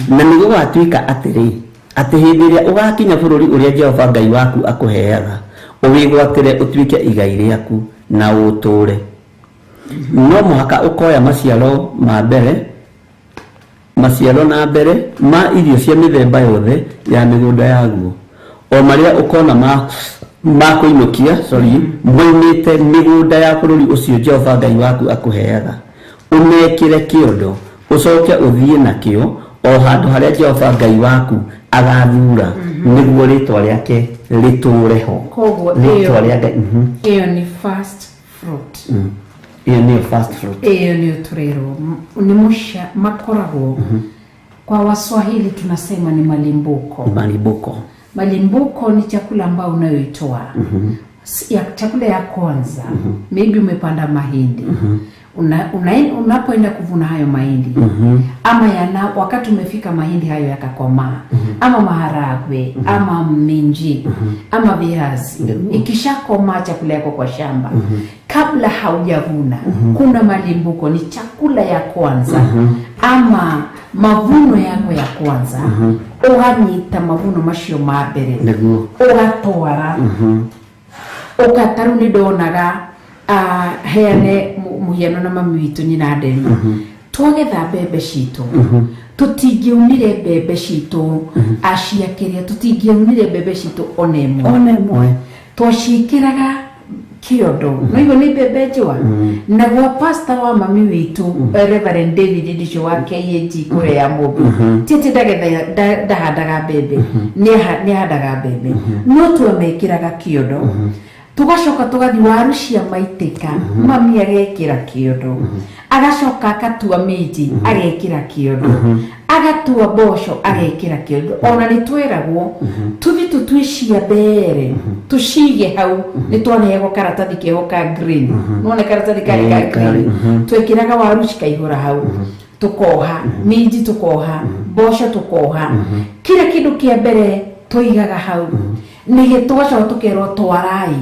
Na nĩ gũgatuĩka atĩrĩ atĩ hĩndĩ ĩrĩa ũgakinya bũrũri ũrĩa Jehova Ngai waku akũheaga ũwĩgwatĩre ũtuĩke igai rĩaku na ũũtũũre, no mũhaka ũkoya maciaro ma mbere maciaro na mbere ma irio cia mĩthemba yothe ya mĩgũnda yaguo o marĩa ũkona ma kũinũkia moimĩte mĩgũnda ya bũrũri ũcio Jehova Ngai waku akũheaga ũmekĩre kĩondo ũcoke ũthiĩ nakĩo o handũ harĩa Jehova Ngai waku agathura nĩguo rĩtwa rĩake rĩtũũre ho. Koguo rĩtwa rĩa Ngai ĩyo nĩ first fruit. Ĩyo nĩyo first fruit. Ĩyo nĩyo tũrerwo nĩ mũca makoragwo kwa Waswahili tunasema ni malimbuko. Malimbuko. Malimbuko ni chakula ambayo unayoitoa. Ya chakula ya kwanza. Maybe umepanda mahindi. Unapoenda kuvuna hayo mahindi. Ama wakati umefika mahindi hayo yakakomaa. Ama maharagwe, ama minji, ama viazi. Ikishakomaa chakula yako kwa shamba. Kabla haujavuna, kuna malimbuko ni chakula ya kwanza. Ama mavuno yako ya kwanza. Ũganyita mavuno macio ma mbere ũgatwara ũkataru nĩ ndonaga heane mũhiano na mami witũ nyina Nderi twagetha mbembe citũ tũtingĩaunire mbembe citũ aciakĩria tũtingĩaunire mbembe citũ ona ĩmwe twaciĩkĩraga kĩondo no igo nĩ mbembe njũa. Na gwa pastor wa mami witũ Reverend David Ndicho wa KAG kũrĩa ya Mũmbi ti atĩ ndagetha ndahandaga mbembe nĩ ahandaga mbembe no twamekĩraga kĩondo tugacoka tugathi waru cia maitĩka mami agekĩra kĩondo agacoka akatua minji agekĩra kĩondo agatua mboco agekĩra kĩondo. Ona nĩ twĩragwo tuthi tũtue cia mbere tũcige hau nĩ twaneagwo karatathi keho ka green nĩwona karatathi karĩ ka green twekĩraga waru cikaihũra hau tukoha minji tukoha mboco tukoha kila kĩndũ kĩa mbere tũigaga hau nige tugacoka tukerwo twarai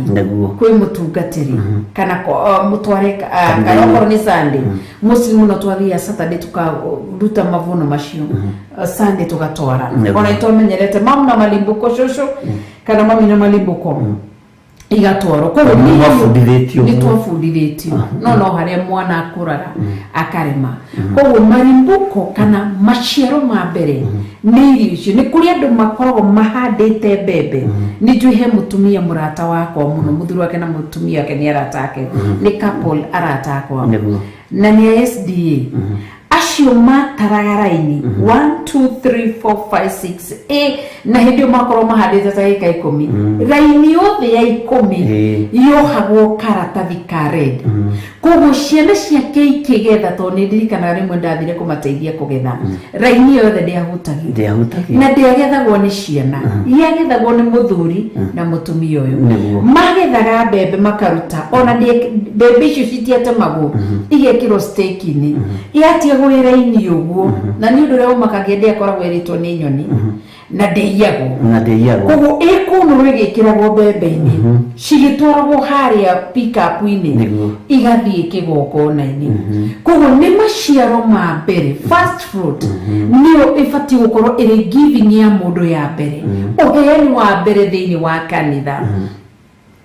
kwĩ mũtungatĩri kana mũtware kana okorwo nĩ Sunday Muslim no twathiia Saturday tukaruta mavuno macio Sunday tugatwara ona itwamenyerete mamu na malimbuko cũcũ kana mami na malimbuko igatwarwo. Koguo nĩ twabundithĩtio no harĩa mwana akũraga akarema. Koguo malimbuko kana maciaro ma mbere nĩ irio icio. Nĩ kũrĩ andũ makoragwo mahandĩte mbembe. Nĩ njũĩ he mũtumia mũrata wakwa mũno mũthuri wake na mũtumia wake nĩ arata ake nĩ couple arata akwa na nĩ a SDA. Acio mataraga raini 1 2 3 4 5 6 8 na hĩndĩ ĩyo makorwo mahandĩte ta ĩka 10. Raini yothe ya 10 yohagwo karatathi ka red. Koguo ciana ciake ikĩgetha, tondũ nĩ ndirikanaga rĩmwe ndathire kũmateithia kũgetha, raini yothe ndĩahutagio na ndĩagethagwo nĩ ciana, yagethagwo nĩ mũthuri na mũtumia ũyũ. Magethaga mbembe makaruta, ona mbembe icio citiatemagwo, igekĩrwo stake-inĩ, yatiagwo ĩ raini ũguo, na nĩ ũndũ ũrĩa ũmakagia ndĩakoragwo ĩrĩtwo nĩ nyoni na ndĩiyagwo. Koguo ĩkũnũrwo ĩgĩkĩragwo mbembe-inĩ, cigĩtwaragwo harĩa pick-up-inĩ, igathiĩ kĩgongona-inĩ. Koguo nĩ maciaro ma mbere, first fruit, nĩyo ĩbatiĩ gũkorwo ĩrĩ giving ya mũndũ ya mbere, ũheani wa mbere thĩinĩ wa kanitha.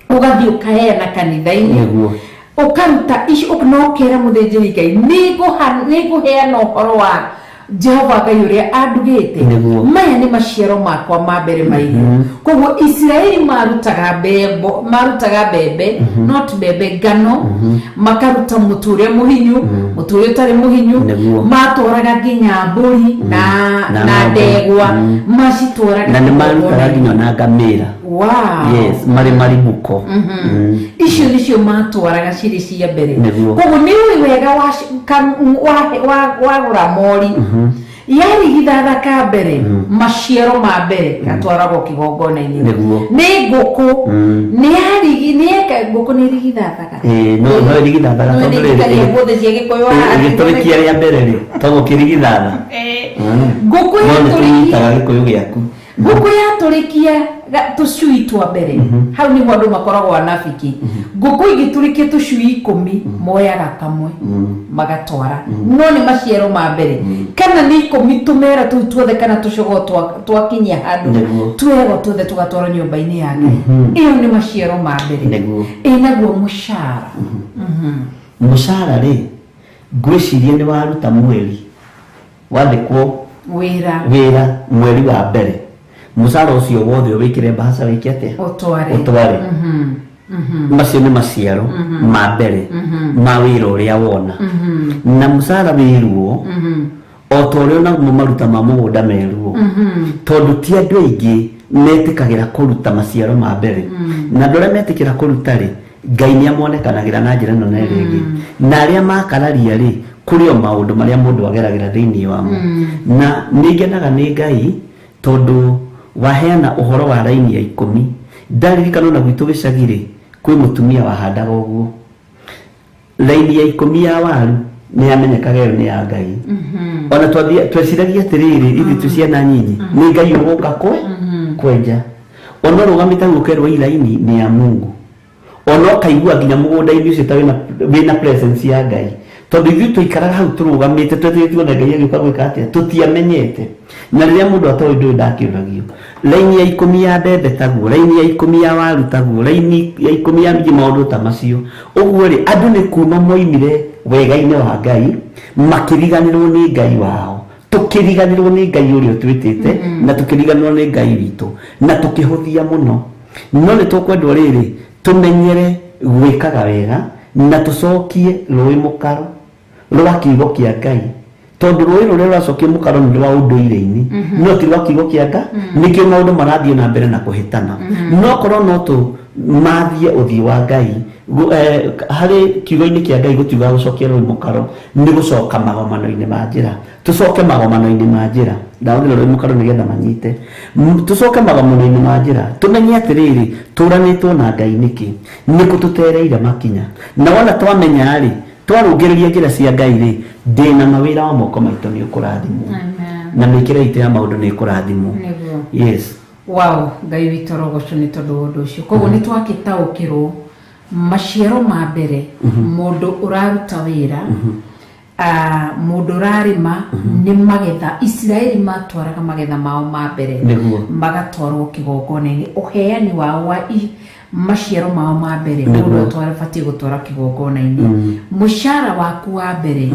Ũgathiĩ ũkaheana kanitha-inĩ, ũkaruta icio, na ũkera mũthĩnjĩri Ngai nĩngũheana ũhoro wa Jehova Ngai ũrĩa andugĩte, maya nĩ maciaro makwa ma mbere ma irio. Koguo Isiraeli marutaga mbembe, not mbembe, ngano, makaruta mũtu ũrĩa mũhinyu, mũtu ũrĩa ũtarĩ mũhinyu, matwaraga nginya mbũri na ndegwa, macitwaraga na nĩ marutaga nginya na ngamĩra. Wow. Yes, marĩ maribuko. Icio nĩcio matwaraga cirĩ cia mbere. Koguo nĩ ũĩ wega wagũra mori, yarigithatha ka mbere, maciaro ma mbere gatwaragwo kĩgongona-inĩ. Nĩ ngũkũ, ngũkũ nĩ ĩrigithathaga. No ĩrigithathaga tondũ rĩrĩ guothe cia Gĩkũyũ haha ĩgĩtũrĩkia rĩa mbere rĩ, toguo kĩrigithatha. Ngũkũ yatũrĩkia Gĩkũyũ gĩaku. Ngũkũ yatũrĩkia tũcui twa mbere, hau nĩho andũ makoragwo anabiki. Ngũkũ igĩtũrĩkia tũcui 10, moyaga kamwe magatwara, no nĩ maciaro ma mbere. Kana nĩ 10 tũmera tũu tuothe kana tũcogoo twakinyia handũ tuoyagwo tuothe tũgatwarwo nyũmba-inĩ ya Ngai. Ĩyo nĩ maciaro ma mbere. Ĩ naguo mũcara. Mũcara rĩ, ngwĩciria nĩ waruta mweri, wathĩkwo wĩra mweri wa mbere, mũcara ũcio wothe ũwĩkĩre mbahaca wĩke atĩa? Ũtware. Macio nĩ maciaro ma mbere ma wĩra ũrĩa wona. Na mũcara wĩruo o ta ũrĩa onaguo maruta ma mũgũnda meruo, tondũ ti andũ aingĩ metĩkagĩra kũruta maciaro ma mbere. Na andũ arĩa metĩkĩra kũruta rĩ, Ngai nĩ amonekanagĩra na njĩra ĩno na ĩrĩa ĩngĩ. Na arĩa makararia rĩ, kũrĩ o maũndũ marĩa mũndũ ageragĩra thĩinĩ wamo. Na nĩ ngenaga nĩ Ngai tondũ waheana ũhoro wa raini ya 10. Ndaririkana ona gwitũ gĩcagi rĩ, kwĩ mũtumia wahandaga ũguo. Raini ya 10 ya waru nĩ yamenyekaga ĩyo nĩ ya Ngai. Ona tweciragia atĩrĩrĩ, ithuĩ twĩ ciana nyinyi, nĩ Ngai ũgũka kwenja. Ona ũrũgamĩte hau ũkerwo ii raini nĩ ya Mungu. Ona ũkaigua nginya mũgũnda-inĩ ũcio ta wĩna presence ya Ngai. Tondũ ithuĩ tũikaraga hau tũrũgamĩte twetereire tuone Ngai agĩũka gwĩka atĩa, tũtiamenyete. Na rĩrĩa mũndũ atoĩ ũndũ ũyũ ndakĩũragio. Raini ya 10 ya mbembe taguo, raini ya 10 ya waru taguo, raini ya 10 ya minji, maũndũ ta macio. Ũguo rĩ, andũ nĩ kuma moimire wega-inĩ wa Ngai, makĩriganĩrwo nĩ Ngai wao. Tũkĩriganĩrwo nĩ Ngai ũrĩa ũtwĩtĩte, na tũkĩriganĩrwo nĩ Ngai witũ, na tũkĩhũthia mũno. No nĩ tũkwendwo rĩrĩ, tũmenyere gwĩkaga wega, na tũcokie rũĩ mũkaro rwa kiugo kĩa Ngai. Tondũ rũĩ rũrĩa rũracokia mũkaro nĩ rwa ũndũire-inĩ, no ti rwa kiugo kĩa Ngai. Nĩkĩo maũndũ marathiĩ na mbere na kũhĩtana. No korwo no tũmathiĩ ũthiũ wa Ngai, harĩ kiugo-inĩ kĩa Ngai gũtiugaga gũcokia rũĩ mũkaro, nĩ gũcoka magomano-inĩ ma njĩra. Tũcoke magomano-inĩ ma njĩra, ndahũthĩra rũĩ mũkaro nĩgetha manyite. Tũcoke magomano-inĩ ma njĩra, tũmenye atĩrĩrĩ, tũranĩtwo na Ngai nĩkĩ, nĩkũ tũtereire makinya. Na wona twamenya rĩ, twarũngĩrĩria njĩra cia Ngai rĩ, ndĩna mawĩra wa moko maitũ nĩ ũkũrathimwo. Na mĩkĩre itũ ya maũndũ nĩ ĩkũrathimwo. Yes. Wow, Ngai witũ arogocwo nĩ tondũ wa ũndũ ũcio. Koguo nĩ twakĩtaũkĩrwo maciaro ma mbere, mũndũ ũraruta wĩra, mũndũ ũrarĩma, nĩ magetha. Isiraeli matwaraga magetha mao ma mbere, magatwarwo kĩgongona-inĩ. Ũheani wao wa maciaro mao ma mbere, mũndũ atware batiĩ gũtwara kĩgongona-inĩ. Mũcara waku wa mbere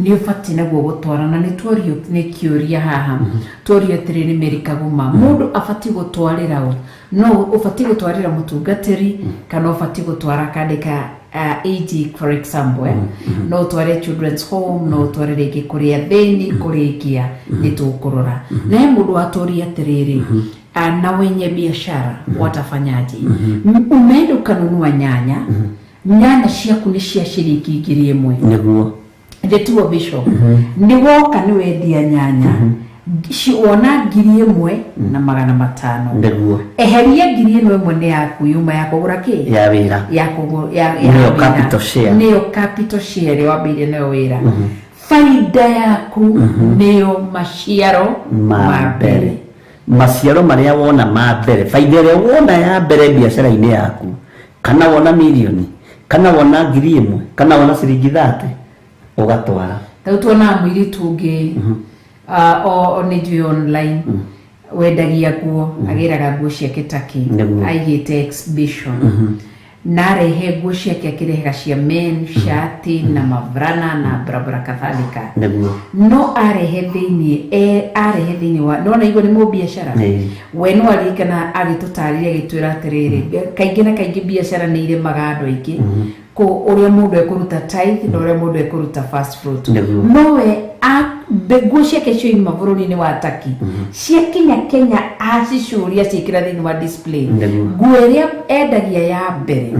nĩ ũbatiĩ naguo gũtwara, na nĩ tuorio nĩ kĩũria haha, tuorio atĩrĩ nĩ Mary Kaguma, mũndũ abatiĩ gũtwarĩra ũ? No ũbatiĩ gũtwarĩra mũtungatĩri, kana ũbatiĩ gũtwara akandĩka AG for example, no ũtware children's home, no ũtware rĩngĩ kũrĩ athĩni, kũrĩkia nĩ tũkũrora. Na he mũndũ watũria atĩrĩrĩ, na wenye biashara watafanyaje? Umeenda ukanunua nyanya, nyanya ciaku nĩ cia ciringi 1,000. Nĩguo. Ndĩtuo bishop, nĩ woka nĩ wendia nyanya, wona 1,500. Nĩguo. Eheria 1,000 nĩ yaku yuma ya kũgũra kĩ? Ya wĩra. Ya kũgũra ya Nĩyo capital share. Nĩyo capital share ĩrĩa wambĩrĩirie nayo wĩra. Faida yaku nĩyo maciaro ma mbere. Maciaro marĩa wona ma mbere, faida ĩrĩa wona ya mbere biacara-inĩ yaku, kana wona milioni, kana wona 1,000, kana wona ciringi 30, ũgatwara. Rĩu tuonaga mũirĩtu ũngĩ o nĩ njũĩ online wendagia nguo, agĩraga nguo ciake Turkey, aigĩte exhibition, na arehe nguo ciake akĩrehaga cia men, shati na mavrana na barabara kadhalika. Nĩguo. No arehe thĩinĩ, arehe thĩinĩ wa no na igua nĩ mũbiacara. We no aririkana agĩtũtarĩria agĩtwĩra atĩrĩrĩ, kaingĩ na kaingĩ biacara nĩ irĩmaga andũ aingĩ, ko ũrĩa mũndũ ekũruta tithe na ũrĩa mũndũ ekũruta first fruit. No we nguo ciake cioima bũrũri-inĩ wa Turkey, ciakinya Kenya acicuria ciĩkĩra thĩinĩ wa display. Nguo ĩrĩa endagia ya mbere,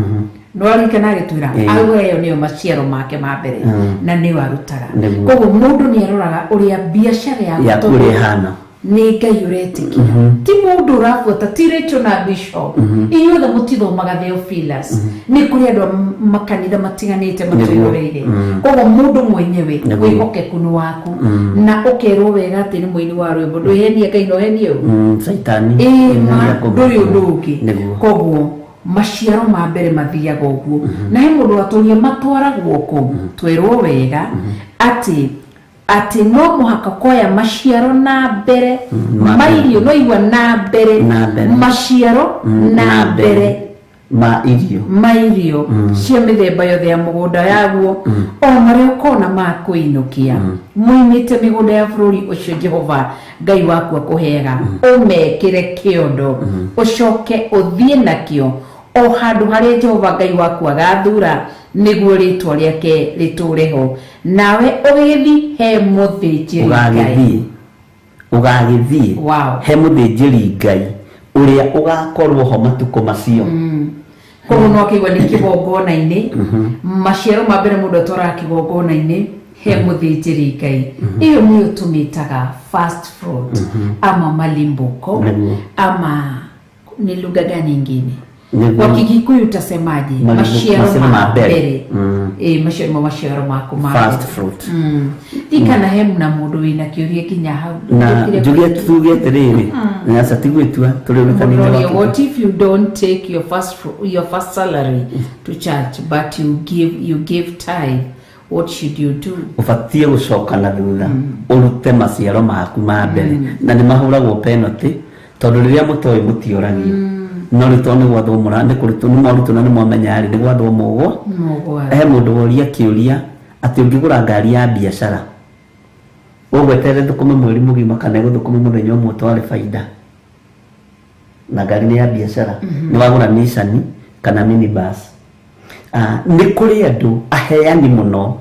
no aririkana agĩtwĩra auga ĩyo nĩyo maciaro make ma mbere na nĩyo arutaga. Koguo mũndũ nĩ aroraga ũrĩa biacara yaku ĩhana. Nĩ Ngai ũretĩkia, ti mũndũ ũrabuata, ti Rachel na Bishop, inyuothe mũtithomaga Theophilus, nĩ kũrĩ andũ a makanitha matiganĩte matwĩroreire. Koguo mũndũ mwenyewe wĩhokeku nĩ waku, na ũkerwo wega atĩ nĩ mũini wa rwĩmbo, ndwĩhenie Ngai no henie ũ Caitani. Ndũrĩ ũndũ ũngĩ. Koguo maciaro ma mbere mathiaga ũguo. Na he mũndũ watũria matwaragwo kũ, twerwo wega atĩ atĩ no mũhaka koya maciaro na mbere, mairio no igua na mbere, maciaro na mbere ma irio cia mĩthemba yothe ya mũgũnda yaguo, o marĩa ũkona ma kũinũkia moimĩte mĩgũnda ya bũrũri ũcio Jehova Ngai waku akũheaga, ũmekĩre kĩondo, ũcoke ũthiĩ nakĩo o handũ harĩa Jehova Ngai waku agathura nĩguo rĩtwa rĩake rĩtũre ho, nawe ũgĩthiĩ he mũthĩnjĩri Ngai. Ũgagĩthiĩ he mũthĩnjĩri Ngai ũrĩa ũgakorwo ho matukũ macio. Koguo no akĩigua nĩ kĩgongona-inĩ, maciaro ma mbere mũndũ atwaraga kĩgongona-inĩ he mũthĩnjĩri Ngai. Ĩyo nĩyo tũmĩtaga first fruit, ama malimbuko, ama ni lugha gani ingine? Kwa Kikuyu utasemaje? Maciaro ma mbere. Maciaro maku ma first fruit. Ndikana he muna mũndũ wĩna kĩũria kinya hau. Na njuge tuge atĩrĩrĩ, na aca ti gwĩtua tũrĩ ũrutanĩ wake. What if you don't take your first salary to church, but you give tithe? What should you do? Ũbatiĩ gũcoka na thutha ũrute maciaro maku ma mbere, na nĩ mahũragwo penalty tondũ rĩrĩa mũtoĩ mũtioragio. No rĩu tondũ nĩ gwathwo mũra nĩ kũrutwo nĩ mwarutwo na nĩ mwamenya rĩ nĩ gwathwo mũgwo. He mũndũ woria kĩũria atĩ ũngĩgũra ngari ya biacara ũgweterere thũkũme mweri mũgima kana ĩgũthũkũme mũthenya ũmwe ũtware baida, na ngari nĩ ya biacara, nĩ wagũra Nissan kana minibus. Nĩ kũrĩ andũ aheani mũno,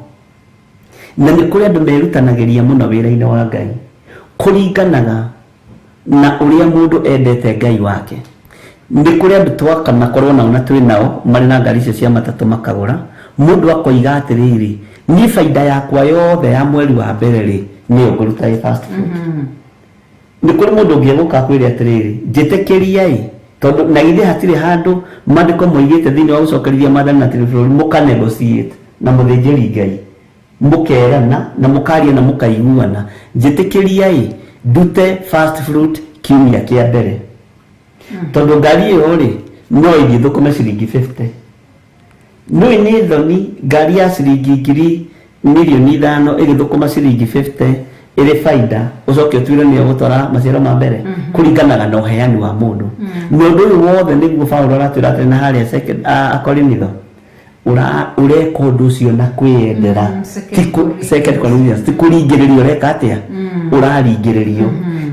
na nĩ kũrĩ andũ merutanagĩria mũno wĩra-inĩ wa Ngai, kũringanaga na ũrĩa mũndũ endete Ngai wake. Nĩ kũrĩ andũ twakanakorwo nao na twĩ nao marĩ na ngari icio cia matatũ makagũra, mũndũ akoiga atĩrĩrĩ, niĩ baida yakwa yothe ya mweri wa mbere rĩ nĩyo ngũruta ĩ first fruit. Nĩ kũrĩ mũndũ ũngĩ egũka akwĩre atĩrĩrĩ, njĩtĩkĩria-ĩ, tondũ na githĩ hatirĩ handũ maandĩko moigĩte thĩinĩ wa gũcokerithia maathani na bũrũri mũka negotiate na mũthĩnjĩri Ngai, mũkerana na mũkaria na mũkaiguana, njĩtĩkĩria-ĩ ndute first fruit kiumia kĩa mbere, tondũ ngari ĩyo rĩ no ĩthiĩ thũkũme ciringi 50. Nĩũĩ nĩ thoni ngari ya ciringi 5 milioni ĩgĩthũkũma ciringi 50 ĩrĩ baida, ũcoke ũtuĩre nĩyo gũtwara maciaro ma mbere. Kũringanaga na ũheani wa mũndũ. Na ũndũ ũyũ wothe nĩguo Paũlũ aratwĩra atĩrĩ na harĩa Akorinitho, ũreka ũndũ ũcio na kwĩyendera, Second Corinthians, ti kũringĩrĩrio ũreka atĩa, ũraringĩrĩrio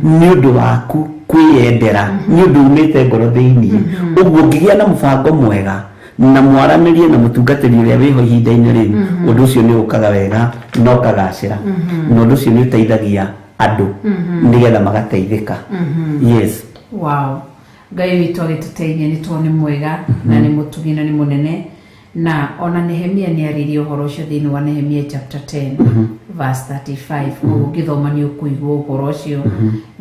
nĩ ũndũ waku kwĩyendera, nĩ ũndũ umĩte ngoro thĩinĩ. Ũguo ũngĩgĩa na mũbango mwega, na mwaranĩrie na mũtungatĩri ũrĩa wĩho ihinda-inĩ rĩu ũndũ ũcio nĩ ũkaga wega na ũkagacĩra na ũndũ ũcio nĩ ũteithagia andũ nĩgetha magateithĩka. Yes. Wow. Ngai witũ agĩtũteithia nĩ tondũ nĩ mwega na nĩ mũtugi na nĩ mũnene. Na ona Nehemia nĩ arĩirie ũhoro ũcio thĩinĩ wa Nehemia chapter 10 verse 35. Koguo ũngĩthoma nĩ ũkũigua ũhoro ũcio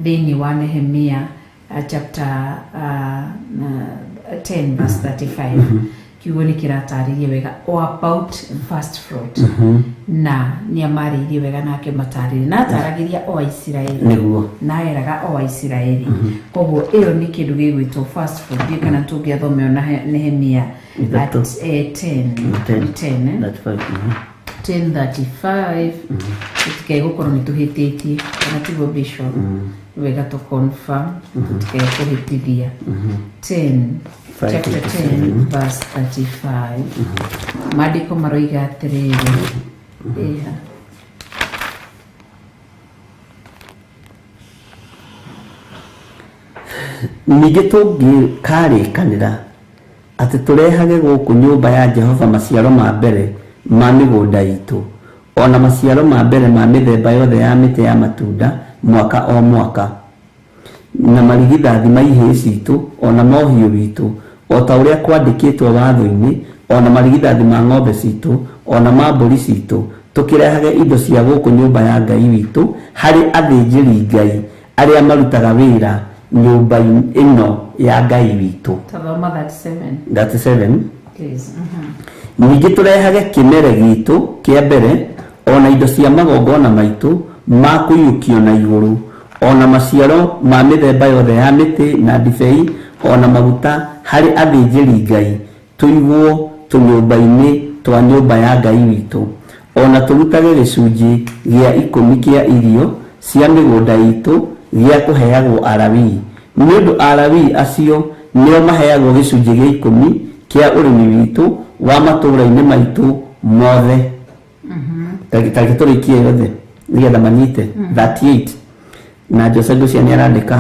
thĩinĩ wa Nehemia chapter 10 verse 35. Kiugo nĩ kĩratarĩria wega o about first fruit. Na nĩ amarĩirie wega nake matarĩria na ataragĩria o Aisiraeli nĩguo na eraga o Aisiraeli. Koguo ĩyo nĩ kĩndũ gĩgwĩtwo first fruit. Ndiũĩ kana tũngĩathomeo na Nehemia at 10 10 10:35. Tutikae gũkorwo nĩ tũhĩtĩtie kana tiguo bishop wega tũ confirm tutikae kũhĩtithia. 10 chapter 10 verse 35. Maandĩko maroiga atĩrĩrĩ, ĩha ningĩ tũngĩkarĩkanĩra atĩ tũrehage gũkũ nyũmba ya Jehova maciaro ma mbere ma mĩgũnda itũ ona maciaro ma mbere ma mĩthemba yothe ya mĩtĩ ya matunda mwaka o mwaka na marigithathi ma ihĩĩ citũ ona ma ũhiũ witũ o ta ũrĩa kwandĩkĩtwo watho-inĩ ona marigithathi ma ng'ombe citũ ona ma mbũri citũ tũkĩrehage indo cia gũkũ nyũmba ya Ngai witũ harĩ athĩnjĩri Ngai arĩa marutaga wĩra nyũmba ĩno ya Ngai witũ. Tathoma 37 37. Please. Ningĩ tũrehage kĩmere gitũ kĩa mbere ona indo cia magongona maitũ ma kũiyũkio na igũrũ ona maciaro ma mĩthemba yothe ya mĩtĩ na ndibei ona maguta harĩ athĩnjĩri Ngai tũigwo tũnyũmba-inĩ twa nyũmba ya Ngai witũ ona tũrutage gĩcunjĩ gĩa 10 kĩa irio cia mĩgũnda itũ gĩa kũheagwo Alawii nĩ ũndũ Alawii acio nĩo maheagwo gĩcunjĩ gĩa 10 kĩa ũrĩmi witũ wa matũũra-inĩ maitũ mothe. Tareke tũrĩkie yothe nĩgetha manyite. 38 na Jose Ngũcia nĩ arandĩka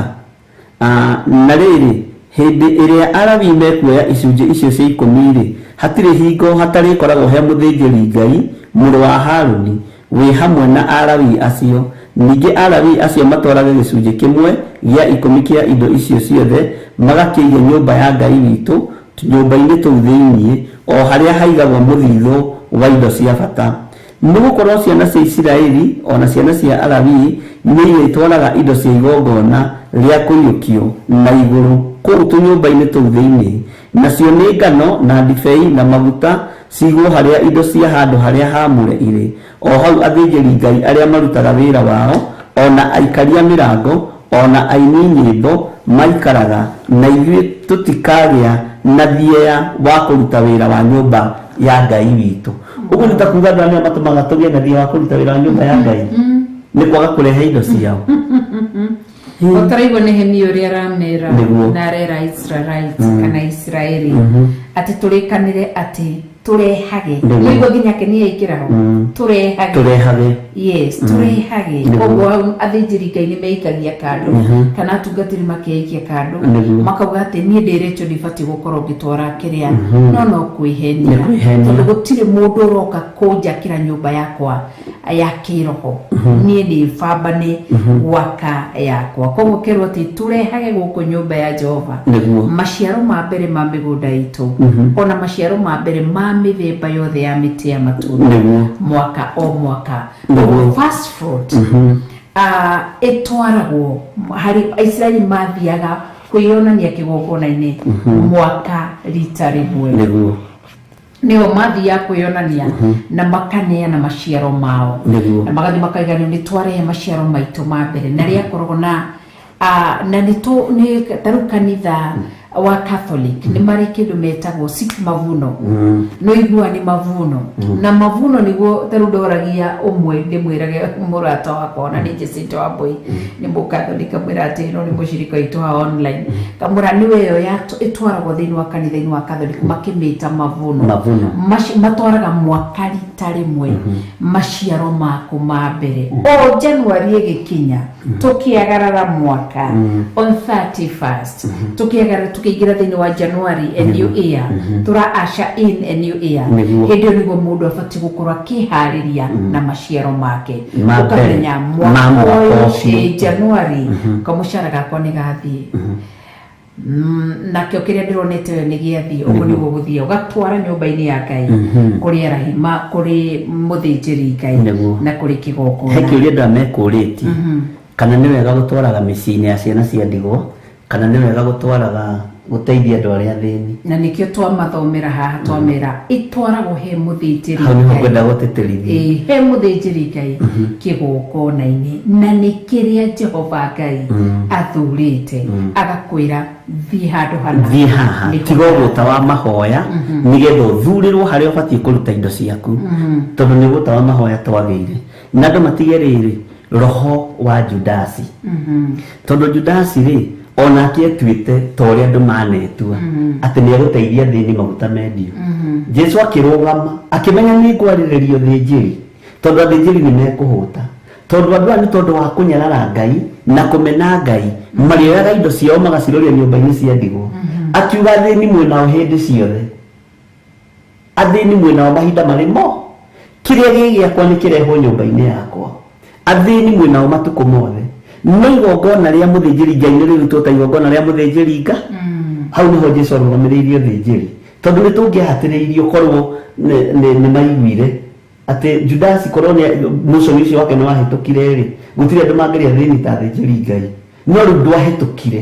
na rĩrĩ hĩndĩ ĩrĩa Alawii mekuoya icunjĩ icio cia 10 rĩ hatirĩ hingo hatarĩkoragwo he mũthĩnjĩri Ngai mũrũ wa Harũni wĩ hamwe na Alawii acio. Ningĩ Alawii acio matwarage gĩcunjĩ kĩmwe gĩa 10 kĩa indo icio ciothe magakĩige nyũmba ya Ngai witũ nyũmba-inĩ tũu thĩinĩ o harĩa haigagwo mũthithũ wa indo cia bata. Nĩgũkorwo ciana cia Isiraeli ona ciana cia Alawii nĩ irĩtwaraga indo cia igongona rĩa kũiyũkio na igũrũ kũu tũnyũmba-inĩ tũu thĩinĩ nacio nĩ ngano na ndibei na maguta cigwo harĩa indo cia handũ harĩa haamũre irĩ o hau athĩnjĩri Ngai arĩa marutaga wĩra wao ona aikaria mĩrango ona aini nyĩmbo maikaraga na ithuĩ tũtikagĩa na thieya wa kũruta wĩra wa nyũmba ya Ngai witũ. Ũguo nĩ ta kuga andũ arĩa matũmaga tũgĩe na thieya wa kũruta wĩra wa nyũmba ya Ngai nĩ kwaga kũrehe indo ciao. Ũtaraigua Nehemia ũrĩa aramera na arera Israelites kana Isiraeli atĩ tũrĩkanĩre atĩ tũrehage nĩguo nginya ke nĩ aingĩra ho tũrehage. Yes, tũrehage. Koguo hau athĩnjĩri Ngai nĩ meikagia kando kana atungatĩri makeikia kando makauga atĩ niĩ ndĩrĩtio ndibatiĩ gũkorwo ngĩtwara kĩrĩa no kwĩhenia tondũ gũtirĩ mũndũ ũroka kũnjakĩra nyũmba yakwa ya kĩroho niĩ nĩ bambane gwaka yakwa. Koguo kerwo atĩ tũrehage gũkũ nyũmba ya Jehova maciaro ma mbere ma mĩgũnda itũ ona maciaro ma mbere ma mĩthemba yothe ya mĩtĩ ya matunda mwaka o mwaka. First fruit ĩtwaragwo harĩ Aisiraeli mathiaga kwĩyonania kĩgongona-inĩ mwaka rita rĩmwe nĩo mathiaga kwĩyonania na makaneana maciaro mao na magathiĩ makaiga nĩ twarehe maciaro maitũ ma mbere na rĩakoragwo na na nĩ tarĩu kanitha wa Catholic nĩ marĩ kĩndũ metagwo sik mavuno no igua nĩ mavuno na mavuno nĩguo tarĩu ndoragia ũmwe ndĩmwĩrage mũrata wakwa ona nĩ Jacinta Wambui nĩ mũkatholic kamwĩra atĩ ĩno nĩ mũcirika witũ wa online kamwĩra nĩwe ĩyo ĩtwaragwo thĩinĩ wa kanitha-inĩ wa Catholic makĩmĩta mavuno matwaraga mwaka rita rĩmwe maciaro maku ma mbere o January ĩgĩkinya tũkĩagarara mwaka on 31st tũkĩagarara tukiingira thiini wa January a new year tura usher in a new year Nĩguo. hindi ĩyo nĩguo mũndũ abatiĩ gũkorwo akĩharĩria na maciaro make Ma mbere, ũkamenya ma mwaka mwaka ũyũ ũcio. January kamũcara gakwa nĩ gathiĩ nakĩo kĩrĩa ndĩronete ũyũ nĩ gĩathiĩ ũguo nĩguo gũthiĩ ũgatwara nyũmba-inĩ ya Ngai kũrĩ arahima kũrĩ mũthĩnjĩri Ngai Nĩguo. na kũrĩ He kĩgongona kĩũria andũ aya mekũrĩtie kana nĩ wega gũtwaraga mĩciĩ-inĩ ya ciana cia ndigwa kana nĩ wega gũtwaraga gũteithia andũ arĩa athĩni. Na nĩkĩo twamathomera haha twamera ĩtwaragwo he mũthĩnjĩri Hau nĩho Ngai. ngwenda gũtĩtĩrithia. Ĩĩ, he mũthĩnjĩri Ngai kĩgongona-inĩ na nĩ kĩrĩa Jehova Ngai athurĩte agakwĩra thiĩ handũ hana Thiĩ haha Nĩho tiga ũgũta wa mahoya nĩgetha ũthurĩrwo harĩa ũbatiĩ kũruta indo ciaku tondũ nĩ ũgũta wa mahoya twagĩire na andũ matige rĩrĩ roho wa Judasi tondũ Judasi rĩ onake etuĩte ta ũrĩa andũ manetua atĩ nĩ egũteithia athĩni maguta mendio. Jesu akĩrũgama akĩmenya nĩ ngwarĩrĩrio thĩnjĩri tondũ athĩnjĩri nĩ mekũhũta tondũ andũ aya nĩ tondũ wa kũnyarara Ngai na kũmena Ngai marĩoyaga indo ciao magaciroria nyũmba-inĩ cia ndigwa. Akiuga athĩni mwĩnao hĩndĩ ciothe, athĩni mwĩnao mahinda marĩ mo, kĩrĩa gĩ gĩakwa nĩ kĩrehwo nyũmba-inĩ yakwa, athĩni mwĩnao matukũ mothe. No igongona rĩa mũthĩnjĩri Ngai nĩ rĩrutwo ta igongona rĩa mũthĩnjĩri Ngai. Hau nĩho Jesu arũgamĩrĩirie ũthĩnjĩri tondũ nĩ tũngĩahatĩrĩirio korwo nĩ maiguire atĩ Judasi korwo mũconi ũcio wake nĩ wahĩtũkire rĩ gũtirĩ andũ mangĩrĩa athĩni ta athĩnjĩri Ngai no rĩu ndwahĩtũkire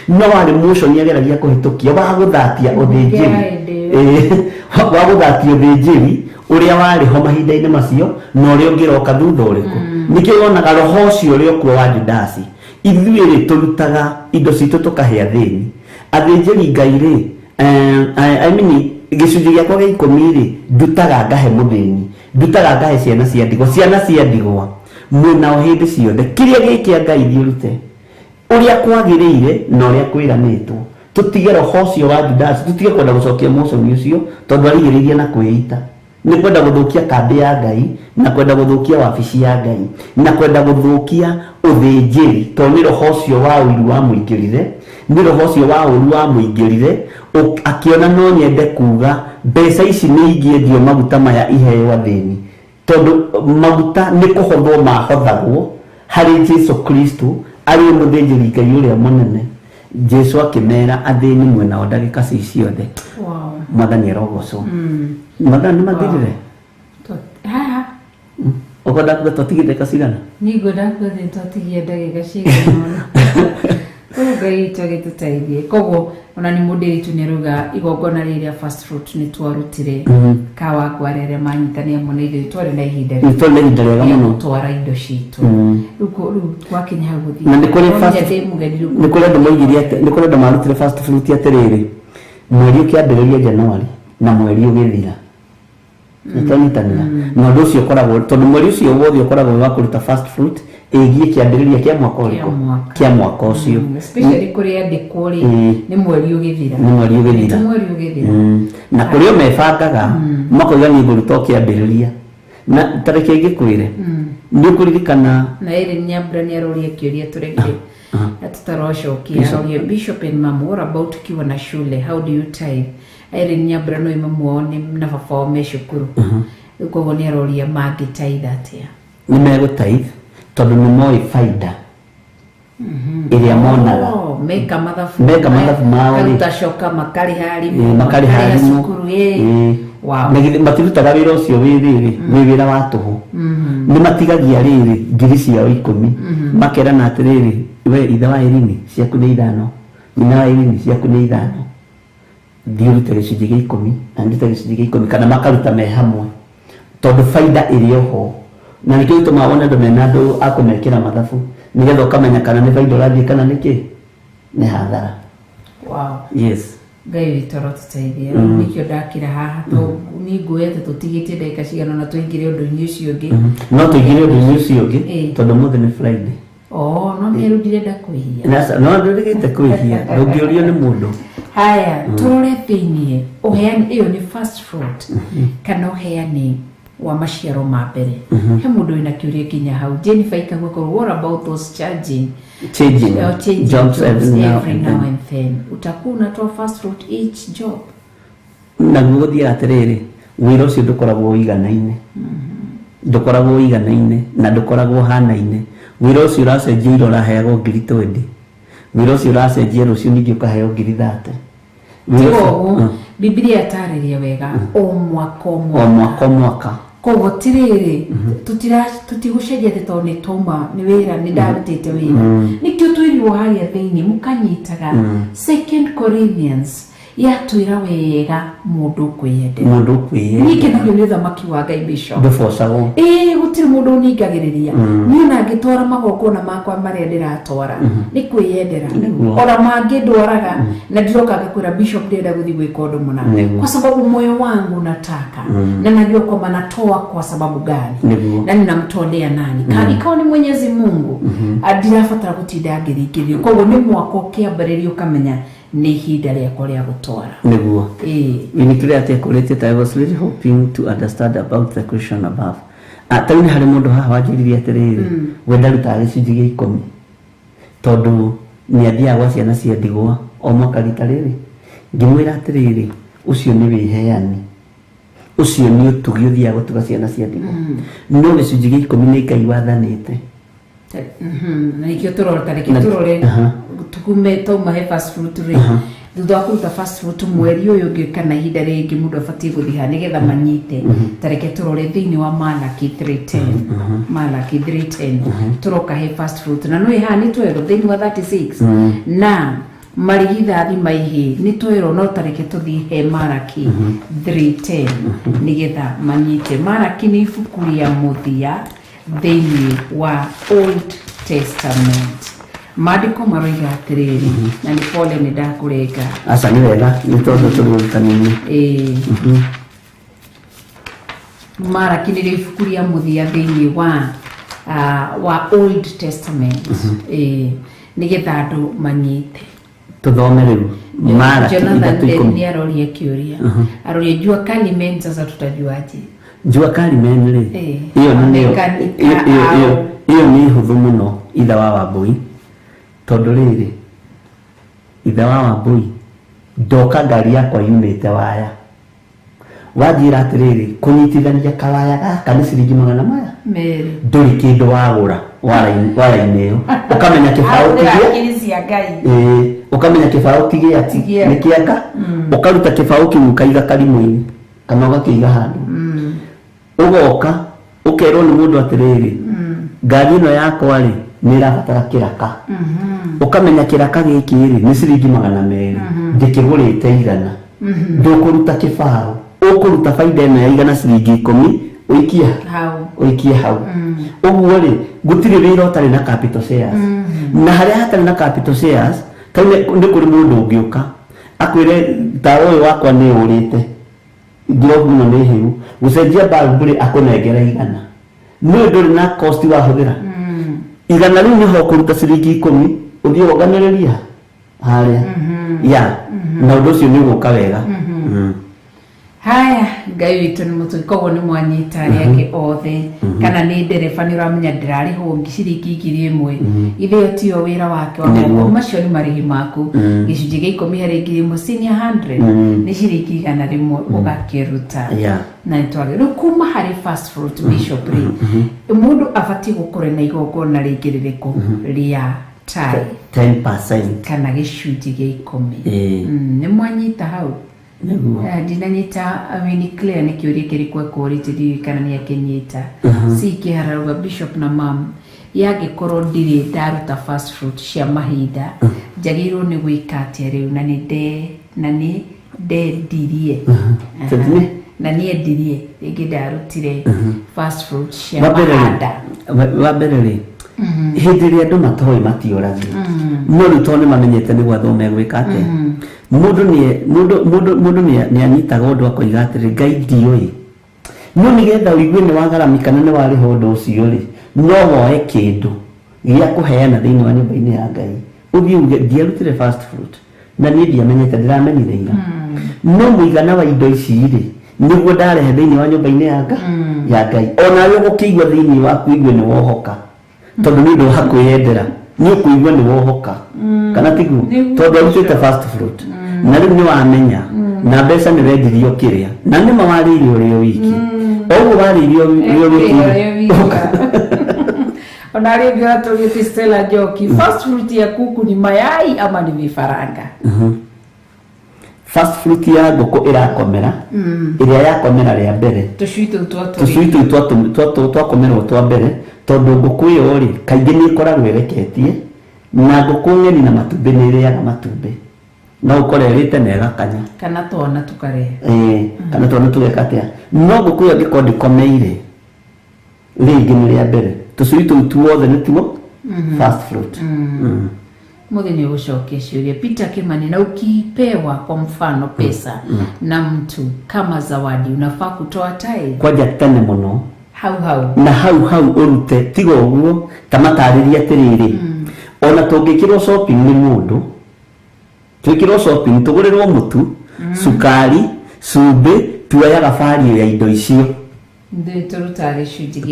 no warĩ mũconi ageragia kũhĩtũkia wa gũthatia ũthĩnjĩri wa gũthatia ũthĩnjĩri ũrĩa warĩ ho mahinda-inĩ macio na ũrĩa ũngĩroka thutha ũrĩkũ. Nĩkĩo wonaga roho ũcio ũrĩa ũkuo wa Judasi ithuĩ rĩ tũrutaga indo citũ tũkahe athĩni. Athĩnjĩri Ngai rĩ I mean gĩcunjĩ gĩakwa gĩa ikũmi rĩ ndutaga ngahe mũthĩni, ndutaga ngahe ciana cia ndigwa, ciana cia ndigwa mwĩnao hĩndĩ ciothe kĩrĩa gĩ kĩa Ngai thiĩ ũrute ũrĩa kwagĩrĩire na ũrĩa kwĩranĩtwo. Tũtige roho ũcio wa Judasi, tũtige kwenda gũcokia mũconi ũcio tondũ arigĩrĩirie na kwĩita nĩ kwenda gũthũkia kambĩ ya Ngai na kwenda gũthũkia wabici ya Ngai na kwenda gũthũkia ũthĩnjĩri tondũ nĩ roho ũcio wa ũiru wamũingĩrire, nĩ roho ũcio wa ũru wamũingĩrire akĩona no nyende kuga mbeca ici nĩ ingĩendio maguta maya iheo athĩni tondũ maguta nĩ kũhothwo mahothagwo harĩ Jesu Kristo arĩ mũthĩnjĩri Ngai ũrĩa mũnene. Jesu akĩmera athĩni mwĩnao ndagĩka ci ciothe. Mwathani arogocwo. Mwathani nĩ mathirire haha ũkwenda kuga twatigire ndagĩka cigana? Niĩ ngwenda kuga atĩ twatigia ndagĩka cigana ũna. Koguo Ngai witũ agĩtũteithie. Koguo ona nĩ mũndũ witũ nĩ arauga igongona rĩrĩa first fruit nĩ twarutire Kawangware arĩa manyitanĩire hamwe na ithuĩ twarĩ na ihinda Nĩ twarĩ na ihinda rĩega rĩa mũno gũtwara indo citũ. Rĩu gwakinya hau gũthiĩ na nĩ kũrĩ No first nginya ndĩ mũgeni rĩu nĩ kũrĩ andũ moigire atĩ nĩ kũrĩ andũ marutire first fruit atĩrĩrĩ mweri ũkĩambĩrĩria January na mweri ũgĩthira nĩtwanyitanĩra na ũndũ ũcio ũkoragwo tondũ mweri ũcio wothe ũkoragwo wĩ wa kũruta first fruit ĩgiĩ kĩambĩrĩria kĩa mwaka ũrĩkũ kĩa mwaka ũcio especially kũrĩ andĩkwo rĩ nĩ mweri ũgĩthira nĩ mweri ũgĩthira nĩ mweri ũgĩthira na kũrĩ o mebangaga makoiga niĩ ngũruta o kĩambĩrĩria na tareke ngĩkwĩre nĩ ũkũririkana na ĩrĩ Nyambura nĩ aroria kĩũria tũregire na tũtarocokia aroria Bishop and Mum, what about ukiwa na shule, how do you tithe? Irene Nyambura no mamu wao na baba wao me cukuru rĩu koguo nĩ aroria mangĩtaitha atĩa. Nĩ megũtaithe tondũ nĩ moĩ baida ĩrĩa monaga meka mathabu meka mathabu mao rĩ karuta coka makarĩha arimũ makarĩha arimũ cukuru wow na githĩ matirutaga wĩra ũcio wĩ rĩrĩ wĩ wĩra wa tũhũ nĩ matigagia rĩrĩ ngiri ciao 10 makerana atĩrĩrĩ we ithe wa Irini ciaku nĩ 5 nyina wa Irini ciaku nĩ 5 thiĩ ũrute gĩcunjĩ gĩa 10 na ndute gĩcunjĩ gĩa 10 kana makaruta me hamwe tondũ baida ĩrĩ oho na nĩkĩo gĩtũmaga wone andũ mena andũ a kũmekĩra mathabu nĩgetha ũkamenya kana nĩ baida ũrathiĩ kana nĩkĩ nĩ hathara. Wow. Yes. Ngai witũ arotũteithia. Rĩu nĩkĩo ndakĩra haha to niĩ nguoya atĩ tũtigĩtie ndagĩka cigana ũna tũingĩre ũndũ-inĩ ũcio ũngĩ. No tũingĩre ũndũ-inĩ ũcio ũngĩ tondũ ũmũthĩ nĩ Friday. Oh, no nĩ rĩu ndirenda kwĩhia. No ndũrĩgĩte kwĩhia ndũngĩũrio nĩ mũndũ. Haya, tũrore thĩiniĩ ũheani ĩyo nĩ first fruit kana ũheani wa maciaro ma mbere. He mũndũ wĩna kĩũria kinya hau. Jennifer Ikagweko, what about those charging Changing changing jobs every now every and now then. and then? Utakuwa unatoa first fruit each job. Naguo gũthiaga atĩrĩrĩ, wĩra ũcio ndũkoragwo ũiganaine, ndũkoragwo ũiganaine na ndũkoragwo ũhanaine. Wĩra ũcio ũracenjia ira ũraheagwo 20,000, wĩra ũcio ũracenjia rũciũ ningĩ ũkaheo 30,000. Wĩra Tiga ũcio- ũguo, Bibilia yatarĩria wega o mwaka o o mwaka. mwaka o mwaka. Koguo tirĩrĩ tũtigũcenjia atĩ tondũ nĩ twauma nĩ wĩra nĩ ndarutĩte wĩra. Nĩkĩo twĩrirwo harĩa thĩinĩ mũkanyitaga Second Corinthians yatwĩra wega mũndũ kwĩyendera. Mũndũ kwĩyendera. Niĩ ngenagio nĩ ũthamaki wa Ngai, Bishop. Ndũbocagwo. Ĩĩ, gũtirĩ mũndũ ũningagĩrĩria. Niĩ ona ngĩtwara magongona makwa marĩa ndĩratwara nĩ kwĩyendera. Nĩguo. Ona mangĩ ndwaraga na ndiroka ngakwĩra Bishop ndĩrenda gũthiĩ gwĩka ũndũ mũna. Nĩguo. Kwa sababu moyo wangu nataka na najua kwamba natoa kwa sababu gani Nĩguo. na ninamtolea nani. Kana ikawa nĩ Mwenyezi Mungu, ndirabatara gũtinda ngĩringĩrĩrio. Koguo nĩ mwaka ũkĩambĩrĩria ũkamenya nĩ ihinda rĩakwa rĩa gũtwara. Nĩguo. Ĩĩ. Winnie atĩ akũrĩte, I was really hoping to understand about the question above. Ta rĩu nĩ harĩ mũndũ haha wanjũririe atĩrĩrĩ, we ndarutaga gĩcunjĩ gĩa 10 tondũ nĩ athiaga gwa ciana cia ndigwa o mwaka rita rĩrĩ. Ngĩmwĩra atĩrĩrĩ, ũcio nĩ wĩheani, ũcio nĩ ũtugi ũthiaga gũtuga ciana cia ndigwa, no gĩcunjĩ gĩa 10 nĩ Ngai wathanĩte. Na nĩkĩo tũrora, reke tũrore tukume tauma he first fruit rĩ, thutha wa kũruta first fruit mweri ũyũ ũngĩ kana ihinda rĩngĩ mũndũ abatiĩ gũthiĩ ha nĩgetha manyite. Ta reke tũrore thĩinĩ wa Malaki 3:10. Malaki 3:10 tũroka he first fruit na nĩ haha nĩ twerwo thĩinĩ wa 36 na marigithathi maihĩ nĩ twerwo, no ta reke tũthiĩ he Malaki 3:10 nĩgetha manyite. Malaki nĩ ibuku rĩa mũthia thĩinĩ wa Old Testament. Maandĩko maroiga atĩrĩrĩ, na nĩ pole nĩ ndakũrenga. Aca, nĩ wega nĩ tondũ tũrĩ ũrutani-inĩ. Ĩĩ. Malaki nĩrĩo ibuku rĩa mũthia thĩinĩ wa Old Testament. Ĩĩ, nĩgetha andũ manyite. Tũthome rĩu Malaki Jonathan 3:10. nĩ aroria kĩũria, aroria jua kali men, sasa tutajuaje? Jua kali men rĩ, ĩyo nĩ nĩyo Mekanika ĩyo nĩ hũthũ mũno, ithe wa Wambũi, tondũ rĩrĩ, ithe wa Wambũi, ndoka ngari yakwa yumĩte waya, wanjĩra atĩrĩrĩ, kũnyitithania kawaya gaka nĩ ciringi 200. 2. Ndũrĩ kĩndũ wagũra wara-inĩ ĩyo, ũkamenya kĩbaũ Ahũthĩra kĩgĩa akili cia Ngai. Ĩĩ, ũkamenya kĩbaũ kĩgĩa Ti gĩaku. nĩ kĩaka, ũkaruta kĩbaũ kĩu ũkaiga karimũ-inĩ kana ũgakĩiga handũ, ũgoka ũkerwo nĩ mũndũ atĩrĩrĩ, ngari ĩno yakwa rĩ nĩ ĩrabatara kĩraka, ũkamenya kĩraka gĩkĩ rĩ nĩ ciringi 200, ndĩkĩgũrĩte 100, ndũkũruta kĩbaũ, ũkũruta baida ĩno ya 100 ciringi 10 ũikie Hau. Ũikie hau. Ũguo rĩ, gũtirĩ wĩra ũtarĩ na capital shares, na harĩa hatarĩ na capital shares, ta rĩu nĩ kũrĩ mũndũ ũngĩũka akwĩre tawa ũyũ wakwa nĩ ũrĩte, ngirobu ĩno nĩ hĩu, gũcenjia bulb rĩ akũnengera 100, nĩ ndũrĩ na cost wahũthĩra 100 rĩu nĩho ũkũruta ciringi 10 ũthiĩ wonganĩrĩria harĩa ya na ũndũ ũcio nĩ ũgũka wega. Haya, Ngai witũ nĩ mũtugi. Koguo nĩ mwanyita arĩa angĩ othe, kana nĩ ndereba nĩ ũramenya ndĩrarĩhwo ciringi 1,000, ithe ĩyo tiyo wĩra wake wa Nĩguo. moko, macio nĩ marĩhi maku. Gĩcunjĩ gĩa 10 harĩ 1,000, senior 100 nĩ ciringi 100 ũgakĩruta. Na nĩ twagĩ rĩu kuma harĩ first fruit, Bishop rĩ, mũndũ abatiĩ gũkorwo na igongona rĩngĩ rĩrĩkũ rĩa tithe 10%. Kana gĩcunjĩ gĩa 10? Ĩĩ. Nĩ mwanyita hau? Nĩguo. Ndinanyita. Winnie Claire nĩ kĩũria kĩrĩkũ ekũrĩte, ndiũĩ kana nĩ akĩnyita. Si kĩhararauga Bishop na mam, yangĩkorwo ndirĩ ndaruta first fruit cia mahinda, njagĩrĩirwo nĩ gwĩka atĩa rĩu na nĩ nde na nĩ ndendirie? Tondũ nĩ- Na nĩ endirie rĩngĩ ndarutire first fruit cia Wa mbere rĩ, mahanda. Wa mbere rĩ, hĩndĩ ĩrĩa andũ matoĩ matiũragia, no rĩu tondũ nĩ mamenyete nĩ gwathwo megwĩka atĩa, mũndũ nĩ mũndũ mũndũ mũndũ nĩ anyitaga ũndũ akoiga atĩrĩ, Ngai ndiũĩ, no nĩgetha ũigue nĩ wagaramika na nĩ warĩha ũndũ ũcio rĩ, no woe kĩndũ gĩa kũheana thĩinĩ wa nyũmba-inĩ ya Ngai, ũthiĩ uge ndiarutire first fruit na niĩ ndiamenyete, ndĩramenyire ira, no mũigana wa indo ici rĩ Nĩguo ndarehe thĩinĩ wa nyũmba-inĩ ya Ngai. Onawe ũgũkĩigua thĩinĩ waku igue nĩ wohoka. Tondũ nĩ ũndũ wa kwĩyendera. Nĩ ũkũigua nĩ wohoka. Kana tiguo? Tondũ arutĩte first fruit. Na rĩu nĩ wamenya. Na mbeca nĩ wendirio kĩrĩa. Na nĩma warĩire ũrĩ o wiki. Oguo warĩire ũrĩ o wiki. Ona rĩngĩ watũrĩte Stella Njoki, first fruit ya kuku ni mayai ama ni vifaranga? First fruit ya ngũkũ ĩrakomera, ĩrĩa yakomera rĩa mbere. Tũcui tũu Tũcui tũu twakomerwo twa mbere, tondũ ngũkũ ĩyo rĩ, kaingĩ nĩ ĩkoragwo ĩreketie, na ngũkũ ng'eni na matumbĩ nĩ ĩrĩaga matumbĩ. No ũkore ĩrĩte na ĩgakanya. Kana twana tũkarĩa. Kana twana tũgeka atĩa. No ngũkũ ĩyo ĩngĩkorwo ndĩkomeire, rĩngĩ nĩ rĩa mbere. Tũcui tũu tuothe nĩtuo first fruit. Mũthĩ nĩ ũgũcokia ciũria. Peter Kimani, na ukipewa kwa mfano pesa na mtu kama zawadi unafaa kutoa tithe? Kwanja tene mũno. Hau hau. Na hau hau ũrute, tiga ũguo ta matarĩrie atĩrĩrĩ. Ona tũngĩkĩrwo shopping nĩ mũndũ, twĩkĩrwo shopping tũgũrĩrwo mũtu, cukari, cumbĩ, tuoyaga bario ya indo icio.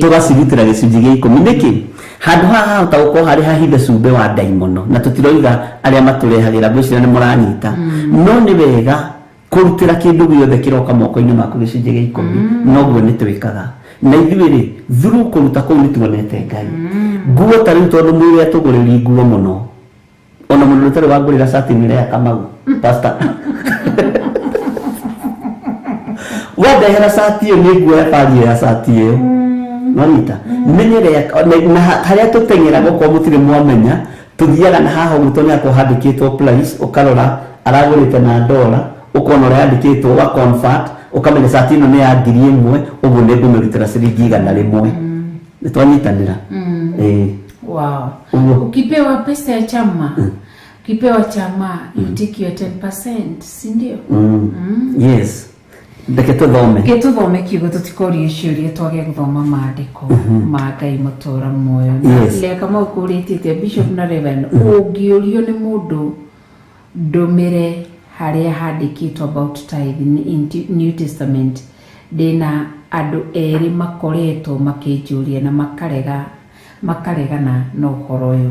Tũgacirutĩra gĩcunjĩ gĩa ikũmi. Nĩkĩ? Handũ haha hahota gũkorwo harĩ hahithe cumbĩ wa ndaimono, na tũtiroiga arĩa matũrehagĩra, ngwĩciria nĩ mũranyita. No nĩ wega kũrutĩra kĩndũ gĩothe kĩroka moko-inĩ maku gĩcunjĩ gĩa ikũmi, noguo nĩ twĩkaga. Na ithuĩ rĩ, through kũruta kũu nĩ tuonete Ngai. Nguo ta rĩu tondũ mwĩrĩ atũgũrĩri nguo mũno. Ona mũndũ ũtarĩ wangũrĩra cati nĩ rĩa Kamau, pastor. Wandehera cati ĩyo nĩ nguoya bario ya cati ĩyo. Nonita, menyere na harĩa tũteng'eraga okorwo mũtirĩ mwamenya, tũthiaga na haha ũguo tondũ nĩhakoragwo handĩkĩtwo price, ũkarora aragũrĩte na dollar, ũkona ũrĩa yandĩkĩtwo, ũga convert, ũkamenya cati ĩno nĩ ya 1,000, ũguo nĩ ngũmĩrutĩra ciringi 100. Nĩ twanyitanĩra. Wow. Ukipewa pesa ya chama, ukipewa chama, you take your 10%, si ndio? Yes. Reke tũthome. Reke tũthome kiugo tũtikorie ciũria twage gũthoma maandĩko ma Ngai mũtũra muoyo. Na Kamau kũrĩtĩte Bishop na Reverend, ũngĩũrio nĩ mũndũ ndũmĩre harĩa handĩkĩtwo about tithe in New Testament, ndĩna andũ erĩ makoretwo makĩnjũria na makaregana na ũhoro ũyũ.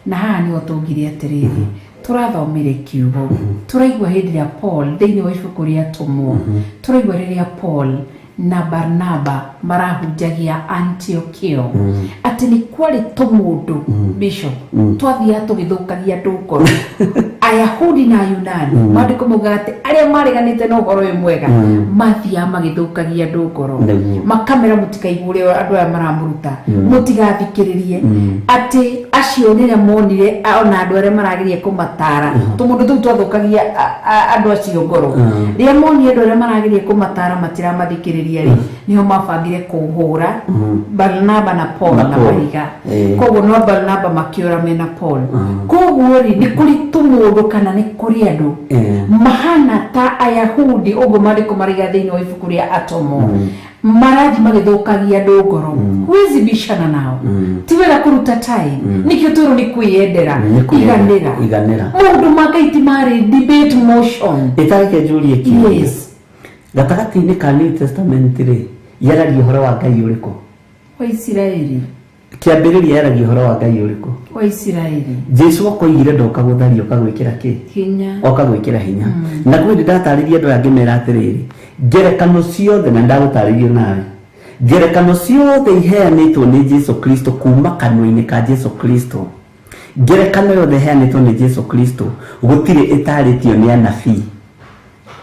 Na haha nĩho tũngire atĩrĩrĩ, tũrathomire kiugo, tũraigua hĩndĩ ĩrĩa Paul thĩinĩ wa ibuku rĩa Atũmwo, tũraigua rĩrĩa Paul na Barnaba marahunjagia Antiochia, atĩ nĩ kwarĩ tũmũndũ Bishop twathiaga tũgĩthũkagia andũ ngoro. Ayahudi na Ayunani, maandĩko maugaga atĩ arĩa mareganĩte na ũhoro ũyũ mwega mathiaga magĩthũkagia andũ ngoro, makamera mũtikaigua ũrĩa andũ aya maramũruta, mũtigathikĩrĩrie, atĩ acio rĩrĩa monire ona andũ arĩa marageria kũmatara, tũmũndũ tũu twathũkagia andũ acio ngoro, rĩrĩa monire andũ arĩa marageria kũmatara matiramathikĩrĩria rĩ, nĩho mabangire kũhũra Barnaba na Paul na mahiga. Koguo no Barnaba makĩũra mena Paul. Koguo rĩ, nĩ kũrĩ tũmũndũ kana nĩ kũrĩ andũ mahana ta Ayahudi ũguo maandĩko maraiga thĩinĩ wa ibuku rĩa Atũmwo, marathiĩ magĩthũkagia andũ ngoro. Huwezi bishana nao. Ti wega kũruta tithe. Nĩkĩo twĩrwo nĩ kwĩyendera. Iganĩra. Maũndũ ma Ngai ti marĩ debate motion. Ĩtareke njũrie kĩũria. Yes. Gatagatĩ-inĩ ka New Testament rĩ, yaragia ũhoro wa Ngai ũrĩkũ? Wa Isiraeli. Kĩambĩrĩria yaragia ũhoro wa Ngai ũrĩkũ? Wa Isiraeli. Jesu akoigire ndoka gũtharia oka gwĩkĩra kĩ? Hinya. Oka gwĩkĩra hinya. Na kwĩ hĩndĩ ndatarĩria andũ aya ngĩmera atĩrĩrĩ, ngerekano ciothe, na ndagũtarĩrio nawe, ngerekano ciothe iheanĩtwo nĩ Jesu Kristo kuma kanua-inĩ ka Jesu Kristo, ngerekano yothe iheanĩtwo nĩ Jesu Kristo gũtirĩ ĩtarĩtio nĩ anabii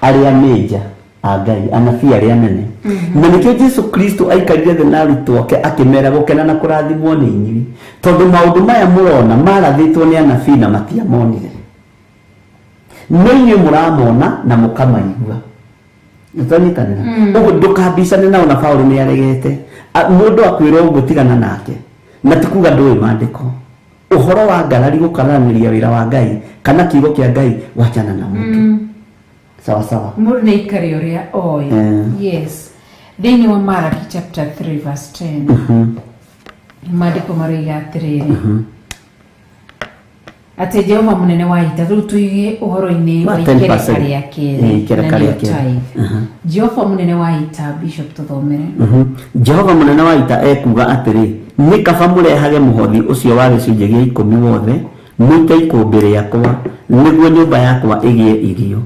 arĩa mĩnja a Ngai, anabii arĩa anene. Na nĩkĩo Jesu Kristo aikarire thĩ na arutwo ake akĩmera gũkena na kũrathimwo nĩ inyuĩ, tondũ maũndũ maya mũrona marathĩtwo nĩ anabii na matiamonire, no inyuĩ mũramona na mũkamaigua. Nĩtwanyitanĩra? Ũguo ndũkambicane nao, na Paũlũ nĩaregete. Mũndũ akwĩra ũguo tigana nake, na ti kuga ndũĩ maandĩko. Ũhoro wa ngarari gũkararanĩria wĩra wa Ngai kana kiugo kĩa Ngai, wachana na mũndũ. Sawa sawa. Mũndũ nĩ aikare ũrĩa oĩ. Yes. Thĩinĩ wa Maraki chapter 3 verse 10. Maandĩko maroiga atĩrĩrĩ, Atĩ Jehova mũnene wa ita rĩu tũige ũhoro-inĩ Wa wa 10%. ikereka rĩa kerĩ Ĩ, ikereka na rĩa nĩyo kerĩ. tithe. Jehova mũnene wa ita, Bishop, tũthomere. Jehova mũnene wa ita ekuuga atĩrĩ, nĩ kaba mũrehage mũhothi ũcio wa gĩcunjĩ gĩa 10 wothe mũite ikũmbĩ rĩakwa, nĩguo nyũmba yakwa ĩgĩe irio.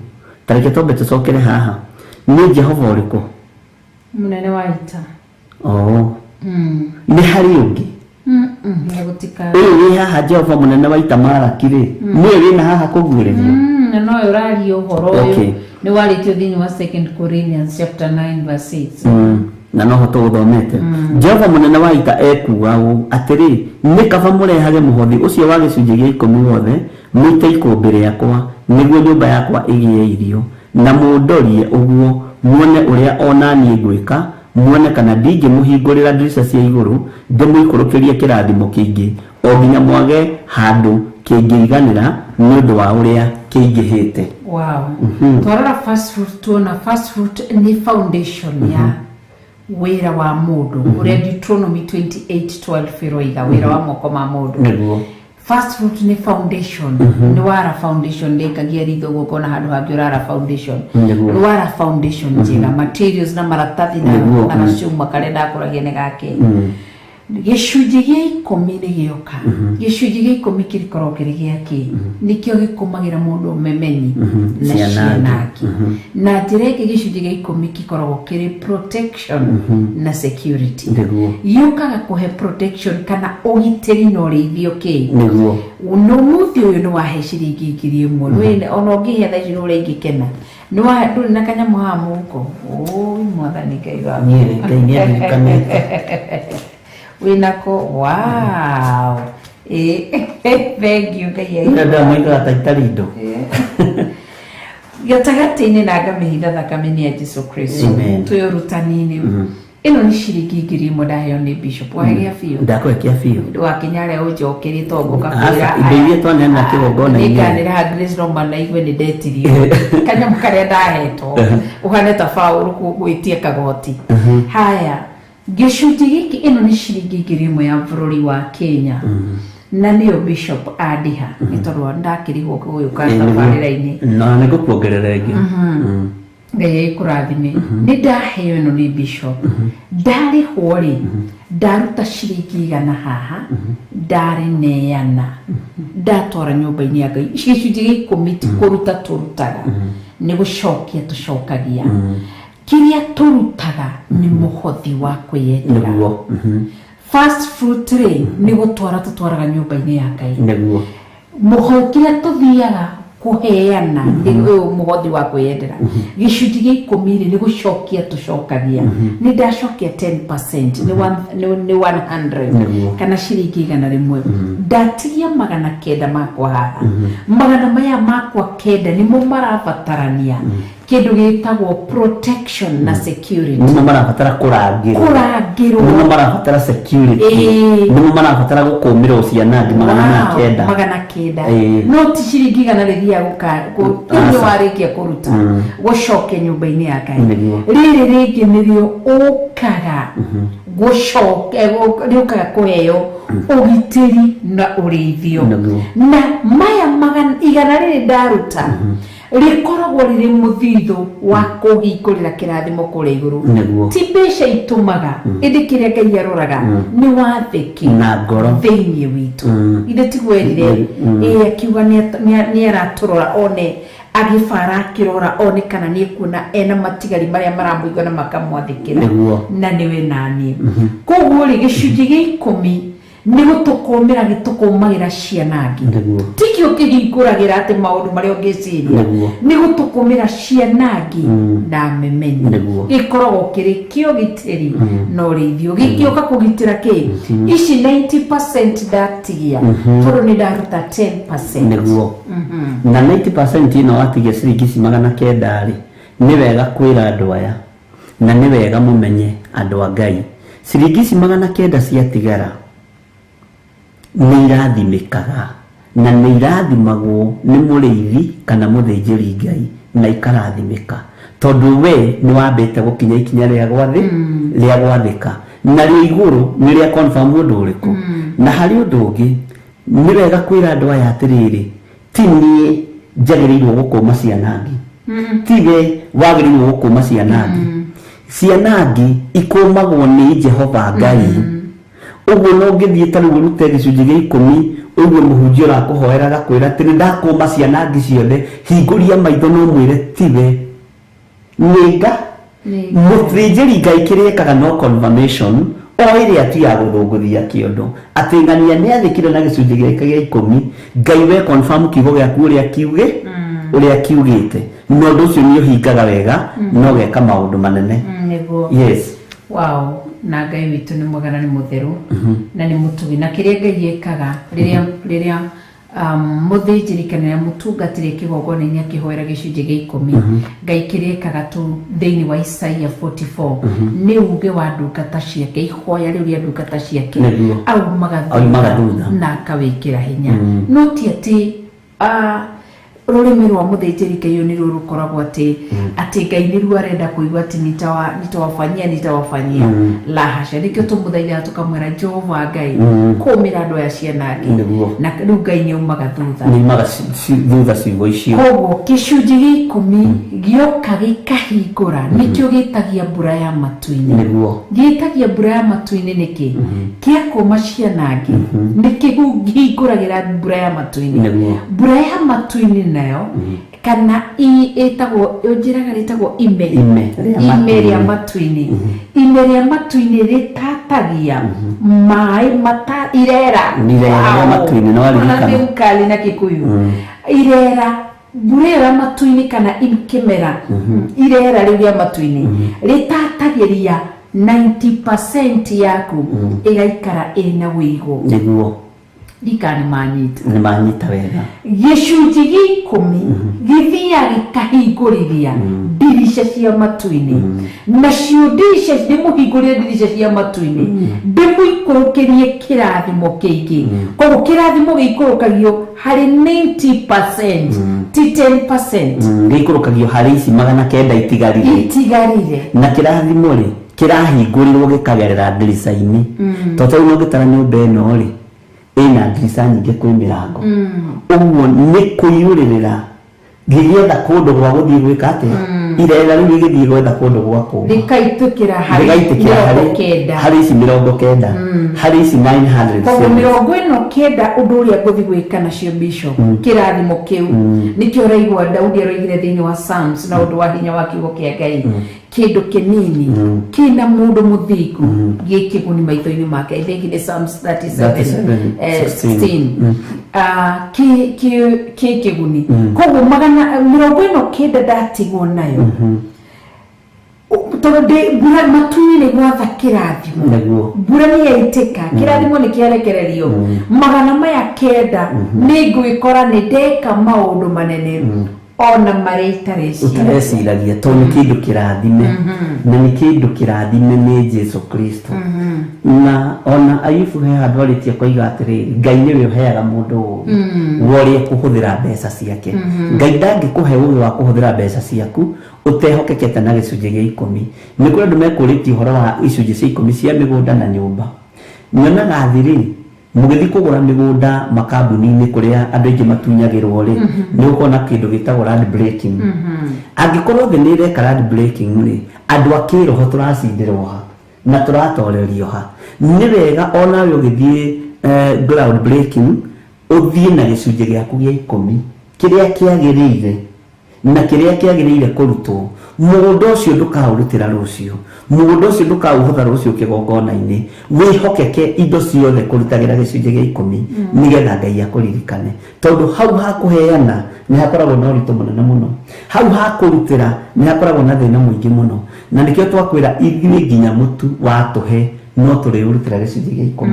Ta reke twambe tũcokere haha. Nĩ Jehova ũrĩkũ? Mũnene wa ita. Oh. Nĩ harĩ ũngĩ. Gũtika. Ũyũ wĩ haha Jehova mũnene wa ita Malaki rĩ, nĩwe wĩna haha kũguũrĩrio. Na nowe ũraria ũhoro ũyũ Okay. nĩ warĩtio thĩinĩ wa 2 Corinthians chapter 9 verse 6. Na noho tũgũthomete. Jehova mũnene wa ita ekuuga ũũ atĩrĩ, nĩ kaba mũrehage mũhothi ũcio wa gĩcunjĩ gĩa 10 wothe mũite ikũmbĩ rĩakwa, nĩguo nyũmba yakwa ĩgĩe irio, na mũndorie ũguo muone ũrĩa ona niĩ ngwĩka, muone kana ndingĩmũhingũrĩra ndirica cia igũrũ ndĩmũikũrũkĩrie kĩrathimo kĩingĩ, o nginya mwage handũ kĩngĩiganĩra nĩ ũndũ wa ũrĩa kĩingĩhĩte. Wow. Twarora first fruit, tuona first fruit nĩ foundation ya wĩra wa mũndũ ũrĩa Deuteronomy 28:12 ĩroiga, wĩra wa moko ma mũndũ. Nĩguo. First fruit nĩ foundation. Nĩ wara foundation ndĩkagia ritho ũguo ũkona handũ hangĩ ũrara foundation. Nĩguo. Nĩ wara foundation njega, materials na maratathi na Nĩguo. na gacuma karĩa ndakũragia nĩ gake. Gĩcunjĩ gĩa 10 nĩ gĩoka. Gĩcunjĩ gĩa 10 kĩrĩkoragwo kĩrĩ gĩa kĩ? Nĩkĩo gĩkũmagĩra mũndũ ũmemenyi na Ciana ciana angĩ. Na njĩra ĩngĩ gĩcunjĩ gĩa 10 gĩkoragwo kĩrĩ protection na security. Nĩguo. Gĩũkaga kũhe protection kana ũgitĩri na ũrĩithio kĩ? Nĩguo. No mũthĩ ũyũ nĩ wahe ciringi 1000. Nĩ ona ũngĩhe thaa ici nĩ ũrĩa ingĩkena. Nĩ wa ndũrĩ na kanyamũ haha mũhuko. Ũi mwathani Ngai wakwa. Niĩ Ngai nĩandirikanĩte. Wĩnako. Wow. Thank you Ngai aitũ. Nĩ andũ moigaga ta itarĩ indo. Gatagatĩ-inĩ na ngamĩhitha thakame nĩ ya Jesu Kristo. Amen. Twĩ ũrutani-inĩ. Ĩno nĩ ciringi 1000 ndaheo nĩ Bishop. Wahegea biũ. Ndakũhe kĩa biũ. Wakinya harĩa ũnjokerie to ngũka Aca, kwĩra indo iria twaneana kĩgongona-inĩ. Nĩnganĩra Grace Roma na igue nĩ ndetirio. Kanyamũ karĩa ndahetwo ũhane ta Paũlũ gwĩtia kagoti. Haya, gĩcunjĩ gĩkĩ ĩno nĩ ciringi 1000 ya bũrũri wa Kenya. Na nĩyo Bishop andĩha nĩ tondũ ndakĩrĩhwo gũgĩũka tabarĩra-inĩ. Na nĩ ngũkuongerera ĩngĩ. Ngai agĩkũrathime. Nĩ ndaheo ĩno nĩ Bishop. Ndarĩhwo rĩ, ndaruta ciringi 100 haha, ndarĩneana, ndatwara nyũmba-inĩ ya Ngai. Gĩcunjĩ gĩa 10 ti kũruta tũrutaga, nĩ gũcokia tũcokagia. Kĩrĩa tũrutaga nĩ mũhothi wa kwĩyendera. Nĩguo. First fruit rĩ, nĩ gũtwara tũtwaraga nyũmba-inĩ ya Ngai. Nĩguo. Mũhothi kĩrĩa tũthiaga kũheana nĩ ũyũ mũhothi wa kwĩyendera. Gĩcunjĩ gĩa 10 rĩ, nĩ gũcokia tũcokagia. Nĩ ndacokia 10%, nĩ 100 Nĩguo. kana ciringi 100. Ndatigia 900 makwa haha. Magana maya makwa 9 nĩmo marabatarania kĩndũ gĩtagwo protection na security. Nĩmo marabatara kũrangĩrwo. Kũrangĩrwo. Nĩmo marabatara security. Nĩmo marabatara gũkũmĩrwo ciana angĩ 900. 900. Ĩĩ. No ti ciringi 100 rĩthiaga Aca. nĩ warĩkia kũruta gũcokia nyũmba-inĩ ya Ngai. Nĩguo. Rĩrĩ rĩngĩ nĩrĩo ũkaga gũcokia, rĩũkaga kũheo ũgitĩri na ũrĩithio. Nĩguo. Na maya 100 rĩrĩ ndaruta rĩkoragwo rĩrĩ mũthithũ wa kũhingũrĩra kĩrathimo kũrĩa igũrũ. Nĩguo. Ti mbeca itũmaga, ĩndĩ kĩrĩa Ngai aroraga nĩ wathĩki Na ngoro. thĩinĩ witũ. Ithe tiguo erire, ĩĩ, akiuga nĩ aratũrora one agĩbara akĩrora one kana nĩ ekuona ena matigari marĩa maramũigua na makamwathĩkĩra. Nĩguo. Na nĩwe naniĩ. Koguo rĩ, gĩcunjĩ gĩa 10 nĩ gũtũkũmĩra gĩtũkũmagĩra ciana angĩ. Nĩguo. Ti kĩo kĩhingũragĩra atĩ maũndũ marĩa ũngĩciria. Nĩguo. Nĩ gũtũkũmĩra ciana angĩ na memenyi. Nĩguo. Gĩkoragwo kĩrĩ kĩo gitĩri na ũrĩithio. Gĩkĩũka kũgitĩra kĩ? Ici 90% ndatigia tondũ nĩ ndaruta 10%. Nĩguo. Na 90% ĩno watigia ciringi ici 900 rĩ, nĩ wega kwĩra andũ aya na nĩ wega mũmenye andũ a Ngai, ciringi ici 900 ciatigara nĩ irathimĩkaga na nĩ irathimagwo nĩ mũrĩithi kana mũthĩnjĩri Ngai na ikarathimĩka tondũ we nĩ wambĩte gũkinya ikinya rĩa rĩa gwathĩka na rĩa igũrũ nĩ rĩa confirm ũndũ ũrĩkũ. Na harĩ ũndũ ũngĩ, Nĩ wega kwĩra andũ aya atĩrĩrĩ, ti niĩ njagĩrĩirwo gũkũma ciana ngĩ, tiwe wagĩrĩirwo gũkũma ciana ngĩ. Ciana ngĩ ikũmagwo nĩ Jehova Ngai. Ũguo no ũngĩthiĩ ta rĩu ũrute gĩcunjĩ gĩa 10, ũguo mũhunjia ũrakũhoera agakwĩra atĩ nĩ ndakũma ciana ngĩ ciothe, hingũria maitho no mwĩre tiwe nĩnga. Mũthĩnjĩri Ngai kĩrĩa ekaga no confirmation o ĩrĩa ti ya gũthũngũthia kĩondo, atĩ ng'ania nĩ athĩkire na gĩcunjĩ gĩake gĩa 10, Ngai we confirm kiugo gĩaku ũrĩa kiuge ũrĩa kiugĩte, na ũndũ ũcio nĩ ũhingaga wega na ũgeka maũndũ manene. Nĩguo. Yes. Wow, na Ngai witũ nĩ mwega na nĩ mũtheru na nĩ mũtugi, na kĩrĩa Ngai ekaga rĩrĩa mũthĩnjĩri kana mũtungatĩri kĩgongona-inĩ akĩhoera gĩcunjĩ gĩa 10, Ngai kĩrĩa ekaga tu thĩinĩ wa Isaia 44 nĩ uge wa ndungata ciake, ihoya rĩu rĩa ndungata ciake aumaga thutha na akawĩkĩra hinya. No ti atĩ rũrĩmĩ rwa mũthĩnjĩri Ngai nĩ ruo rũkoragwo atĩ atĩ Ngai nĩruo arenda kũigua atĩ nitawafanyia la hasha. Nĩkĩo tũmũthaithaga tũkamwĩra Jehova Ngai kũmĩra andũ aya ciana angĩ, na rĩu Ngai nĩaumaga thutha, nĩaumaga thutha ciugo icio. Koguo gĩcunjĩ gĩa 10 gĩoka gĩkahingũra, nĩkĩo gĩtagia mbura ya matu-inĩ. Nĩguo gĩtagia mbura ya matu-inĩ nĩkĩ? Kĩakũma ciana angĩ nĩkĩhingũragĩra mbura ya matu-inĩ. Nĩguo mbura ya matu-inĩ nayo kana ĩtagwo njĩraga rĩtagwo ime rĩa matu-inĩ. Ime rĩa matu-inĩ rĩtatagia maĩ mata irera rĩa matu-inĩ, no waririkana ukali na Kikuyu irera mbura ĩyo ya matu-inĩ kana kĩmera irera rĩu rĩa matu-inĩ rĩtatagĩria 90% yaku ĩgaikara ĩna wĩigũ. Nĩguo ndikana nĩ manyita wega. Gĩcunjĩ gĩa 10 gĩthiaga gĩkahingũrĩria ndirica cia matu-inĩ, nacio ndirica ndĩmũhingũrĩre ndirica cia matu-inĩ ndĩmũikũrũkĩrie kĩrathimo kĩingĩ. Koguo kĩrathimo gĩikũrũkagio harĩ 90% ti 10%. Gĩikũrũkagio harĩ ici 900 itigarire, na kĩrathimo rĩ kĩrahingũrĩrwo gĩkagerera ndirica-inĩ. Tondũ rĩu ũngĩtara nyũmba ĩno rĩ ĩna ndirica nyingĩ kwĩ mĩrango, ũguo nĩ kũiyũrĩrĩra gĩgĩetha kũndũ gwa gũthiĩ gwĩka atĩa, irera rĩu rĩgĩthiĩ gwetha kũndũ gwa kũma, rĩkaitũkĩra harĩ harĩ ici 90, harĩ ici 900. Koguo 90 ũndũ ũrĩa ngũthiĩ gwĩka nacio Bishop, kĩrathimo kĩu nĩkĩo ũraigua Daudi aroigire thĩinĩ wa Psalms na ũndũ wa hinya wa kiugo kĩa Ngai, kĩndũ kĩnini kĩna mũndũ mũthingu gĩkĩguni maitho-inĩ make. I think it is Psalms 37:16. Kĩguni. Koguo 90 ndatigwo nayo, tondũ mbura matu-inĩ nĩ gwatha kĩrathimo, mbura nĩ yaitĩka, kĩrathimo nĩ kĩarekererio, 900 nĩ ngwĩkora nĩ ndeka maũndũ manene ona marĩa itareciragia, tondũ nĩ kĩndũ kĩrathime, na nĩ kĩndũ kĩrathime nĩ Jesu Kristo. Na ona Ayubu he handũ arĩtie koiga atĩrĩrĩ, Ngai nĩwe ũheaga mũndũ ũũgĩ wa ũrĩa kũhũthĩra mbeca ciake. Ngai ndangĩkũhe ũũgĩ wa kũhũthĩra mbeca ciaku ũtehokekete na gĩcunjĩ gĩa 10. Nĩ kũrĩ andũ mekũrĩtie ũhoro wa icunjĩ cia 10 cia mĩgũnda na nyũmba. Nyonaga thĩ rĩ, mũgĩthiĩ kũgũra mĩgũnda makambuni-inĩ kũrĩa andũ aingĩ matunyagĩrwo rĩ, nĩ ũkona kĩndũ gĩtagwo land breaking. Angĩkorwo thĩ nĩ ĩreka land breaking rĩ, andũ a kĩroho tũracindĩrwo ha na tũratorerio ha. Nĩ wega onawe ũgĩthiĩ ground breaking ũthiĩ na gĩcunjĩ gĩaku gĩa 10 kĩrĩa kĩagĩrĩire na kĩrĩa kĩagĩrĩire kũrutwo. Mũgũnda ũcio ndũkaũrutĩra rũciũ, mũgũnda ũcio ndũkaũhotha rũciũ kĩgongona-inĩ, wĩhokeke indo ciothe kũrutagĩra gĩcunjĩ gĩa 10 nĩgetha Ngai akũririkane. Tondũ hau ha kũheana nĩ hakoragwo na ũritũ mũnene mũno, hau ha kũrutĩra nĩ hakoragwo na thĩna mũingĩ mũno, na nĩkĩo twakwĩra ithuĩ nginya mũtu watũhe no tũrĩũrutĩra gĩcunjĩ gĩa 10,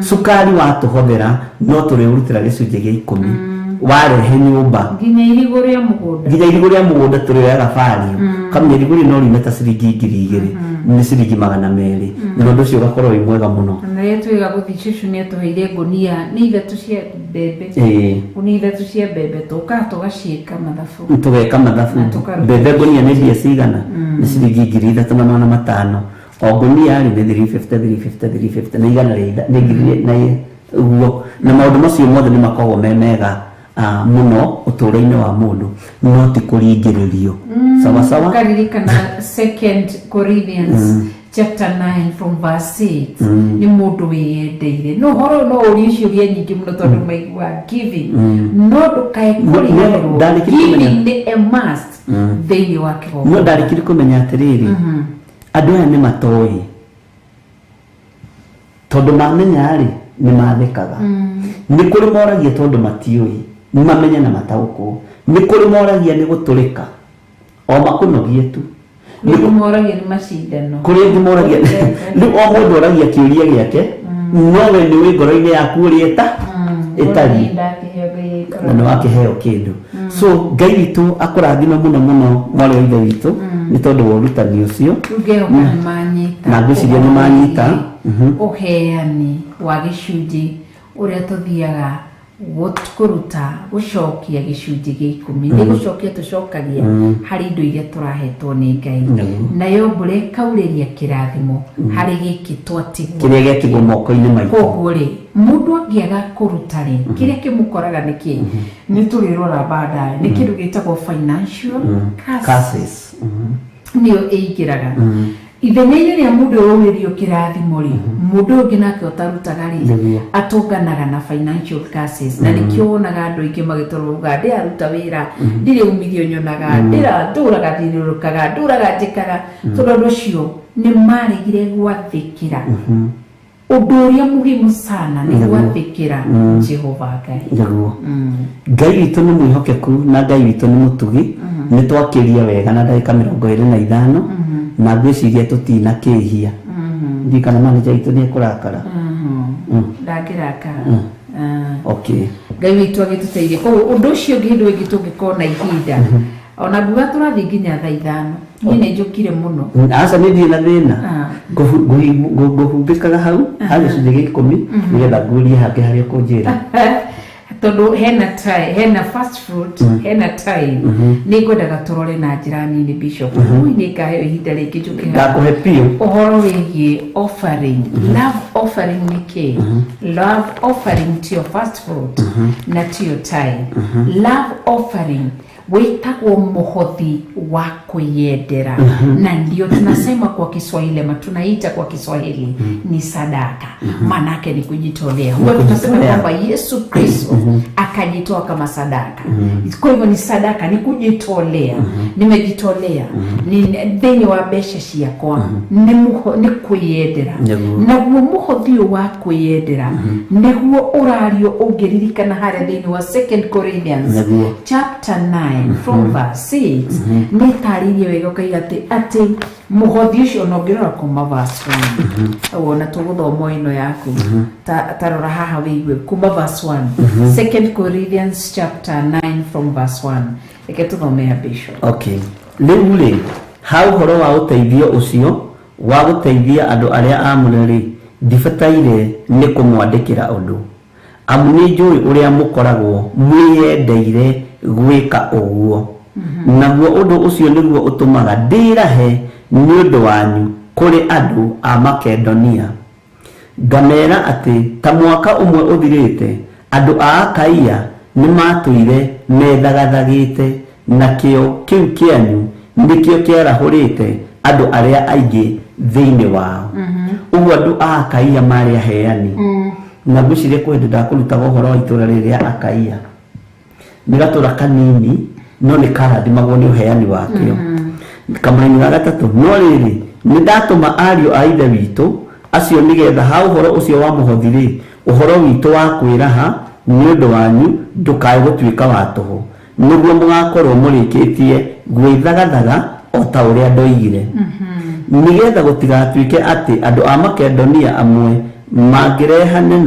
cukari watũhothera no tũrĩũrutĩra gĩcunjĩ gĩa 10, warehe nyũmba nginya irigũ rĩa mũgũnda, nginya irigũ rĩa mũgũnda tũrĩoyaga bario, kamenya irigũ rĩu no riume ta ciringi 2000, nĩ ciringi 200, na ũndũ ũcio ũgakorwo wĩ mwega mũno. Na rĩrĩa twĩga gũthiĩ cũcũ nĩ atũheire ngũnia nĩ 3 cia mbembe, ngũnia 3 cia mbembe tũkaga tũgaciĩka mathabu, tũgeka mathabu. Mbembe ngũnia nĩ mbia cigana? Nĩ ciringi 3500. O ngũnia rĩ nĩ 350 350 350 na igana rĩa nĩ ngiri na Ũguo na maũndũ macio mothe nĩ makoragwo me mega mũno ũtũũro-inĩ wa mũndũ, no ti kũringĩrĩrio. Sawa sawa. Ukaririkana Second Corinthians chapter 9 from verse 6, nĩ mũndũ wĩyendeire. No ũhoro no ũrie ciũria nyingĩ mũno tondũ maigua giving, no ndũkae kũriganĩrwo Ndarĩkirie kũmenya. giving nĩ a must thĩinĩ wa No kĩgongona. ndarĩkirie kũmenya atĩrĩrĩ, andũ aya nĩ matoĩ, tondũ mamenya rĩ, nĩ mathekaga. Nĩ kũrĩ moragia tondũ matiũĩ, mamenye na mataũkwo. Nĩ kũrĩ moragia nĩ gũtũrĩka, o makũnogie tu. Nĩ ũndũ moragia nĩ macindano. Kũrĩ angĩ moragia rĩu, o mũndũ oragia kĩũria gĩake, no we nĩ wĩ ngoro-inĩ yaku ũrĩa ĩta ĩtariĩ na nĩ wakĩheo kĩndũ. So Ngai witũ akũrathime mũno mũno, mwarĩ wa ithe witũ, nĩ tondũ wa ũrutani ũcio. Rĩu ngehoka nĩ manyita. Na ngwĩciria nĩ manyita. Ũheani wa gĩcunjĩ, ũrĩa tũthiaga kũruta, gũcokia gĩcunjĩ gĩa 10, nĩ gũcokia tũcokagia harĩ indo iria tũrahetwo nĩ Ngai. Nayo mbura ĩkaurĩria kĩrathimo harĩ gĩkĩ twatigwo, kĩrĩa gĩatigwo moko-inĩ maitũ. Koguo rĩ, mũndũ angĩaga kũruta rĩ, kĩrĩa kĩmũkoraga nĩ kĩ? Nĩ tũrĩrora baadaye, nĩ kĩndũ gĩtagwo financial curses. Curses. Nĩyo ĩingĩraga ithenya-inĩ rĩa mũndũ ũyũ waurĩrio kĩrathimo rĩ, mũndũ ũyũ ũngĩ nake ũtarutaga rĩ, atũnganaga na financial curses. Na nĩkĩo wonaga andũ aingĩ magĩtũrwo uga, ndĩraruta wĩra, ndirĩ umithio nyonaga, ndĩra ndũraga thiũrũrũkaga, ndũraga njĩkaga, tondũ andũ acio nĩ maregire gwathĩkĩra ũndũ ũrĩa muhimu sana, nĩ gwathĩkĩra Jehova Ngai. Nĩguo. Ngai witũ nĩ mwĩhokeku na Ngai witũ nĩ mũtugi. Nĩ twakĩria wega na ndagĩka 25, na ngwĩciria tũtina kĩhia. Ndiũ kana manager witũ nĩ ekũrakara. Ndangĩrakara. Okay. Ngai witũ agĩtũteithie. Koguo ũndũ ũcio ũngĩ, hĩndĩ ĩngĩ tũngĩkorwo na ihinda, ona nguga tũrathiĩ nginya thaa 5, niĩ nĩ njũkire mũno. Aca, nĩ ndirĩ na thĩna. Ah. Ngũhumbĩkaga hau ha gĩcunjĩ gĩa 10 nĩgetha ngurie hangĩ harĩa ũkũnjĩra. Tondũ hena time, hena first fruit, hena time, nĩ ngwendaga tũrore na njĩra nini, Bishop. Ui, nĩ ngaheo ihinda rĩngĩ njũke haha. Ndakũhe biũ. Ũhoro wĩgiĩ offering, love offering nĩ kĩ? Love offering tiyo first fruit na tiyo time. Love offering wĩtagwo mũhothi wa kwĩyendera, na ndio tunasema kwa Kiswahili, ama tunaita kwa Kiswahili ni sadaka. Manake ni kujitolea. Huwa tunasema Kujitolea. kwamba Yesu Kristo akajitoa kama sadaka. Kwa hivyo ni sadaka, ni kujitolea. Nimejitolea ni thĩinĩ wa mbeca ciakwa, nĩ kwĩyendera. Naguo mũhothi ũyũ wa kwĩyendera nĩguo ũrario, ũngĩririkana harĩa thĩinĩ wa Second Corinthians chapter 9 from verse 6, nĩ tarĩirie wega ũkaiga atĩ mũhothi ũcio, ona ũngĩrora kuma verse 1, wona tũgũthoma ĩno yaku, ta rora haha wĩigue kuma verse 1, Second Corinthians chapter 9 from verse 1. Reke tũthome ya Bishop. Okay, rĩu rĩ, ha ũhoro wa ũteithio ũcio wa gũteithia andũ arĩa aamũre rĩ, ndibataire nĩ kũmwandĩkĩra ũndũ, amu nĩ njũĩ ũrĩa mũkoragwo mwĩyendeire gwĩka ũguo. Naguo ũndũ ũcio nĩguo ũtũmaga ndĩrahe nĩ ũndũ wanyu kũrĩ andũ a Makedonia, ngamera atĩ ta mwaka ũmwe ũthirĩte, andũ a Akaia nĩ matũire methagathagĩte, na kĩo kĩu kĩanyu nĩkĩo kĩarahũrĩte andũ arĩa aingĩ thĩinĩ wao. Ũguo andũ a Akaia marĩ aheani. Na ngwĩciria kwĩ hĩndĩ ndakũrutaga ũhoro wa itũũra rĩrĩ rĩa Akaia. Nĩ gatũra kanini, no nĩ karathimagwo nĩ ũheani wakĩo. Kamũraini ga gatatũ: no rĩrĩ, nĩ ndatũma ariũ a ithe witũ acio, nĩgetha ha ũhoro ũcio wa mũhothi rĩ, ũhoro witũ wa kwĩraha nĩ ũndũ wanyu ndũkae gũtuĩka wa tũhũ, nĩguo mũgakorwo mũrĩkĩtie gwĩthagathaga o ta ũrĩa ndoigire, nĩgetha gũtigatuĩke atĩ andũ a Makedonia amwe mangĩrehane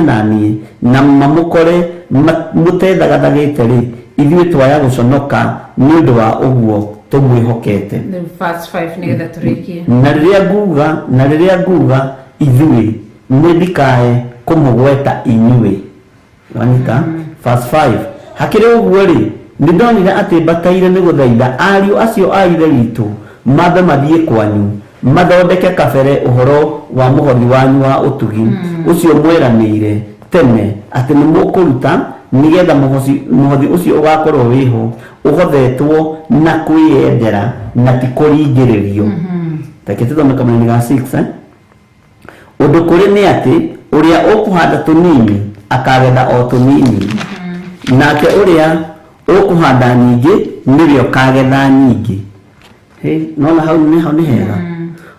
na niĩ na mamũkore mũtethagathagĩte rĩ, ithuĩ twaya gũconoka nĩ ũndũ wa ũguo tũmwĩhokete. The verse 5, nĩgetha tũrĩkie. Na rĩrĩa nguga ithuĩ, nĩ ndikae kũmũgweta inyuĩ. Wanyita verse 5? Hakĩrĩ ũguo rĩ, nĩ ndonire atĩ mbataire nĩ gũthaitha ariũ acio a ithe witũ mambe mathiĩ kwanyu. Mathondeke kabere ũhoro wa mũhothi wanyu wa ũtugi ũcio mweranĩire tene atĩ nĩ mũkũruta, nĩgetha mũhothi ũcio ũgakorwo wĩho ũhothetwo na kwĩyendera na ti kũringĩrĩrio. Reke tũthome kamũnini ga 6. Ũndũ kũrĩ nĩ atĩ ũrĩa ũkũhanda tũnini akagetha o tũnini, nake ũrĩa ũkũhanda nyingĩ nĩwe ũkagetha nyingĩ. Nona hau nĩ hega.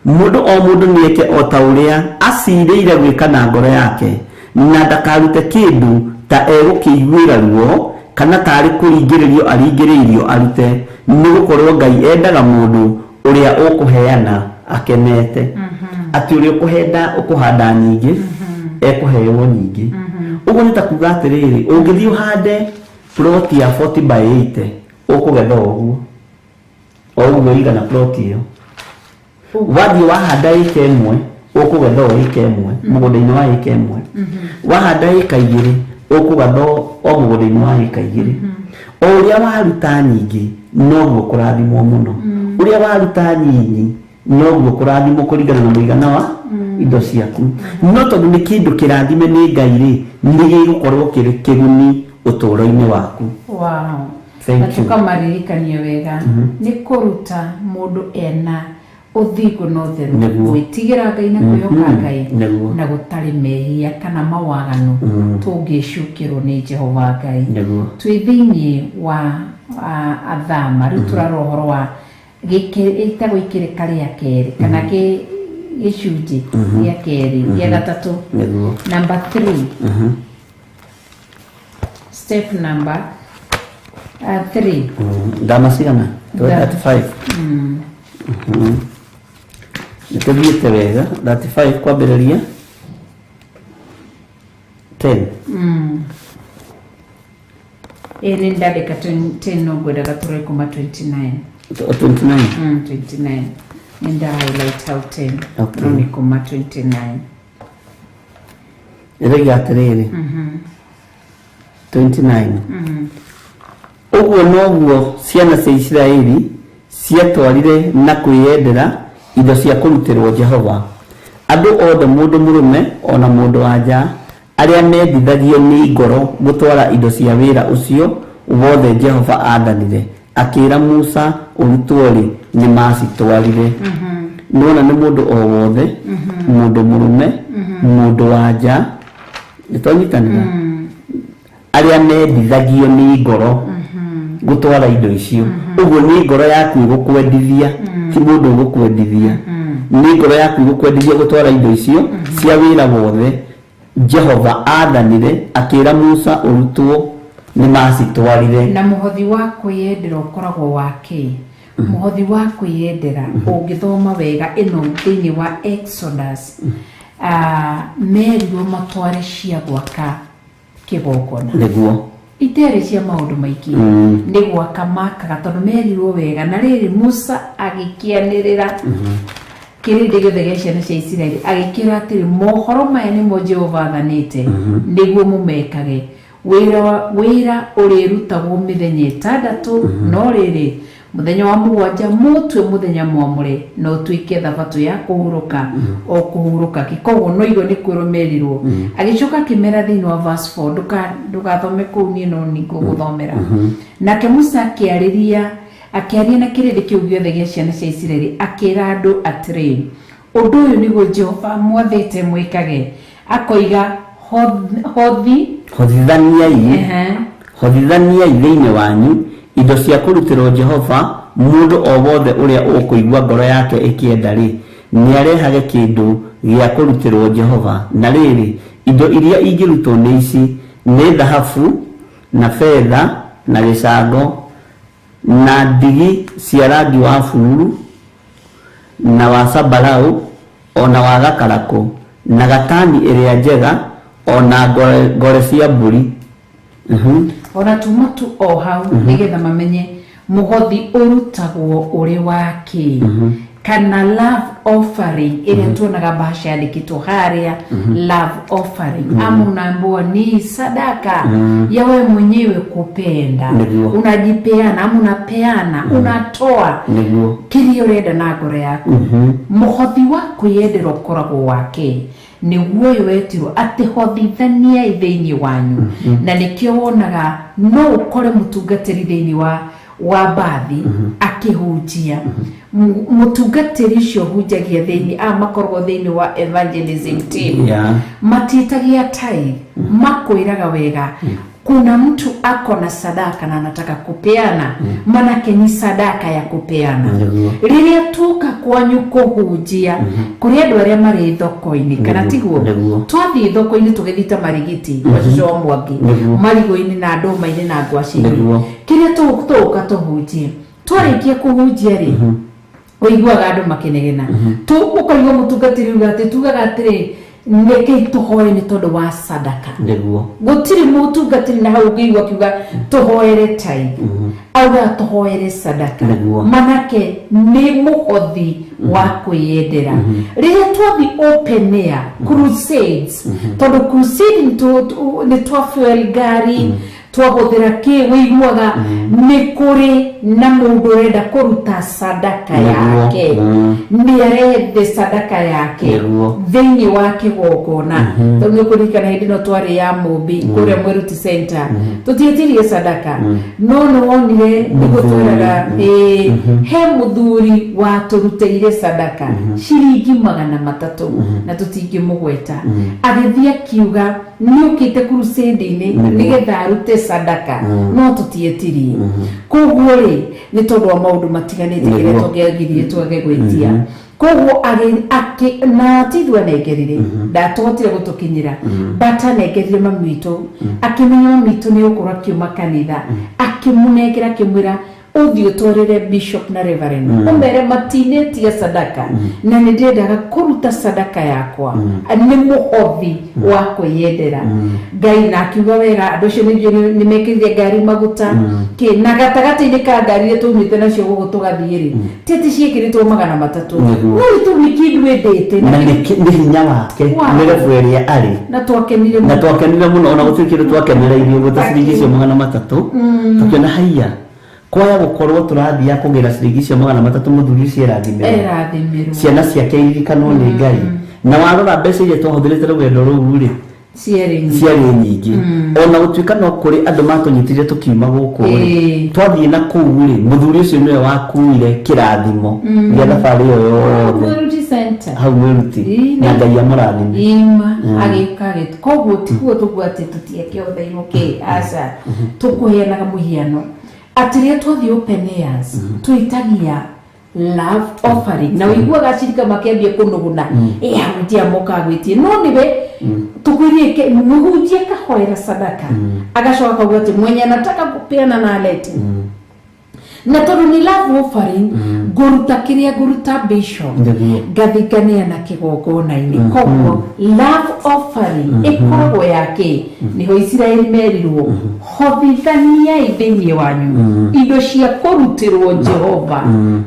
Mũndũ o mũndũ nĩeke o ta ũrĩa acirĩire gwĩka na ngoro yake, na ndakarute kĩndũ ta egũkĩiguĩra ruo kana tarĩ kũringĩrĩrio aringĩrĩirio arute, nĩgũkorwo Ngai endaga mũndũ ũrĩa ũkũheana akenete. Atĩ ũrĩa ũkũhanda nyingĩ ekũheo nyingĩ. Ũguo nĩ ta kuga atĩrĩrĩ, ũngĩthiĩ ũhande plot ya 40 by 80 ũkũgetha ũguo o ũguo igana plot ĩyo. Wathiĩ wahanda ĩka ĩmwe ũkũgetha o ĩka ĩmwe mũgũnda-inĩ wa ĩka ĩmwe. Wahanda ĩka igĩrĩ ũkũgetha o mũgũnda-inĩ wa ĩka igĩrĩ. O ũrĩa waruta nyingĩ noguo kũrathimwo mũno, ũrĩa waruta nyinyi noguo kũrathimwo kũringana na mũigana wa indo ciaku. No tondũ nĩ kĩndũ kĩrathime nĩ Ngai rĩ, nĩ gĩgũkorwo kĩrĩ kĩguni ũtũũro-inĩ waku. Wow. Na tũkamaririkania wega nĩ kũruta mũndũ ena ũthingu na ũtheru, gwĩtigĩra Ngai na kwĩhoka Ngai, na gũtarĩ mehia kana mawaganu tũngĩcukĩrwo nĩ Jehova Ngai. Twĩ thĩinĩ wa athama rĩu tũrarora ũhoro wa gĩtagwo ikĩrĩka rĩa kerĩ kana gĩcunjĩ gĩa kerĩ gĩa gatatũ, number 3, step number 3. Ndama cigana? 35. Nĩtũthiĩte wega. 35 kwambĩrĩria 10. Ĩĩ ndandĩka 10 no ngwendaga tũrore kuma 29. 29. 29. Nĩ highlight hau 10. No nĩ kuma 29. Ĩrĩga atĩrĩrĩ. 29. Ũguo noguo ciana cia Isiraeli ciatwarire na kwĩyendera indo cia kũrutĩrwo Jehova. Andũ othe mũndũ mũrũme ona mũndũ wa nja arĩa mendithagio nĩ ngoro gũtwara indo cia wĩra ũcio wothe Jehova aathanire akĩra Musa ũrutwo rĩ, nĩ macitwarire. Nĩwona nĩ mũndũ o wothe, mũndũ mũrũme, mũndũ wa nja, nĩtwanyitanĩra, arĩa mendithagio nĩ ngoro gũtwara indo icio. Ũguo nĩ ngoro yaku ĩgũkwendithia, ti mũndũ ũgũkwendithia. Nĩ ngoro yaku ĩgũkwendithia gũtwara indo icio cia wĩra wothe Jehova aathanire akĩra Musa ũrutwo nĩ macitwarire. Na mũhothi wa kwĩyendera ũkoragwo wa kĩ? Mũhothi wa kwĩyendera ũngĩthoma wega ĩno thĩinĩ wa Exodus, merirwo matware cia gwaka kĩgongona. Nĩguo. Iterĩ cia maũndũ maingĩ nĩ gwaka makaga tondũ merirwo wega. Na rĩrĩ Musa agĩkĩanĩrĩra kĩrĩndĩ gĩothe gĩa ciana cia Isiraeli agĩkĩra atĩrĩ, mohoro maya nĩmo Jehova athanĩte nĩguo mũmekage. Wĩra ũrĩrutagwo mĩthenya ĩtandatũ, no rĩrĩ mũthenya wa mũgwanja mũtue mũthenya mwamũre na ũtuĩke thabatũ ya kũhurũka o kũhurũka. Koguo no igua nĩ kwĩrwo merirwo. Agĩcoka akĩmera thĩinĩ wa verse 4, ndũgathome kũu niĩ no nĩ ngũgũthomera. Nake Musa akĩarĩria na kĩrĩndĩ kĩu gĩothe gĩa ciana cia Isiraeli akĩra andũ atĩrĩ, ũndũ ũyũ nĩguo Jehova mwathĩte mwĩkage, akoiga hothithaniai thĩinĩ wanyu indo cia kũrutĩrwo Jehova. Mũndũ o wothe ũrĩa ũkũigua ngoro yake ĩkĩenda rĩ, nĩarehage kĩndũ gĩa kũrutĩrwo Jehova. Na rĩrĩ, indo iria ingĩrutwo nĩ ici: nĩ thahabu na betha na gĩcango na ndigi cia rangi wa bururu na wa zambarau ona wa gakarakũ na gatani ĩrĩa njega ona ngore cia mbũri. Ona tuma tu o hau nĩgetha mamenye mũhothi ũrutagwo ũrĩ wa kĩ. Kana love offering ĩrĩa tuonaga bahasha yandĩkĩtwo harĩa, love offering, ama unaambiwa ni sadaka ya wewe mwenyewe kupenda. Unajipeana ama unapeana, unatoa kĩrĩa ũrenda na ngoro yaku. Mũhothi wa kwĩyendera ũkoragwo wake nĩguo ũyũ wetirwo atĩ hothithaniai thĩinĩ wanyu. Na nĩkĩo wonaga no ũkore mũtungatĩri thĩinĩ wa mbathi akĩhunjia. Mũtungatĩri ũcio ũhunjagia thĩinĩ a makoragwo thĩinĩ wa evangelism team, matiĩtagia tithe, makwĩraga wega, kuna mtu ako na sadaka na anataka kupeana, manake ni sadaka ya kupeana. Rĩrĩa tuoka kwanyu kũhunjia kũrĩ andũ arĩa marĩ thoko-inĩ, kana tiguo? Nĩguo. Twathiĩ thoko-inĩ tũgĩthiĩ ta Marigiti gwa cũcũ wa Mwangi, marigũ-inĩ na ndũma-inĩ na ngwacĩ-inĩ, kĩrĩa tũgũka tũhunjie, twarĩkia kũhunjia rĩ, ũiguaga andũ makĩnegena. Ũkaigua mũtungatĩri uga atĩ tugaga atĩrĩ, nĩkĩi tũhoe nĩ tondũ wa sadaka. Gũtirĩ mũtungatĩri na hau ũngĩigua akiuga tũhoere tithe, auga tũhoere sadaka. Manake nĩ mũhothi wa kwĩyendera. Rĩrĩa twathiĩ open air crusades, tondũ crusade nĩ twa fuel ngari, twahũthĩra kĩ, wĩiguaga nĩ kũrĩ na mũndũ ũrenda kũruta sadaka yake. Nĩ arethe sadaka yake thĩinĩ wa kĩgongona, tondũ nĩ ũkũririkana hĩndĩ ĩno twarĩ ya Mũmbi kũrĩa Mwĩruti Center, tũtietirie sadaka, no nĩ wonire nĩguo twĩraga ĩĩ, he mũthuri watũrutĩire sadaka ciringi 300, na tũtingĩmũgweta. Agĩthiĩ akiuga nĩ ũkĩte crusade-inĩ nĩgetha arute sadaka, no tũtietirie. Koguo rĩ, nĩ tondũ wa maũndũ matiganĩte kĩrĩa tũngĩagirie twage gwĩtia. Koguo na tithu anengerire, ndatũhotire gũtũkinyĩra, but anengerire mami witũ, akĩmenya mami witũ nĩ ũkorwo akiuma kanitha, akĩmũnengera, akĩmwĩra ũthiĩ ũtwarĩre bishop na reverend, ũmere matinĩtie sadaka na nĩ ndĩrendaga kũruta sadaka yakwa, nĩ mũhothi wa kwĩyendera Ngai. Na akiuga wega andũ acio nĩnjũĩ nĩ mekĩrire ngari maguta kĩ, na gatagatĩ-inĩ ka ngari iria twaumĩte nacio gũkũ tũgathiĩ rĩ, ti atĩ ciĩkĩrĩtwo 300, no nĩ tondũ nĩ kĩndũ wendete. Na nĩ hinya wake. Nĩ level ĩrĩa arĩ. Na twakenire Na mũno. Twakenire mũno, ona gũtirĩ kĩndũ twakenereirie ũguo ta ciringi icio 300. Tũkĩona haiya kwaya gũkorwo tũrathiĩ kũgĩra ciringi icio 300, mũthuri ũcio erathimĩrwo, Erathimĩrwo, ciana ciake iririkanwo nĩ Ngai. Na warora mbeca iria twahũthĩrĩte rũgendo rũu rĩ, ciarĩ nyingĩ. Ciarĩ nyingĩ, ona gũtuĩka no kũrĩ andũ matũnyitire tũkiuma gũkũ rĩ, twathiĩ na kũu rĩ, mũthuri ũcio nĩwe wakuire kĩrathimo gĩa thabarĩ ĩyo yothe. Mwĩruti Center. Hau Mwĩruti. Na Ngai amũrathime. Ima agĩũka agĩtu. Koguo tiguo tũguo atĩ tũtiakĩotheirwo kĩ, aca, tũkũheanaga mũhiano atĩ rĩrĩa twathiĩ open airs twĩtagia love offering, na ũiguaga acirika makĩambia kũnuguna, ĩ ahunjia mokaga gwĩtie, no nĩwe tũkwĩrie mũhunjia kahoera sadaka, agacoka akauga atĩ mwenye anataka kupeana na alete, na tondũ nĩ love offering, ngũruta kĩrĩa ngũruta bishop, ngathingania na kĩgongona-inĩ. Koguo love offering ĩkoragwo yake nĩho Isiraeli merirwo hothithaniai thĩinĩ wanyu indo cia kũrutĩrwo Jehova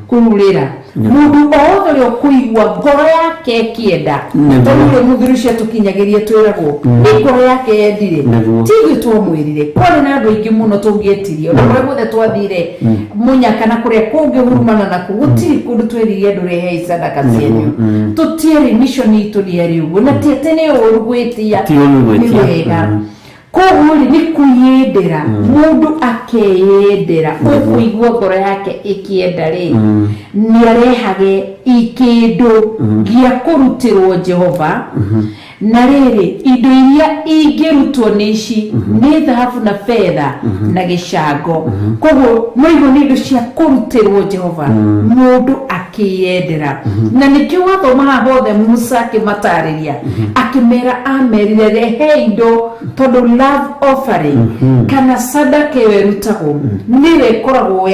kururĩra. Mũndũ o wothe ũrĩa ũkũigua ngoro yake ĩkĩenda, tondũ ũrĩa mũthuri ũcio atũkinyagĩria twĩragwo nĩ ngoro yake yendire, ti ithuĩ twamwĩrire. Kwarĩ na andũ aingĩ mũno tũngĩetirie, ona kũrĩa guothe twathire mũnyaka na kũrĩa kũngĩ hurumana nakuo, gũtirĩ kũndũ tweririe andũ rehei sadaka cianyu. Tũtierĩ mission itũ nĩ ũguo, na ti atĩ nĩ ũru gwĩtia. Ti ũru gwĩtia. Nĩ wega. Koguo rĩ, nĩ kwĩyendera, mũndũ akeyendera, ũkũigua ngoro yake ĩkĩenda rĩ, nĩ arehage kĩndũ gĩa kũrutĩrwo Jehova. Na rĩrĩ, indo iria ingĩrutwo nĩ ici, nĩ thahabu na betha na gĩcango. Koguo mũigo nĩ indo cia kũrutĩrwo Jehova, mũndũ akĩyendera. Na nĩkĩo wathoma haha hothe Musa akĩmatarĩria, akĩmera, amerire rehe indo, tondũ love offering kana sadaka ĩyo ĩrutagwo nĩyo ĩkoragwo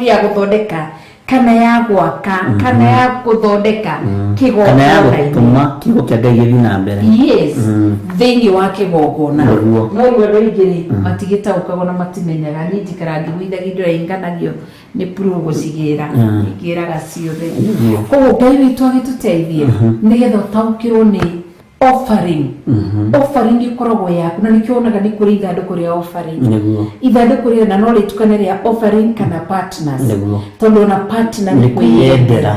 ya gũthondeka. Kana ya gwaka, kana ya gũthondeka kĩgongona, kana ya gũtũma kiugo kĩa Ngai gĩthiĩ na mbere. Yes, thĩinĩ wa kĩgongona. No rĩu andũ aingĩ rĩ matigĩtaũkagwo na matimenyaga. Niĩ njikara ngĩgũithagia indo inganagio nĩ prũ gũcigĩra ingĩraga ciothe. Koguo Ngai witũ agĩtũteithie nĩgetha ũtaũkĩrwo nĩ offering. Offering ĩkoragwo yaku, na nĩkĩo wonaga nĩ kũrĩ ithandũkũ rĩa offering. Ithandũkũ rĩa na no rĩtukane rĩa offering kana partners. Tondũ ona partner nĩ kwĩyendera,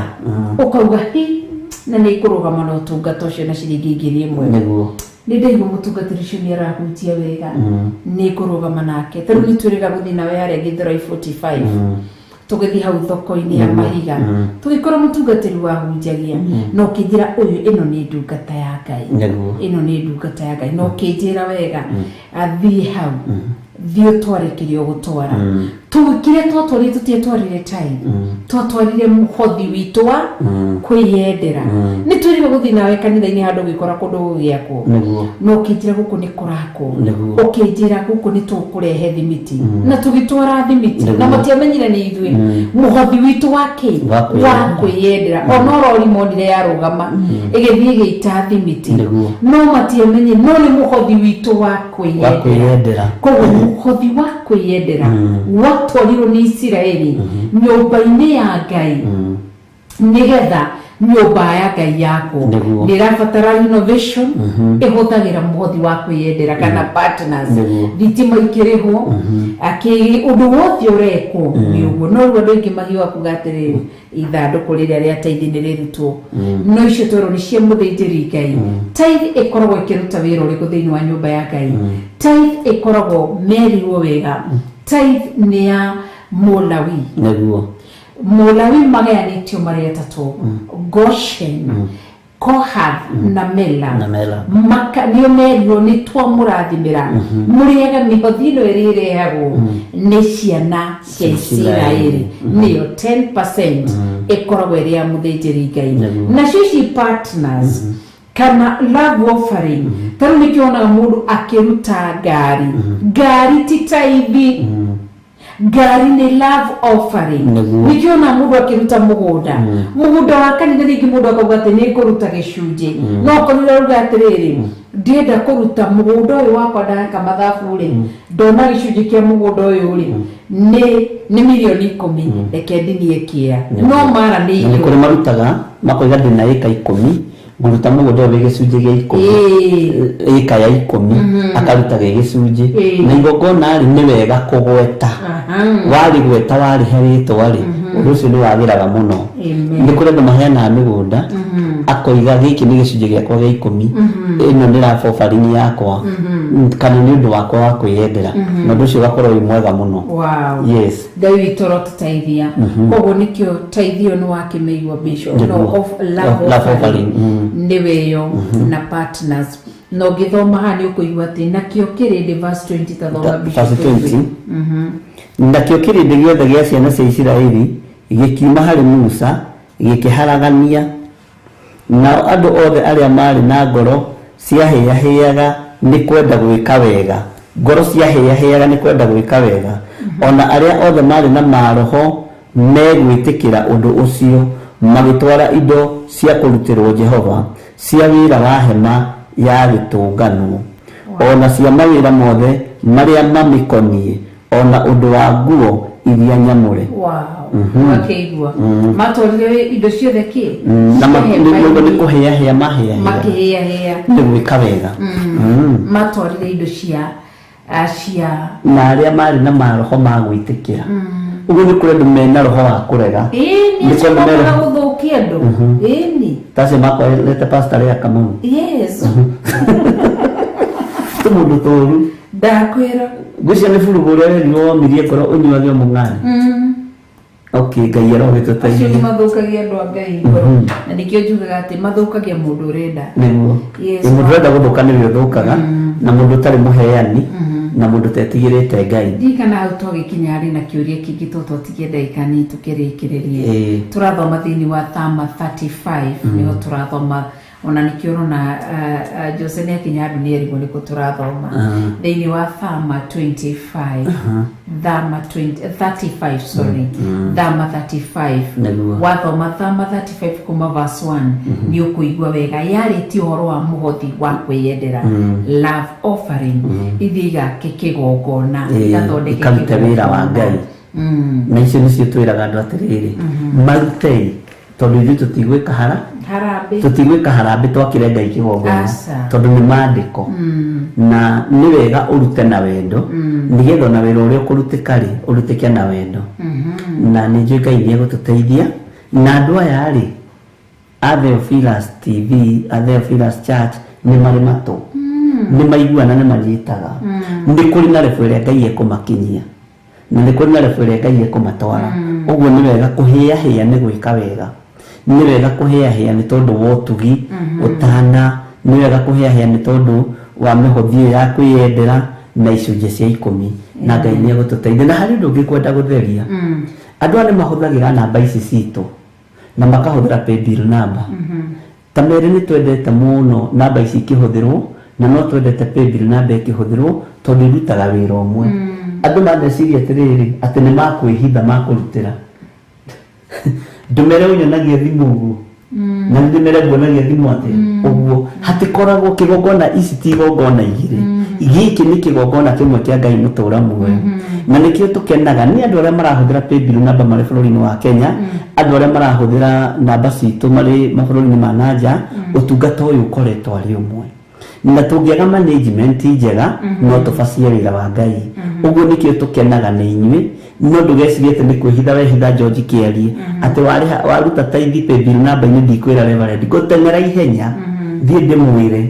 ũkauga hi na nĩ ikũrũgama na ũtungata ũcio na ciringi 1,000. Nĩ ndaigua mũtungatĩri ũcio nĩ arahutia wega, nĩ ngũrũgama nake. Ta rĩu nĩ twĩrĩga gũthiĩ nawe harĩa Gĩthũrai 45, tũgĩthiĩ hau thoko-inĩ ya mahiga, tũgĩkora mũtungatĩri wahunjagia, na ũkĩnjĩra ũyũ, ĩno nĩ ndungata ya Ngai, ĩno nĩ ndungata ya Ngai, na ũkĩnjĩra wega athiĩ hau, thiĩ ũtware kĩrĩa ũgũtwara. Kĩrĩa twatwarire, tũtiatwarire tithe, twatwarire mũhothi witũ wa kwĩyendera. Nĩ twĩrĩga gũthiĩ nawe kanitha-inĩ handũ ũgĩkora kũndũ gũgĩakwo, na ũkĩnjĩra gũkũ nĩ kũrakwo, ũkĩnjĩra gũkũ nĩ tũkũrehe thimiti, na tũgĩtwara thimiti, na matiamenyire nĩ ithuĩ. Mũhothi witũ wa kĩ? Wa kwĩyendera. Ona rori monire yarũgama ĩgĩthiĩ ĩgĩita thimiti, no matiamenyire, no nĩ mũhothi witũ wa kwĩyendera. Koguo mũhothi wa kwĩyendera watwarirwo nĩ Isiraeli nyũmba-inĩ ya Ngai, nĩgetha nyũmba ya Ngai yakwo. Nĩ ĩrabatara renovation, ĩhũthagĩra mũhothi wa kwĩyendera kana partners. Thitima ikĩrĩhwo, ũndũ wothe ũrekwo nĩ ũguo. No rĩu andũ aingĩ mahiũhaga kuga atĩrĩrĩ, ithandũkũ rĩrĩa rĩa tithe nĩ rĩrutwo, no icio twerwo nĩ cia mũthĩnjĩri Ngai. Tithe ĩkoragwo ĩkĩruta wĩra ũrĩkũ thĩinĩ wa nyũmba ya Ngai? Tithe ĩkoragwo, merirwo wega, tithe nĩ ya Mũlawi. Mũlawi magayanĩtio marĩ atatũ: Goshen, Kohath na Mela. Maka nĩo merirwo nĩ twamũrathimĩra mũrĩaga mĩhothi ĩno ĩrĩa ĩrehagwo nĩ ciana cia Isiraeli, nĩyo 10% ĩkoragwo ĩrĩ ya mũthĩnjĩri Ngai. Nacio ici partners kana love offering, ta rĩu nĩkĩo wonaga mũndũ akĩruta ngari. Ngari ti tithe, ngari nĩ love offering. Nĩkĩo ona mũndũ akĩruta mũgũnda, mũgũnda wa kanitha, rĩngĩ mũndũ akauga atĩ nĩ ngũruta gĩcunjĩ, no okorwo auga atĩrĩrĩ, ndĩrenda kũruta mũgũnda ũyũ wakwa, ndaka mathabu rĩ, ndona gĩcunjĩ kĩa mũgũnda ũyũ rĩ nĩ 10 milioni, reke ndinie kĩa no mara nĩ nĩ kũrĩ marutaga makoiga ndĩna ĩka 10, ngũruta mũgũnda ũyũ wĩ gĩcunjĩ gĩa 10, ĩka ya 10 akaruta gĩ gĩcunjĩ. Na igongona rĩ, nĩ wega kũgweta, warĩgweta warĩhe rĩtwa rĩ, ũndũ ũcio nĩ wagĩraga mũno. Nĩ kũrĩ andũ maheanaga mĩgũnda, akoiga gĩkĩ nĩ gĩcunjĩ gĩakwa gĩa 10, ĩno nĩ love offering yakwa, kana nĩ ũndũ wakwa wa kwĩyendera, na ũndũ ũcio ũgakorwo wĩ mwega mũno. Yes. Ngai witũ ũrotũteithia. Koguo nĩkĩo teithio nĩ wakĩmĩigua, Bishop, no of love love offering offering, nĩwe ĩyo na partners. Na ũngĩthoma haha nĩ ũkũigua atĩ nakĩo kĩrĩndĩ, verse 20, tathoma, Bishop. Verse 20. Nakĩo kĩrĩndĩ gĩothe gĩa ciana cia Isiraeli gĩkiuma harĩ Musa gĩkĩharagania, nao andũ othe arĩa maarĩ na ngoro ciahĩahĩaga nĩ kwenda gwĩka wega, ngoro ciahĩahĩaga nĩ kwenda gwĩka wega, ona arĩa othe maarĩ na maroho megwĩtĩkĩra ũndũ ũcio, magĩtwara indo cia kũrutĩrwo Jehova cia wĩra wa hema ya gĩtũnganwo, ona cia mawĩra mothe marĩa mamĩkoniĩ, ona ũndũ wa nguo iria nyamũre. Wow, wakĩigua matwarire indo ciothe kĩ Na cia nĩ hema-inĩ, kũhĩahĩa mahĩahĩa makĩhĩahĩa nĩ gwĩka wega. Matwarire indo cia cia Na arĩa marĩ na maroho ma gwĩtĩkĩra ũguo, nĩ kũrĩ andũ mena roho wa kũrega. Ĩni Nĩ acio kũrĩ andũ mokaga mena gũthũkia andũ, ĩni. Tacio makorete pastor ya Kamau. Tũ mũndũ tũru. Ndakwĩra. Ngwĩciria nĩ burugũ ũrĩa werirwo womirie ngoro ũnyuage mũng'ani. Okay, Ngai Acio nĩ arogĩtũteithia. Mathũkagia andũ a Ngai ngoro, na nĩkĩo njugaga atĩ mathũkagia mũndũ ũrenda. Nĩguo. Mũndũ ũrenda gũthũka nĩwe ũthũkaga, na mũndũ ũtarĩ mũheani, na mũndũ ũtetigĩrĩte Ngai. Ndirikana hau twagĩkinya harĩ na kĩũria kĩngĩ to twatigie ndagĩka nini tũkĩrĩkĩrĩrie. Tũrathoma thĩinĩ wa Thama 35, nĩho tũrathoma. Ona nĩkĩo ũrona Jose nĩ akinya handũ nĩ erigwo nĩkũ tũrathoma. Thĩinĩ wa Thama 25, Thama 20, 35, sorry, Thama 35. Nĩguo. Wathoma Thama 35 kuma verse 1 nĩ ũkũigua wega yarĩtie ũhoro wa mũhothi wa kwĩyendera, love offering, ithiĩ igake kĩgongona, igathondeke ikarute wĩra wa kĩgongona. Ngai. Na icio nĩcio twĩraga andũ atĩrĩrĩ, marutei tondũ ithuĩ tũtigwĩka hara Harambĩ. Tũtigwĩka harambĩ twakĩre Ngai kĩgongona Aca. tondũ nĩ maandĩko, na nĩ wega ũrute na wendo nĩgetha ona wĩra ũrĩa ũkũrutĩka rĩ ũrutĩke na wendo. Na nĩ njũĩ Ngai nĩ egũtũteithia. Na andũ aya rĩ a Theophilus TV, a Theophilus Church, nĩ marĩ matũ, nĩ maiguana, nĩ manyitaga. Nĩ kũrĩ na rebu ĩrĩa Ngai ekũmakinyia na nĩ kũrĩ na rebu ĩrĩa Ngai ekũmatwara. Ũguo nĩ wega kũhĩahĩa nĩ gwĩka wega, nĩ wega kũhĩahĩa nĩ tondũ wa ũtugi ũtana, nĩ wega kũhĩahĩa nĩ tondũ wa mĩhothi ĩyo ya kwĩyendera na icunjĩ cia ikũmi, na Ngai nĩ egũtũteithia. Na harĩ ũndũ ũngĩ kwenda gũtheria, andũ aya nĩ mahũthagĩra namba ici citũ na makahũthĩra paybill number. Ta merĩ nĩ twendete mũno namba ici ikĩhũthĩrwo, na no twendete paybill number ĩkĩhũthĩrwo tondũ irutaga wĩra ũmwe. Andũ maneciria atĩrĩrĩ, atĩ nĩ makwĩhitha makũrutĩra. Ndũmere ũnyonagia thimũ ũguo na nĩ ndĩmere nguonagia thimũ atĩ ũguo hatikoragwo kĩgongona. Ici ti igongona igĩrĩ, gĩkĩ nĩ kĩgongona kĩmwe kĩa Ngai mũtũra muoyo. Na nĩkĩo tũkenaga nĩ andũ arĩa marahũthĩra paybill namba marĩ bũrũri-inĩ wa Kenya, andũ arĩa marahũthĩra namba citũ marĩ mabũrũri-inĩ ma nanja. Ũtungata ũyũ ũkoretwo arĩ ũmwe, na tũngĩaga management njega no tũbacie wĩra wa Ngai. Ũguo nĩkĩo tũkenaga nĩ inyuĩ. No ndũgecirie atĩ nĩ kwĩhitha wehitha George Kĩarie atĩ warĩha waruta taithi paybill namba-inĩ ndikwĩra Reverend ngũteng'era ihenya thiĩ ndĩmwĩre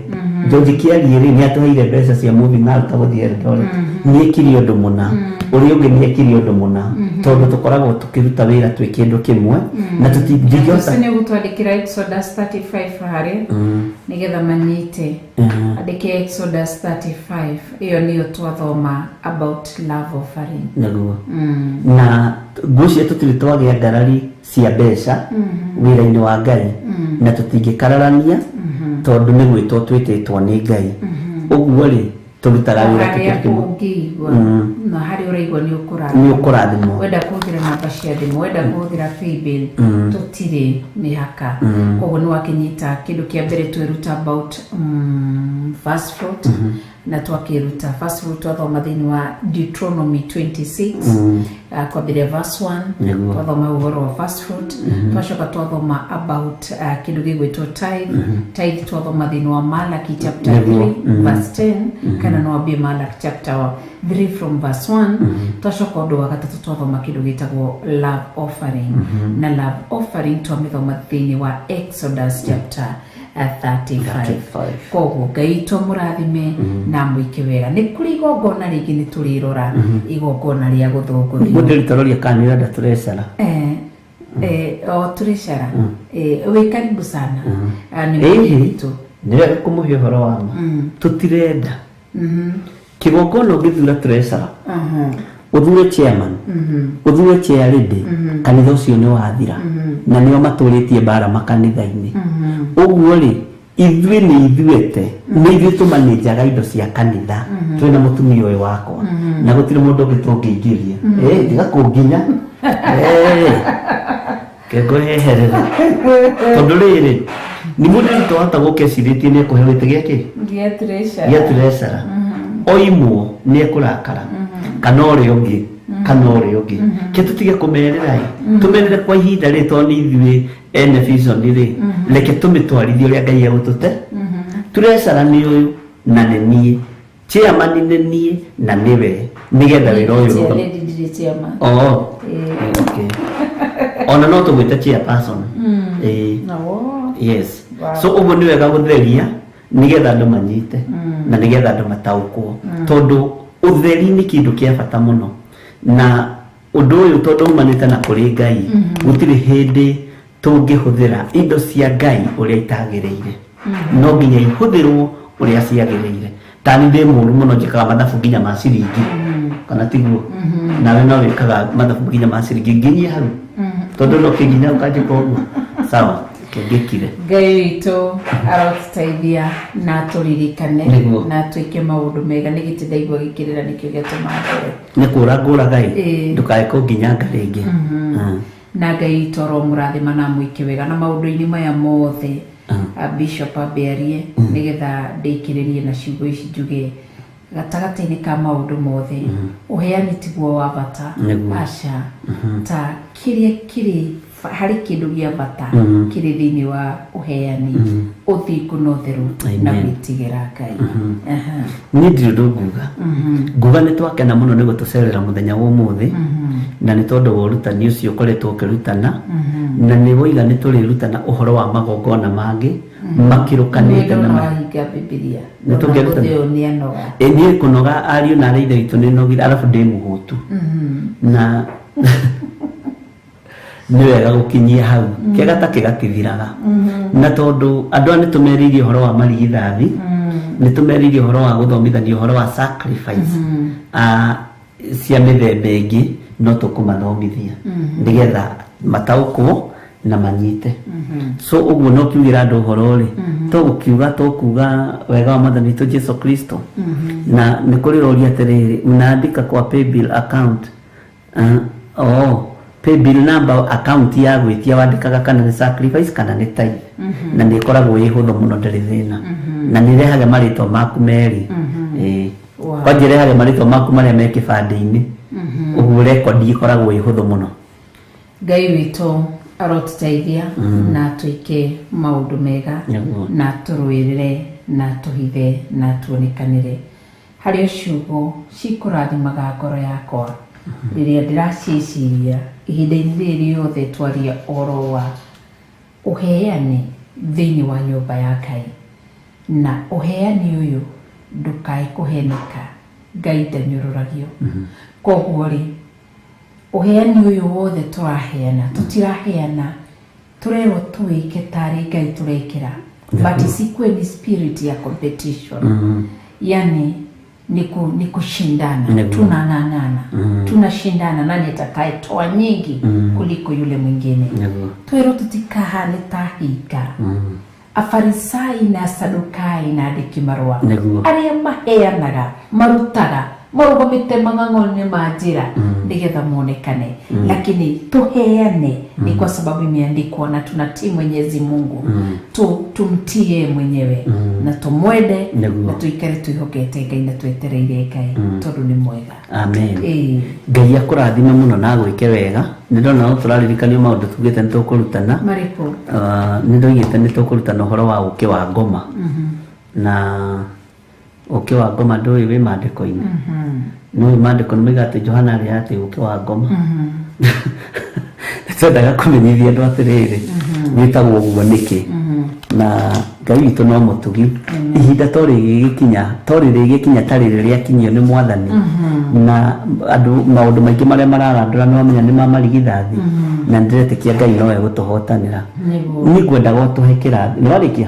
George Kĩarie rĩ nĩ atũheire mbeca cia moving out gũthiĩ Eldoret, nĩ ekire ũndũ mũna, ũrĩa ũngĩ nĩ ekire ũndũ mũna, tondũ tũkoragwo tũkĩruta wĩra twĩ kĩndũ kĩmwe na tũtingĩhota. Jose nĩ ũgũtwandĩkĩra Exodus 35 harĩa nĩgetha manyite. Andĩke Exodus 35, ĩyo nĩyo twathoma about love offering. Nĩguo. Na ngwĩciria tũtirĩ twagĩa ngarari cia mbeca wĩra-inĩ wa Ngai, na tũtingĩkararania tondũ nĩ gwĩtwo twĩtĩtwo nĩ Ngai. Ũguo rĩ tũrutaga wĩra harĩa tũkĩrĩ kĩmwe. Ũngĩigua na harĩa ũraigua nĩ ũkũrathimwo. Nĩ ũkũrathimwo. Wenda kũhũthĩra namba cia thimũ, wenda kũhũthĩra paybill, tũtirĩ mĩhaka. Koguo nĩ wakĩnyita kĩndũ kĩa mbere tweruta about first fruit, na twakĩruta first fruit twathoma thĩinĩ wa Deuteronomy 26 kwambĩrĩria verse 1. Twathoma ũhoro wa first fruit, twacoka twathoma about kĩndũ gĩgwĩtwo tithe. Tithe twathoma thĩinĩ wa Malaki chapter 3 verse 10, kana no wambie Malaki chapter 3 from verse 1. Twacoka ũndũ wa gatatũ twathoma kĩndũ gĩtagwo love offering, na love offering twamĩthoma thĩinĩ wa Exodus chapter 35. 35. Koguo Ngai twamũrathime na mwĩke wega. Nĩ kũrĩ igongona rĩngĩ nĩ tũrĩrora, igongona rĩa gũthũngũthio. Mũndĩrĩtororia kana nĩ ũrenda tũrecara? O tũrĩcara. Wĩ karibu sana. Ah, nĩ Ĩhĩ. witũ. Nĩ wega kũmũhe ũhoro wa ma, tũtirenda kĩgongona ũngĩthura treasurer, ũthure chairman, ũthure chair lady, kanitha ũcio nĩ wathira, na nĩo matũrĩtie mbara makanitha-inĩ. Ũguo rĩ ithuĩ nĩ ithuĩte nĩ ithuĩ tũmanĩnjaga indo cia kanitha twĩna mũtumia ũyũ wakwa, na gũtirĩ mũndũ ũngĩ tũngĩingĩria. Tiga kũnginya. Kengũheherere tondũ rĩrĩ nĩ mũndũ witũ wahota gũka ecirĩtie nĩ ekũheo gĩtĩ gĩakĩ gĩa treasurer. Gĩa treasurer, oimwo nĩ ekũrakara kana ũrĩa ũngĩ kana ũrĩa ũngĩ. Ke tũtige kũmerĩra ĩ tũmerĩre kwa ihinda rĩ, tondũ nĩ ithuĩ ene vision rĩ, reke tũmĩtwarithie ũrĩa Ngai egũtũte. Treasurer nĩ ũyũ na nĩ niĩ, chairman nĩ niĩ na nĩwe, nĩgetha wĩra ũyũ Chair ũrũgame. lady, ndirĩ chairman. Oh, okay. Ona no tũgwĩte chairperson. No. Yes. Wow. So ũguo nĩ wega gũtheria nĩgetha andũ manyite na nĩgetha andũ mataũkwo, tondũ ũtheri nĩ kĩndũ kĩa bata mũno. Na ũndũ ũyũ tondũ umanĩte na kũrĩ Ngai, gũtirĩ hĩndĩ tũngĩhũthĩra indo cia Ngai ũrĩa itagĩrĩire. No nginya ihũthĩrwo ũrĩa ciagĩrĩire. Tani ndĩ mũru mũno, njĩkaga mathabu nginya ma ciringi, kana tiguo? Nawe no wĩkaga mathabu nginya ma ciringi nginyie hau, tondũ no kĩnginya ũkanjĩka ũguo. Sawa. Reke ngĩkire. Ngai witũ arotũteithia na atũririkane Nĩguo. na atwĩke maũndũ mega. Nĩ gĩtĩ ndaigua gĩkĩrĩra nĩkĩo gĩatũma ndore. Nĩ kũra ngũraga ĩ, Ĩĩ. ndũkae kũnginyanga rĩngĩ. Na Ngai witũ aromũrathima na amwĩke wega na maũndũ-inĩ maya mothe. Bishop ambearie nĩgetha ndĩkĩrĩrie na ciugo ici njuge gatagatĩ-inĩ ka maũndũ mothe ũheani tiguo wa bata. Nĩguo. Aca, ta kĩrĩa kĩrĩ harĩ kĩndũ gĩa bata kĩrĩ thĩinĩ wa ũheani, ũthingu na ũtheru na Amen. gwĩtigĩra Ngai. Aha. Niĩ ndirĩ ũndũ nguga. Nguga nĩ twakena mũno nĩ gũtũcerera mũthenya wa ũmũthĩ, na nĩ tondũ wa ũrutani ũcio ũkoretwo ũkĩrutana, na nĩ woiga nĩ tũrĩrutana ũhoro wa magongona mangĩ makĩrũkanĩte na Nĩwona ma wahinga Bibilia. Nĩ tũngĩrutana. Ona ũyũ nĩ anoga. Ĩ, niĩ kũnoga ariũ na arĩa ithe witũ nĩ nogire, arabu ndĩ mũhũtu, na nĩ wega gũkinyia hau kĩga ta kĩgatithiraga, na tondũ andũ aya nĩ tũmerĩirie ũhoro wa marigithathi, nĩ tũmerĩirie ũhoro wa gũthomithania ũhoro wa sacrifice cia mĩthemba ĩngĩ, no tũkũmathomithia nĩgetha mataũkwo na manyite. So ũguo no kiugĩra andũ ũhoro rĩ, to gũkiuga tũkuga wega wa mwathani witũ Jesu Kristo. Na nĩ kũrĩ roria atĩrĩrĩ, unaandika kwa paybill account, oh, paybill number, account ya gwĩtia wandĩkaga kana nĩ sacrifice kana nĩ tithe, na nĩ ĩkoragwo ĩ hũthũ mũno, ndĩrĩ thĩna, na nĩ ĩrehaga marĩtwa maku merĩ. Ĩĩ. Wow. Kwanja ĩrehaga marĩtwa maku marĩa me kĩbandĩ-inĩ, ũguo rekondi ĩkoragwo ĩ hũthũ mũno. Ngai witũ arotũteithia na atwĩke maũndũ mega Nĩguo. na atũrũĩrĩre na atũhithe na atuonekanĩre. Harĩ o ciugo cikũrathimaga ngoro yakwa rĩrĩa ndĩraciĩciria ihinda-inĩ rĩrĩ rĩothe twaria ũhoro wa ũheani thĩinĩ wa nyũmba ya Ngai. Na ũheani ũyũ ndũkae kũheneka, Ngai ndanyũrũragio. Koguo rĩ, ũheani ũyũ wothe tũraheana, tũtiraheana tũrerwo tũwĩke tarĩ Ngai tũrekĩra, but isikuwe ni spirit ya competition, yani ni kushindana. Nĩguo. Tunang'ang'ana, tunashindana nani atakayetoa nyingi kuliko yule mwingine. Nĩguo. Twĩrwo tũtikahane ta hinga Afarisai na Asadukai na andĩki marũa Nĩguo. arĩa maheanaga, marutaga marũgamĩte mang'ang'o-inĩ ma njĩra nĩgetha monekane. Lakini tuheane ni kwa sababu imeandikwa na tunatii Mwenyezi Mungu, tumtii yeye mwenyewe na tumwende Nĩguo. na tuikare twĩhokete Ngai na twetereire Ngai tondũ nĩ mwega. Amen. Ĩĩ. Ngai akũrathime mũno na agwĩke wega. Nĩ ndona no tũraririkanio maũndũ tugĩte nĩ tũkũrutana. Marĩkũ? Nĩ ndoigĩte nĩ tũkũrutana ũhoro wa ũkĩ wa ngoma, na ũkĩ wa ngoma ndũĩ wĩ maandĩko-inĩ. Nĩũĩ maandĩko nĩ moiga atĩ Johana arĩa atĩ ũkĩ wa ngoma. Nĩ twendaga kũmenyithia andũ atĩrĩrĩ, wĩtagwo ũguo nĩkĩ, na Ngai witũ no mũtugi. Ihinda to rĩgĩgĩkinya, to rĩrĩgĩkinya ta rĩrĩ rĩakinyio nĩ mwathani, na andũ maũndũ maingĩ marĩa mararandũra nĩ wamenya nĩ ma marigithathi, na nĩndĩretĩkia Ngai nowe gũtũhotanĩra. Nĩguo. Niĩ ngwendaga ũtũhe kĩrathi. Nĩ warĩkia?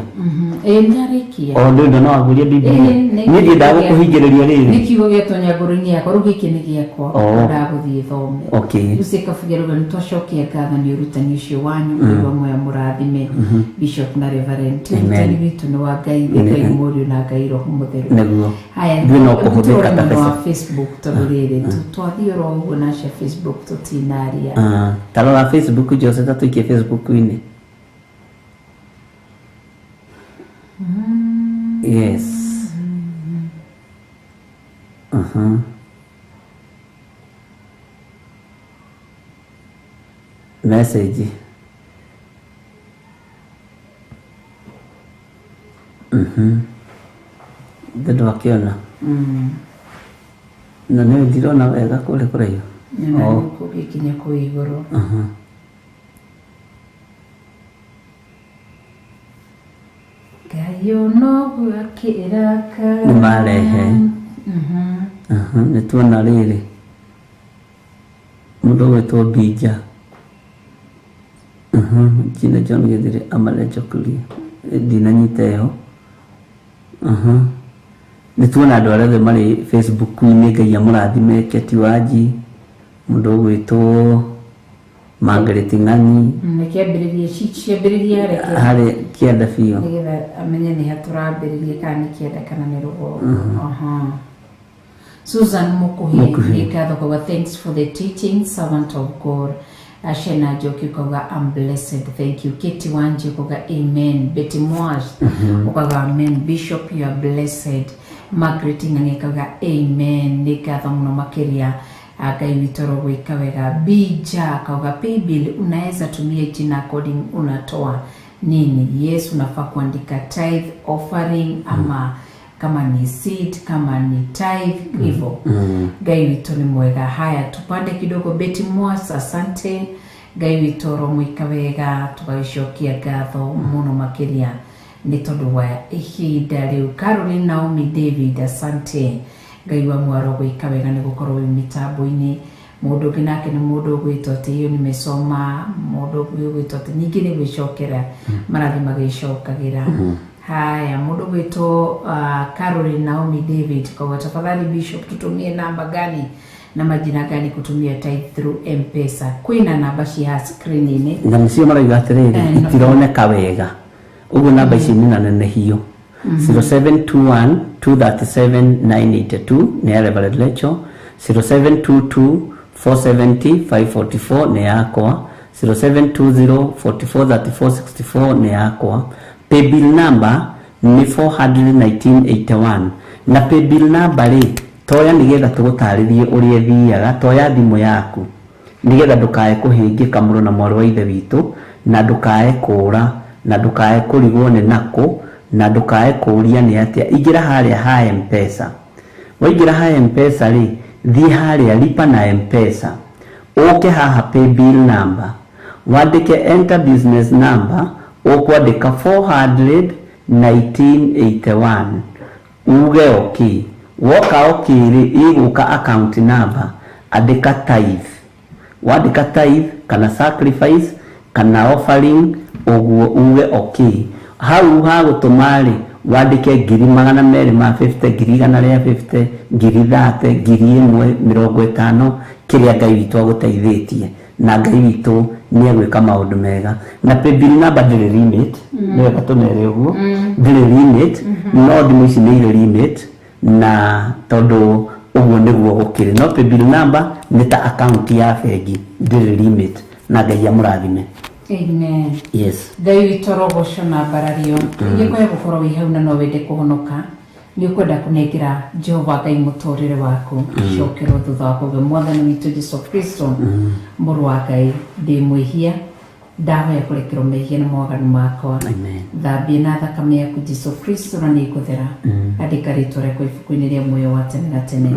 Ĩĩ, nĩarĩkia. O nĩ no waguria Bibilia. Niĩ ndiendaga gũkũhingĩrĩria rĩrĩ. Nĩ kiugo gĩatonya ngoro-inĩ yakwa, rĩu gĩkĩ nĩ gĩakwa. Oh. Ndagũthiĩ thome. Okay. Rĩu cikabugia rauga nĩ twacokia ngatho nĩ ũrutani ũcio wanyu. Ngai wa mũrathime Bishop na Reverend. Amen. Ũrutani witũ nĩ wa Ngai, nĩ Ngai Mũriũ na Ngai Roho Mũtheru. Nĩguo. Haya, Ithuĩ no kũhũthĩka ta tũrore mwena wa mbeca. Facebook tondũ rĩrĩ twathiĩ oro ũguo na cia Facebook tũtinaria. Ah, ta rora Facebook, Jose, ta tũikie Facebook-inĩ. Yes. Message. Ndwakĩona na nĩ ndirona wega kũrĩa kũraihu. Nyona Oh. gũgĩkinya kũu igũrũ. Ngai noguo akĩraka. Nĩ marehe. Nĩ tuona rĩrĩ mũndũ ũgwĩtwo Mbinja. Jina John Gĩthire amarejokuria ndinanyita ĩyo. Nĩ tuona andũ arĩa othe marĩ Facebook-inĩ. Ngai amũrathime. Keti Wanji, mũndũ ũgwĩtwo Margaret Ng'ang'i. Nĩkĩambĩrĩrie ciambĩrĩrie reke harĩ kĩanda biũ nĩgetha amenye nĩ hatũrambĩrĩrie kana nĩ kĩanda kana nĩ rũgongo. Aha. Susan Mukuhi Mukuhi. nĩ ngatho kauga thanks for the teaching, servant of God. Ashena Njoki ukauga I'm blessed, thank you. Keti Wanji ukauga amen. Betty Mwash ukauga amen. Bishop, you are blessed. Margaret Ng'ang'i akauga amen. Nĩ ngatho mũno makĩria. Ngai witũ arogwĩka wega. Bija akauga paybill unaweza tumia jina according unatoa nini. Yes, unafaa kuandika tithe, offering ama kama ni seed, kama ni tithe hivyo. Ngai witũ nĩ mwega. Haya, tupande kidogo. Betty Mwas, asante. Ngai witũ aromwĩka wega, tũgagĩcokia ngatho mũno makĩria nĩ tondũ wa ihinda rĩu. Caroline Naomi David, asante. Ngai wa mwaro gwĩka wega nĩ gũkorwo wĩ mĩtambo-inĩ. Mũndũ ũngĩ nake nĩ mũndũ ũgwĩtwo atĩ iyo nimesoma, mũndũ ũngĩ ũgwĩtwo atĩ ningĩ nĩ gwĩcokera marathi magĩcokagĩra. Haya, mũndũ ũgwĩtwo Caroline Naomi David kauga tafadhali Bishop, tutumie namba gani na majina gani kutumia tithe through M-Pesa. Kwĩna namba cia screen-inĩ na nĩcio marauga atĩrĩrĩ Eh, no. itironeka wega ũguo namba ici nĩ na nenehio 0721 237 982 nĩ ya Reverend Lecho, 0722 470 544 nĩ yakwa, 0720 44 34 64 nĩ yakwa. Paybill number nĩ 41981 na paybill number rĩ toya nĩgetha tũgũtarĩrie ũrĩa ĩthiaga. Toya thimũ yaku nĩgetha ndũkae kũhĩngĩka mũno na mwarĩ wa ithe witũ, na ndũkae kũũra, na ndũkae kũrigwo nĩ nakũ, na ndũkae kũũria nĩ atĩa. Ingĩra harĩa ha M-Pesa. Waingĩra ha M-Pesa rĩ, thiĩ harĩa lipa na M-Pesa, ũke haha paybill number, wandĩke enter business number, ũkwandĩka 41981 uge okay. Woka okay rĩ, ĩgũka account number, andĩka tithe. Wandĩka tithe kana sacrifice kana offering ũguo uge okay. Hau ha gũtũma rĩ, wandĩke 250,000, 150,000, 30,000, 1,000, 50, kĩrĩa Ngai witũ agũteithĩtie, na Ngai witũ nĩ egwĩka maũndũ mega. Na paybill number ndĩrĩ limit, nĩ wega tũmere ũguo, ndĩrĩ limit, no thimũ ici nĩ irĩ limit, na tondũ ũguo nĩguo gũkĩrĩ. No paybill number nĩ ta account ya bengi, ndĩrĩ limit, na Ngai amũrathime. Amen. Yes. Ngai witũ arogocwo na mbarario. Ingĩkoya gũkorwo wĩ hau na no wende kũhonoka, nĩ ũkwenda kũnengera Jehova Ngai mũtũrĩre waku, cokerwo thutha wa kuga mwathani witũ Jesu Kristo, mũrũ wa Ngai, ndĩ mwĩhia, ndahoya kũrekerwo mehia na mawaganu makwa. Amen. Thambie na thakame yaku Jesu Kristo na nĩ ngũthera. Andĩka rĩtwa rĩakwa ibuku-inĩ rĩa muoyo wa tene na tene.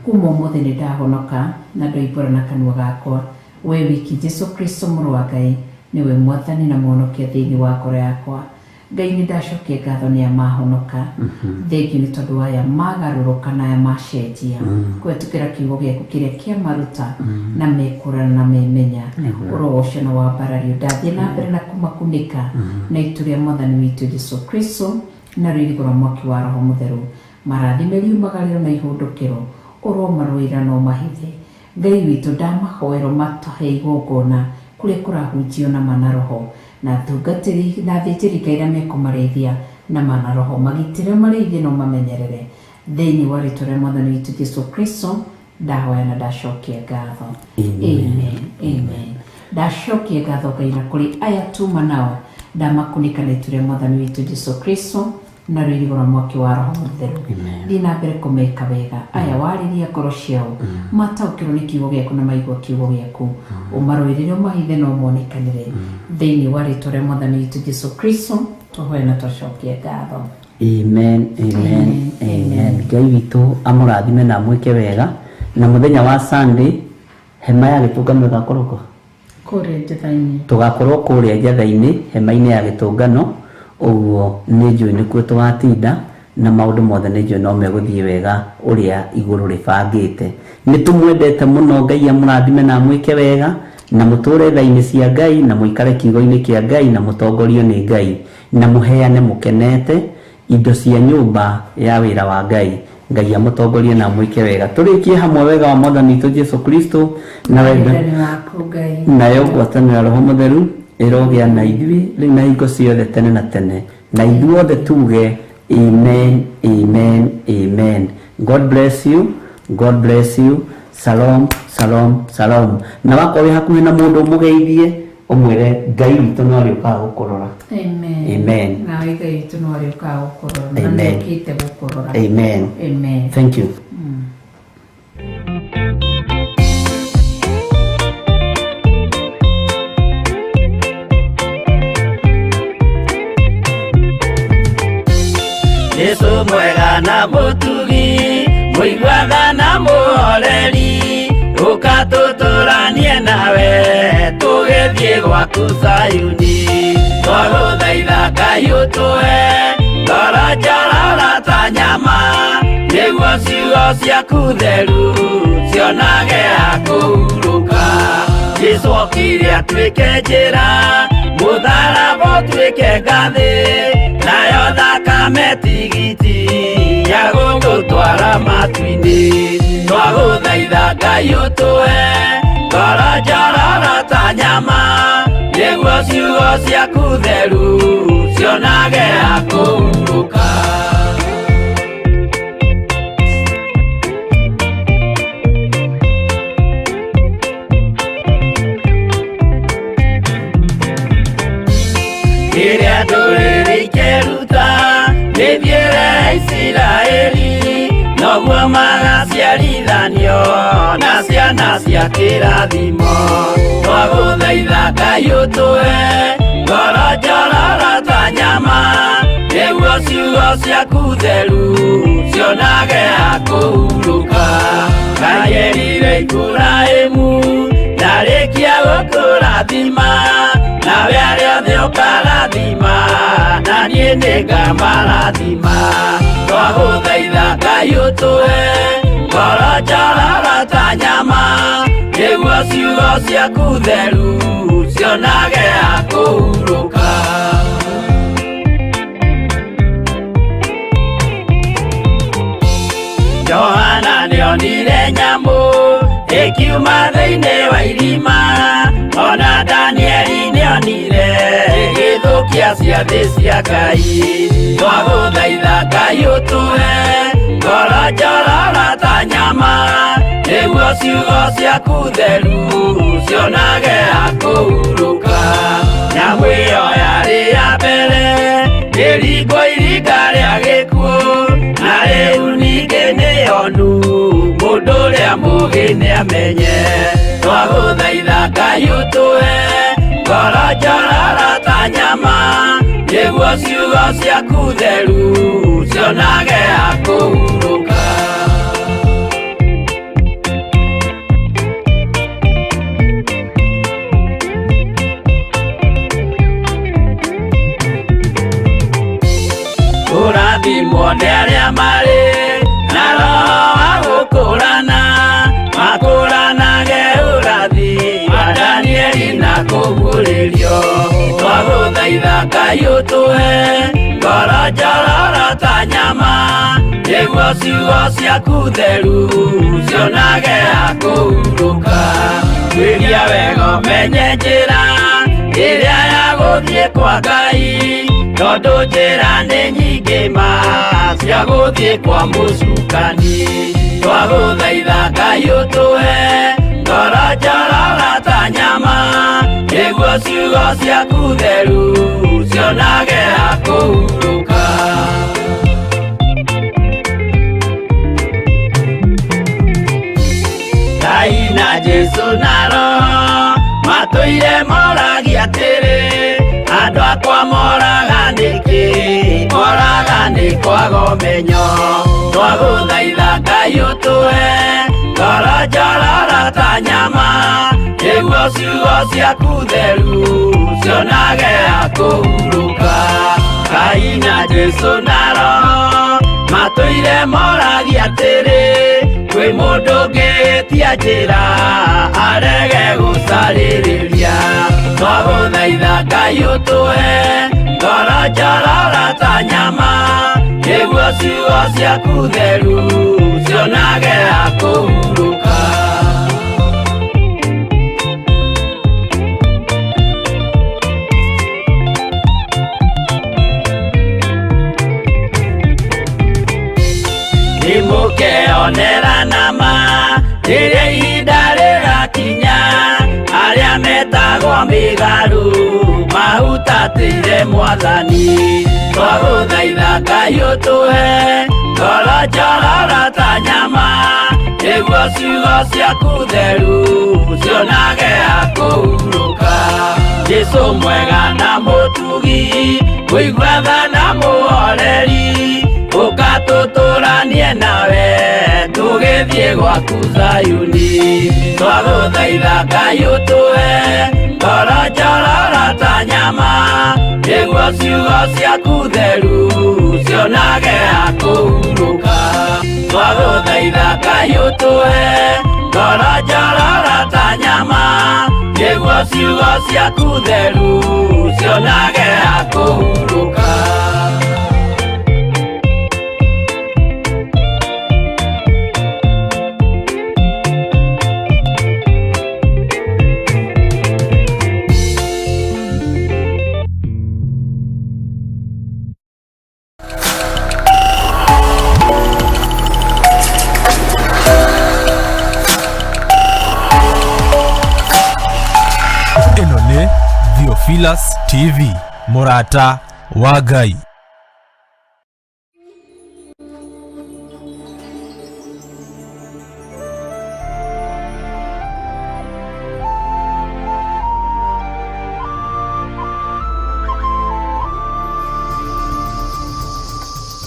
Kuma ũmũthĩ nĩ ndahonoka na ndoimbũra na kanua gakwa, we wiki Jesu Kristo mũrũ wa Ngai nĩwe mwathani na mũhonokia thĩinĩ wa ngoro yakwa. Ngai nĩ ndacokia ngatho nĩ aya mahonoka. Thengiũ nĩ tondũ wa aya magarũrũka na aya macenjia kũhetũkĩra kiugo gĩaku kĩrĩa kĩamaruta na mekũrana na memenya. Ũrogoco na wambarario. Ndathiĩ na mbere na kũmakunĩka na itu rĩa mwathani witũ Jesu Kristo na rũirigo rwa mwaki wa Roho Mũtheru. Marathime riumagarĩro na ihũndũkĩro, ũromarũĩra na ũmahithe. Ngai witũ ndamahoerwo matũhe igongona kũrĩa kũrahunjio na mana roho, na tungatĩri na athĩnjĩri Ngai arĩa mekũmarĩithia na mana roho, magitĩre marĩithie na ũmamenyerere. Thĩinĩ wa rĩtwa rĩa mwathani witũ Jesu Kristo ndahoya na ndacokia ngatho. Amen. Amen. Ndacokia ngatho Ngai na kũrĩ aya tuma nao, ndamakunĩka na itu rĩa mwathani witũ Jesu Kristo na rũirigo rwa mwaki wa Roho Mũtheru. Thiĩ na mbere kũmeka wega. Aya warĩria ngoro ciao, mataũkĩrwo nĩ kiugo gĩaku na maigua kiugo gĩaku, ũmarũĩrĩre ũmahithe na ũmonekanĩre. Thĩinĩ wa rĩtwa rĩa mwathani witũ Jesu Kristo tũhoe na twacokia ngatho. Amen, amen, amen. Ngai witũ amũrathime na amwĩke wega. Na mũthenya wa Sunday hema ya gĩtũngano ĩgakorwo kũ? Kũrĩa njatha-inĩ. Tũgakorwo kũrĩa njatha-inĩ hema-inĩ ya gĩtũngano. Ũguo nĩ njũĩ nĩkuo tũgatinda, na maũndũ mothe nĩ njũĩ no megũthiĩ wega ũrĩa igũrũ rĩbangĩte. Nĩ tũmwendete mũno. Ngai amũrathime na amwĩke wega, na mũtũre tha-inĩ cia Ngai, na mũikare kiugo-inĩ kĩa Ngai, na mũtongorio nĩ Ngai, na mũheane mũkenete indo cia nyũmba ya wĩra wa Ngai. Ngai amũtongorie na amwĩke wega. Tũrĩkie hamwe wega wa Mwathani witũ Jesu Kristo na wendo Wendani waku Ngai. Nayo ngwatanĩro ya Roho Mũtheru ĩrogĩa na ithuĩ rĩu na hingo ciothe tene na tene, na ithuothe tuge amen, amen, amen. God bless you, God bless you. Shalom, shalom, shalom. Na wakorwo wĩ hakuhĩ na mũndũ ũmũgeithie, ũmwĩre Ngai witũ no arĩũkaga gũkũrora. Amen. Amen. Nawe Ngai witũ no arĩũkaga gũkũrora. Na Amen. nĩokĩte gũkũrora. Amen. Amen. Thank you. Jesu mwega na mũtugi, mũiguaga na mũhoreri, ũka tũtũranie nawe tũgĩthiĩ gwaku Zayuni. Twagũthaitha Ngai ũtũhe ngoro njororo ta nyama, nĩguo ciugo ciaku theru cionage ha kũhurũka. Jesu okire atuĩke njĩra, mũtharaba ũtuĩke ngathĩ, nayo thakame tigiti ya gũgũtwara matu-inĩ. Twagũthaitha Ngai ũtũhe ngoro njororo ta nyama, nĩguo ciugo ciaku theru cionage ha kũhurũka. Kĩrĩa ndũrĩrĩ ikeruta mĩthiĩre ya Isiraeli, noguo magaciarithanio na ciana cia kĩrathimo. Twagũthaitha Ngai ũtũhe ngoro njororo ta nyama, nĩguo ciugo ciaku theru cionage ha kũhurũka. Ngai erire Iburahĩmu ndarĩkia gũkũrathima, nawe arĩa othe ũkarathima, na niĩ nĩngamarathima. Twagũthaitha Ngai ũtũhe ngoro njororo ta nyama, nĩguo ciugo ciaku theru cionage ha kũhurũka. Johana nĩonire nyamũ ĩkiuma thĩinĩ wa irima, ona Danieli nĩonire ĩgĩthũkia ciathĩ cia Ngai. Twagũthaitha Ngai ũtũhe ngoro njororo ta nyama, nĩguo ciugo ciaku theru cionage ha kũhurũka. Nyamũ ĩyo yarĩ ya mbere ĩringwo iringa rĩa gĩkuũ, na rĩu ningĩ nĩyonu mũndũ ũrĩa mũũgĩ nĩamenye. Twagũthaitha Ngai ũtũhe ngoro njororo ta nyama, nĩguo ciugo ciaku theru cionage ha kũhurũka. Kũrathimwo nĩ arĩa marĩ na roho wa gũkũrana, makũranage ũrathi wa Danieli na kũguũrĩrio. Twagũthaitha Ngai ũtũhe ngoro njororo ta nyama, nĩguo ciugo ciaku theru cionage ha kũhurũka. Tuĩria wega ũmenye njĩra ĩrĩa ya gũthiĩ kwa Ngai, tondũ njĩra nĩ nyingĩ ma cia gũthiĩ kwa mũcukani. Twagũthaitha Ngai ũtũhe ngoro njororo ta nyama, nĩguo ciugo ciaku theru cionage ha kũhurũka. Ngai na Jesu na Roho matũire moragia atĩrĩ, andũ akwa moraga nĩkĩ? Moraga nĩ kwaga ũmenyo. Twagũthaitha Ngai ũtũhe ngoro njororo ta nyama, nĩguo ciugo ciaku theru cionage ha kũhurũka. Ngai na Jesu na Roho matũire moragia atĩrĩ, kwĩ mũndũ ũngĩtia njĩra arege gũcarĩrĩria. Twagũthaitha Ngai ũtũhe ngoro njororo ta nyama, Nĩguo ciugo ciaku theru cionage ha kũhurũka. Nĩmũkeonera nama rĩrĩa ihinda rĩgakinya, arĩa metagwo mĩgarũ mahutatĩire Mwathani. Twagũthaitha Ngai ũtũhe ngoro njororo ta nyama, nĩguo ciugo ciaku theru cionage ha kũhurũka. Jesũ mwega na mũtugi, mũigua tha na mũhoreri, ũka tũtũranie nawe tũgĩthiĩ gwaku Zayuni. Twagũthaitha Ngai ũtũhe ngoro njororo ta nyama, nĩguo ciugo ciaku theru cionage ha kũhurũka. Twagũthaitha Ngai ũtũhe ngoro njororo ta nyama, nĩguo ciugo ciaku theru cionage ha kũhurũka. Ĩno nĩ Theophilus TV, mũrata wa Ngai.